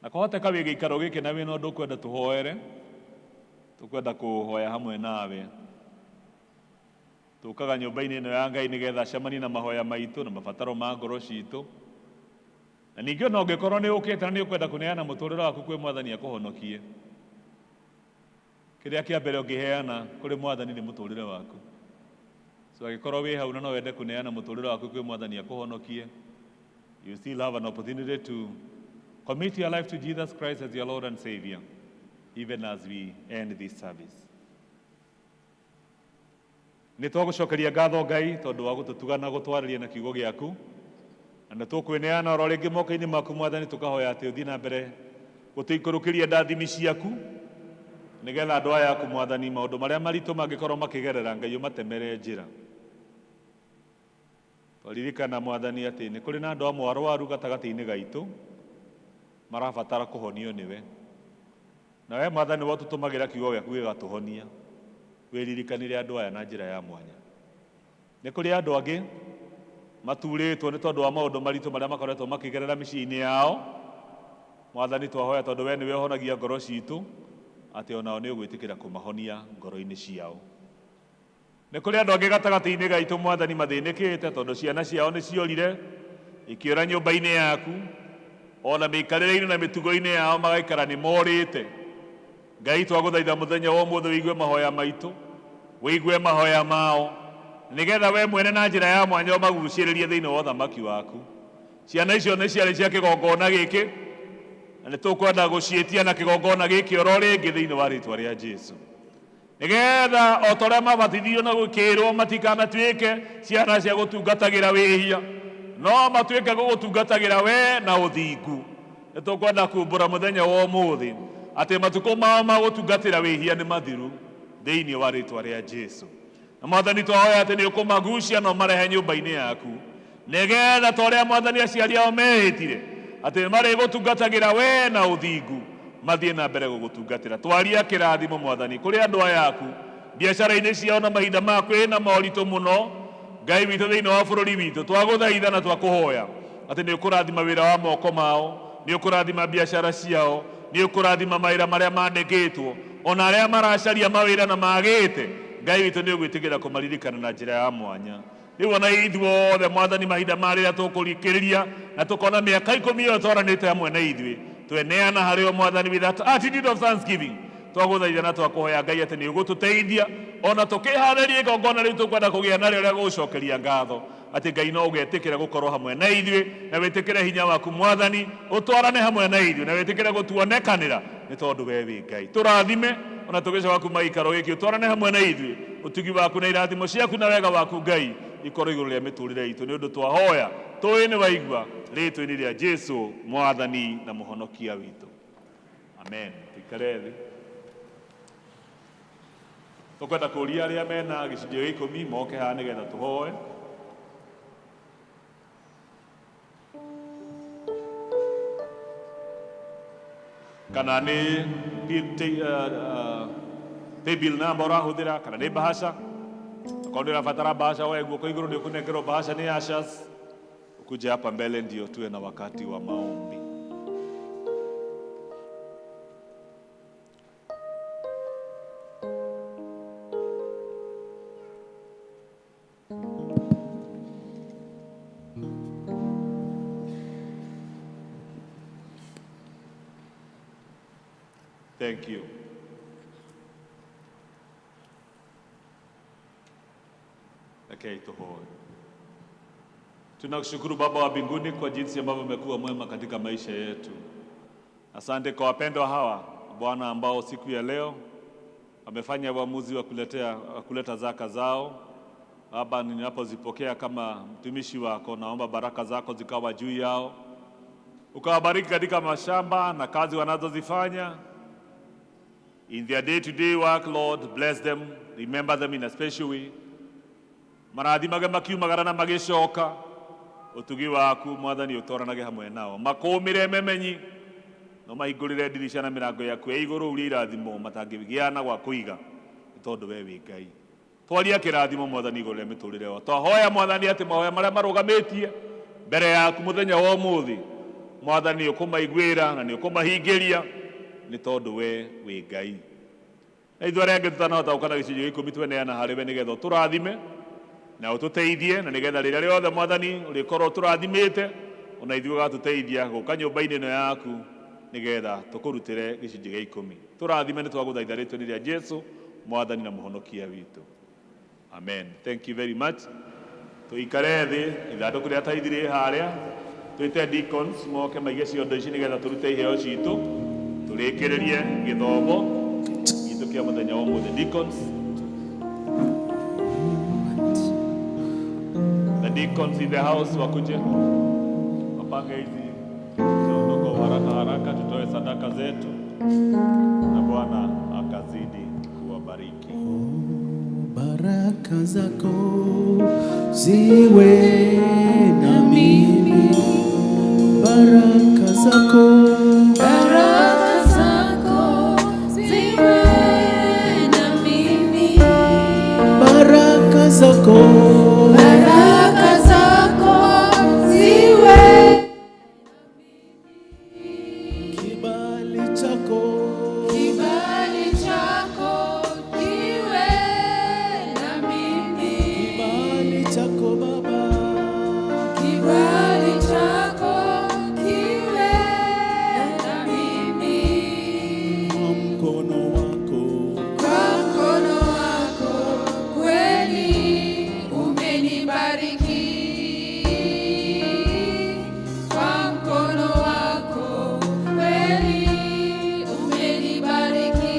na kwahoteka wĩ gĩikaro gĩkĩ na wĩna ũndũ ũkwenda tũhoere, tũkwenda kũhoya hamwe nawe. Tũkaga nyũmba-inĩ ĩno ya Ngai nĩgetha acemanie na mahoya maitũ na mabataro ma ngoro citũ. Na ningĩ ona ũngĩkorwo nĩ ũkĩte na nĩ ũkwenda kũneana mũtũrĩre waku kwĩ mwathani akũhonokie, kĩrĩa kĩa mbere ũngĩheana kũrĩ mwathani nĩ mũtũrĩre waku. So angĩkorwo wĩ hau na no wende kũneana mũtũrĩre waku kwĩ mwathani akũhonokie, you still have an opportunity to commit your life to Jesus Christ as your Lord and Savior, even as we end this service. Nĩ twagũcokeria ngatho Ngai tondũ wa gũtũtuga na gũtwarĩria na kiugo gĩaku, na nĩ tũkwĩneana oro rĩngĩ moko-inĩ maku mwathani, tũkahoya atĩ ũthiĩ na mbere gũtũikũrũkĩria ndathimi ciaku nĩgetha andũ aya aku mwathani maũndũ marĩa maritũ mangĩkorwo makĩgerera Ngai ũmatemere njĩra. Twaririkana mwathani atĩ nĩ kũrĩ na andũ amwe arwaru gatagatĩ-inĩ gaitũ marabatara kũhonio nĩwe, na we mwathani we ũtũtũmagĩra kiugo gĩaku gĩgatũhonia, wĩririkanire andũ aya na njĩra ya mwanya. Nĩ kũrĩ andũ angĩ maturĩtwo nĩ tondũ wa maũndũ maritũ marĩa makoretwo makĩgerera mĩciĩ-inĩ yao. Mwathani twahoya tondũ we nĩwe ũhonagia ngoro citũ, atĩ onao nĩ ũgwĩtĩkĩra kũmahonia ngoro-inĩ ciao. Nĩ kũrĩ andũ angĩ gatagatĩ-inĩ gaitũ mwathani mathĩnĩkĩte tondũ ciana ciao nĩ ciorire ikĩũra nyũmba-inĩ yaku, ona mĩikarĩre-inĩ na mĩtugo-inĩ yao magaikara nĩ morĩte. Ngai twagũthaitha mũthenya wa ũmũthĩ ũigue mahoya maitũ, ũigue mahoya mao, nĩgetha we mwene na njĩra ya mwanya ũmagucĩrĩrie thĩinĩ wa ũthamaki waku. Ciana icio nĩ ciarĩ cia kĩgongona gĩkĩ, na nĩ tũkwenda gũciĩtia na kĩgongona gĩkĩ oro rĩngĩ thĩinĩ wa rĩtwa rĩa Jesu, nĩgetha o ta ũrĩa mabatithirio na gũkĩrwo matikanatuĩke ciana cia gũtungatagĩra wĩhia, no matuĩke gũgũtungatagĩra we na ũthingu. Nĩ tũkwenda kumbũra mũthenya wa ũmũthĩ atĩ matukũ mao ma gũtungatĩra wĩhia nĩ mathiru thĩinĩ wa rĩtwa rĩa Jesu. Na mwathani twahoya atĩ nĩ ũkũmagucia na ũmarehe nyũmba-inĩ yaku, nĩgetha ta ũrĩa mwathani aciari ao mehĩtire atĩ marĩgũtungatagĩra we na ũthingu, mathiĩ na mbere gũgũtungatĩra. Twaria kĩrathimo mwathani kũrĩ andũ aya aku biacara-inĩ ciao na mahinda ma kwĩna moritũ mũno Ngai witũ thĩinĩ wa bũrũri witũ, twagũthaitha na twakũhoya atĩ nĩ ũkũrathima wĩra wa moko mao, nĩ ũkũrathima biacara ciao, nĩ ũkũrathima mawĩra marĩa mandĩkĩtwo, ona arĩa maracaria mawĩra na magĩte, Ngai witũ nĩ ũgwĩtĩkĩra kũmaririkana na njĩra ya mwanya. Rĩu ona ithuothe mwathani mahinda ma rĩrĩa tũkũrikĩrĩria na tũkona mĩaka 10 ĩyo twaranĩte hamwe na ithuĩ, tweneana harĩ o mwathani with that attitude of thanksgiving, twagũthaitha na twakũhoya Ngai atĩ nĩ ũgũtũteithia ona tũkĩharĩria igongona rĩu tũkwenda kũgĩa narĩo rĩa gũgũcokeria ngatho, atĩ Ngai no ũgetĩkĩra gũkorwo hamwe na ithuĩ na wĩtĩkĩre hinya waku mwathani ũtwarane hamwe na ithuĩ na wĩtĩkĩre gũtuonekanĩra nĩ tondũ we wĩ Ngai. Tũrathime ona tũgĩcoka kuma gĩikaro gĩkĩ, ũtwarane hamwe na ithuĩ, ũtugi waku na irathimo ciaku na wega waku Ngai ikorwo igũrũ rĩa mĩtũrĩre itũ, nĩ ũndũ twahoya tũĩ nĩ waigua rĩtwa-inĩ rĩa Jesu mwathani na mũhonokia witũ. Amen. Tũikare thĩ. Tũkwenda kũria arĩa mena gĩcunjĩ gĩa 10 moke haha nĩgetha tũhoe. Kana nĩ paybill number ũrahũthĩra, kana nĩ bahasha. Akorwo nĩ ũrabatara bahasha, woe guoko igũrũ nĩ ũkũnengerwo bahasha nĩ ushers. Ukuje hapa mbele ndio tuwe na wakati wa maombi. Thank you. Rekei tuhoe. Tunakushukuru Baba wa mbinguni kwa jinsi ambavyo umekuwa mwema katika maisha yetu. Asante kwa wapendwa hawa Bwana ambao siku ya leo wamefanya uamuzi wa kuleta zaka zao. Baba, ninapozipokea kama mtumishi wako, naomba baraka zako zikawa juu yao, ukawabariki katika mashamba na kazi wanazozifanya. In their day-to-day work, Lord, bless them, remember them in a special way. Marathimage makiumagara na magicoka, utugi waku Mwathani utoranage hamwe nao, makumire memenyi no mahingũrĩre ndirica na mĩrango yaku ya igũrũ urie irathimo matangĩgĩa na gwa kũiga, nĩ tondũ we wĩ Ngai. Twaria kĩrathimo Mwathani igũrũ rĩa mĩtũrĩre yao. Twahoya Mwathani atĩ mahoya marĩa marũgamĩtie mbere yaku mũthenya wa ũmũthĩ, Mwathani ũkũmaiguĩra na nĩ ũkũmahingĩria, nĩ tondũ we wĩ Ngai. Na ithuĩ arĩa angĩ tũtanahota gũka na gĩcunjĩ gĩa ikũmi tweneana harĩ we nĩgetha ũtũrathime na ũtũteithie, na nĩgetha rĩrĩa rĩothe Mwathani ũrĩkorwo ũtũrathimĩte ona ithuĩ ũgatũteithia gũka nyũmba-inĩ ĩno yaku nĩgetha tũkũrutĩre gĩcunjĩ gĩa ikũmi. Tũrathime, nĩ twagũthaitha rĩtwa-inĩ rĩa Jesu Mwathani na Mũhonokia witũ, amen. Thank you very much. Tũikare thĩ, ithandũkũ rĩa tithe rĩ harĩa, twĩte deacons moke maige ciondo ici nĩgetha tũrute iheo citũ, tũrĩkĩrĩrie gĩthomo gitũ kĩa mũthenya wa ũmũthĩ. Deacons, the deacons in the house wakuje wapange hizi ciondo kwa haraka haraka, tutoe sadaka zetu na Bwana akazidi kuwabariki. Baraka zako ziwe na mimi, baraka zako, Baraka zako ziwe na mimi, baraka zako, baraka zako ziwe kibali chako, kibali chako kiwe na mimi, kibali chako Baba, kibali chako kiwe na mimi, kwa mkono wako, kwa mkono wako kweli umenibariki, kwa mkono wako kweli umenibariki,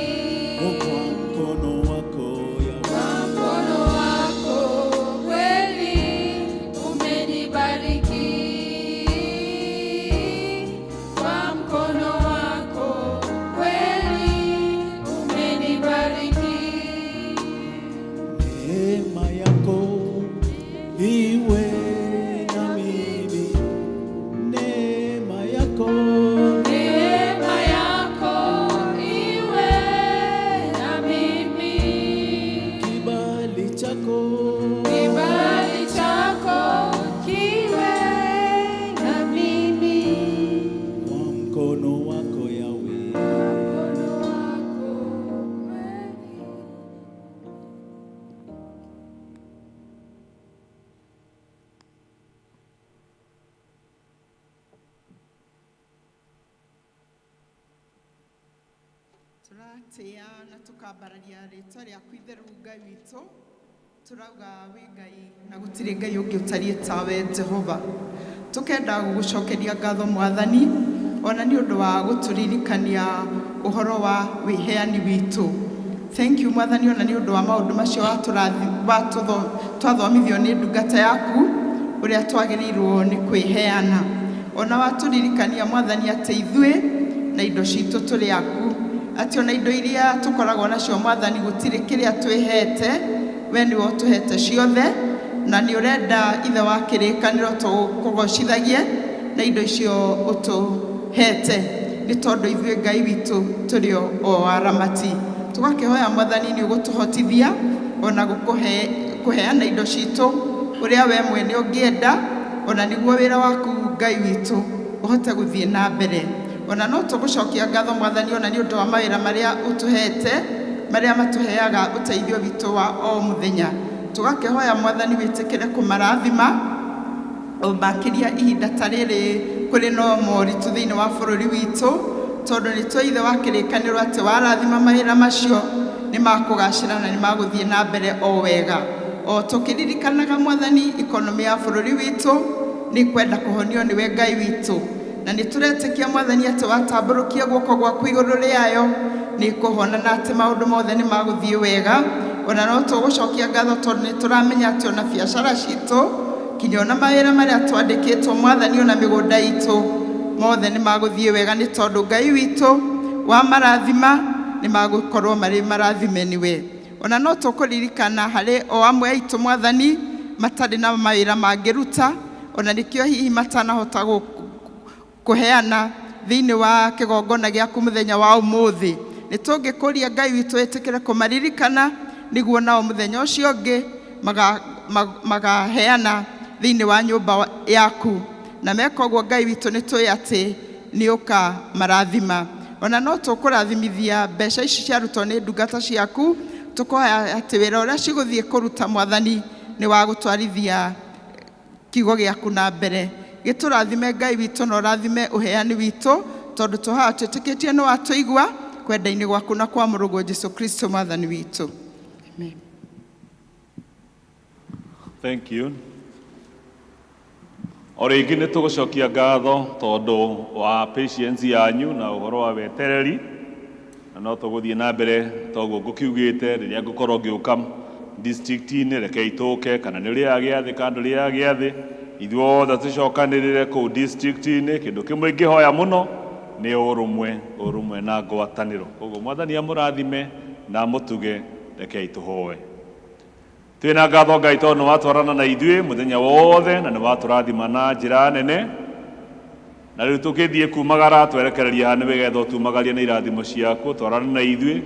kwa mkono wako Yahweh, kwa mkono wako kweli umenibariki, kwa mkono wako kweli umenibariki. Neema yako iwe na mimi, neema yako, Neema yako iwe na mimi, kibali chako, kibali chako kiwe na mimi, kwa mkono wako Yahweh. Mkono wako kweli. Tũratĩa na tũkambararia rĩtwa rĩaku itheru Ngai witũ. Tũrauga wĩ Ngai na gũtirĩ Ngai ũngĩ ũtariĩ tawe Jehova. Tũkenda gũgũcokeria ngatho Mwathani, ona nĩ ũndũ wa gũtũririkania ũhoro wa wĩheani witũ. Thank you Mwathani, ona nĩ ũndũ wa maũndũ macio twathomithio nĩ ndungata yaku ũrĩa twagĩrĩirwo nĩ kwĩheana. Ona watũririkania Mwathani atĩ ithuĩ na indo citũ tũrĩ aku, atĩ ona indo iria tũkoragwo nacio Mwathani gũtirĩ kĩrĩa twĩhete, we nĩwe ũtũhete ciothe, na nĩ ũrenda Ithe wa kĩrĩkanĩro tũkũgocithagie na indo icio ũtũhete, nĩ tondũ ithuĩ Ngai witũ tũrĩ o aramati. Tũgakĩhoya Mwathani nĩ ũgũtũhotithia ona gũkũhe kũheana indo citũ ũrĩa we mwene ũngĩenda, ona nĩguo wĩra waku Ngai witũ ũhote gũthiĩ na mbere. Ona no tũgũcokia ngatho Mwathani ona nĩ ũndũ wa mawĩra marĩa ũtũhete, marĩa matũheaga ũteithio witũ wa o mũthenya. Tũgakĩhoya Mwathani wĩtĩkĩre kũmarathima, o makĩria ihinda ta rĩrĩ kũrĩ no moritũ thĩinĩ wa bũrũri witũ, tondũ nĩ tũĩ Ithe wa kĩrĩkanĩro atĩ warathima mawĩra macio nĩ makũgacĩra na nĩ magũthiĩ na mbere o wega. O tũkĩririkanaga Mwathani, ikonomĩ ya bũrũri witũ nĩ kwenda kũhonio nĩwe Ngai witũ, na nĩ tũretĩkia Mwathani atĩ watambũrũkia guoko gwaku igũrũ rĩayo nĩ kũhona, na atĩ maũndũ mothe nĩ magũthiĩ wega. Ona no tũgũcokia ngatho tondũ nĩ tũramenya atĩ ona biacara citũ kinya ona mawĩra marĩa twandĩkĩtwo Mwathani, ona mĩgũnda itũ mothe nĩ magũthiĩ wega, nĩ tondũ Ngai witũ wa marathima nĩ magũkorwo marĩ marathime nĩwe. Ona no tũkũririkana harĩ o amwe aitũ Mwathani matarĩ na mawĩra mangĩruta, ona nĩkĩo hihi matanahota kũheana thĩinĩ wa kĩgongona gĩaku mũthenya wa ũmũthĩ. Nĩ tũngĩkũria Ngai witũ ĩtĩkĩre kũmaririkana, nĩguo nao mũthenya ũcio ũngĩ magaheana thĩinĩ wa nyũmba yaku, na meka ũguo Ngai witũ nĩ tũĩ atĩ nĩ ũkamarathima. Ona no tũkũrathimithia mbeca ici ciarutwo nĩ ndungata ciaku, tũkoya atĩ wĩra ũrĩa cigũthiĩ kũruta Mwathani nĩ wa gũtwarithia kiugo gĩaku na mbere. Gĩtũrathime Ngai witũ, na ũrathime ũheani witũ, tondũ tũhaha twĩtĩkĩtie nĩ watũigua kwenda-inĩ gwaku na kwa mũrũguo Jesu Kristo Mwathani witũ. Amen. Thank you. O rĩngĩ nĩ tũgũcokia ngatho tondũ wa patience yanyu na ũhoro wa wetereri, na no tũgũthiĩ na mbere toguo ngũkiugĩte. Rĩrĩa ngũkorwo ngĩũka district-inĩ, rekei tũke, kana nĩ ũrĩaga gĩathĩ kana ndũrĩaga gĩathĩ, ithuothe tũcokanĩrĩre kũu district-inĩ. Kĩndũ kĩmwe ingĩhoya mũno nĩ ũrũmwe, ũrũmwe na ngwatanĩro. Koguo Mwathani amũrathime na amũtuge. Rekei tũhoe. Twĩna ngatho Ngai tondũ nĩ watwarana na ithuĩ mũthenya wothe na nĩ watũrathima na njĩra nene, na rĩu tũkĩthiĩ kumagara twerekereria haha nĩ wĩgetha ũtumagarie na irathimo ciaku. Twarane na ithuĩ,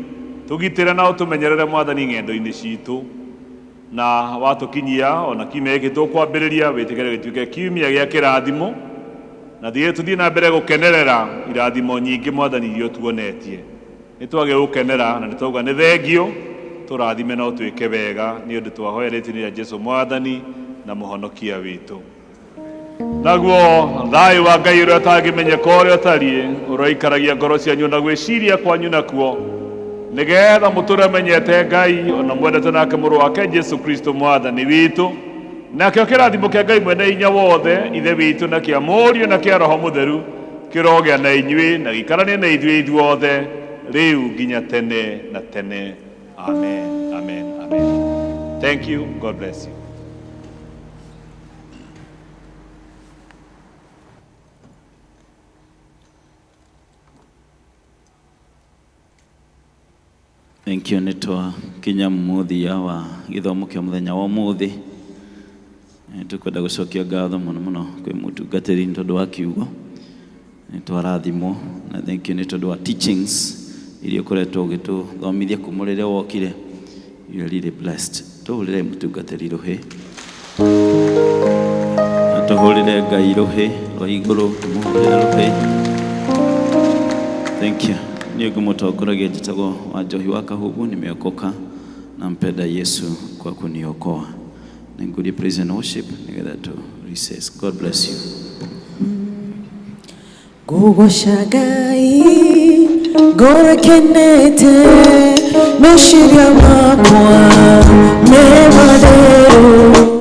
tũgitĩre na ũtũmenyerere Mwathani ng'endo-inĩ citũ, na watũkinyia ona kiumia gĩkĩ tũkwambĩrĩria, wĩtĩkĩre gĩtuĩke kiumia gĩa kĩrathimo, na thiĩ tũthiĩ na mbere gũkenerera irathimo nyingĩ Mwathani iria ũtuonetie. Nĩ twage gũkenera na nĩ twauga nĩ thengio. Tũrathime na ũtwĩke wega, nĩ ũndũ twahoya rĩtwa-inĩ rĩa Jesu Mwathani na Mũhonokia witũ. Naguo thayũ wa Ngai ũrĩa ũtangĩmenyeka ũrĩa ũtariĩ ũroikaragia ngoro cianyu na gwĩciria kwanyu nakuo, nĩgetha mũtũre menyete Ngai ona mwendete nake mũrũ wake Jesu Kristo Mwathani witũ. Nakĩo kĩrathimo kĩa Ngai mwene hinya wothe, Ithe witũ, na kĩa Mũriũ na kĩa Roho Mũtheru kĩrogĩa na inyuĩ na gĩikaranie na ithuĩ ithuothe rĩu nginya tene na tene. Amen, amen, amen. Thank you. God bless you. Thank you. Nĩ twakinya mũthia wa gĩthomo kĩa mũthenya wa ũmũthĩ. Tũkwenda gũcokia ngatho mũno mũno kwĩ mũtungatĩri nĩ tondũ wa kiugo, nĩ twarathimwo, na thank you nĩ tondũ wa teachings iria ũkoretwo ũgĩtũthomithia kuma rĩrĩa wokire. You are really blessed. Tũhũrĩre mũtungatĩri rũhĩ na tũhũrĩre Ngai rũhĩ rwa igũrũ, tũmũhũrĩre rũhĩ. Thank you. Niĩ ngũmũtongoragia njĩtagwo wa Njohi wa Kahubu, nimeokoka na mpenda Yesu kwa kuniokoa. Nĩngũria praise and worship nĩgetha tu recess. God bless you. Ngũgoca Ngai ngoro kenete, meciria makwa me matheru.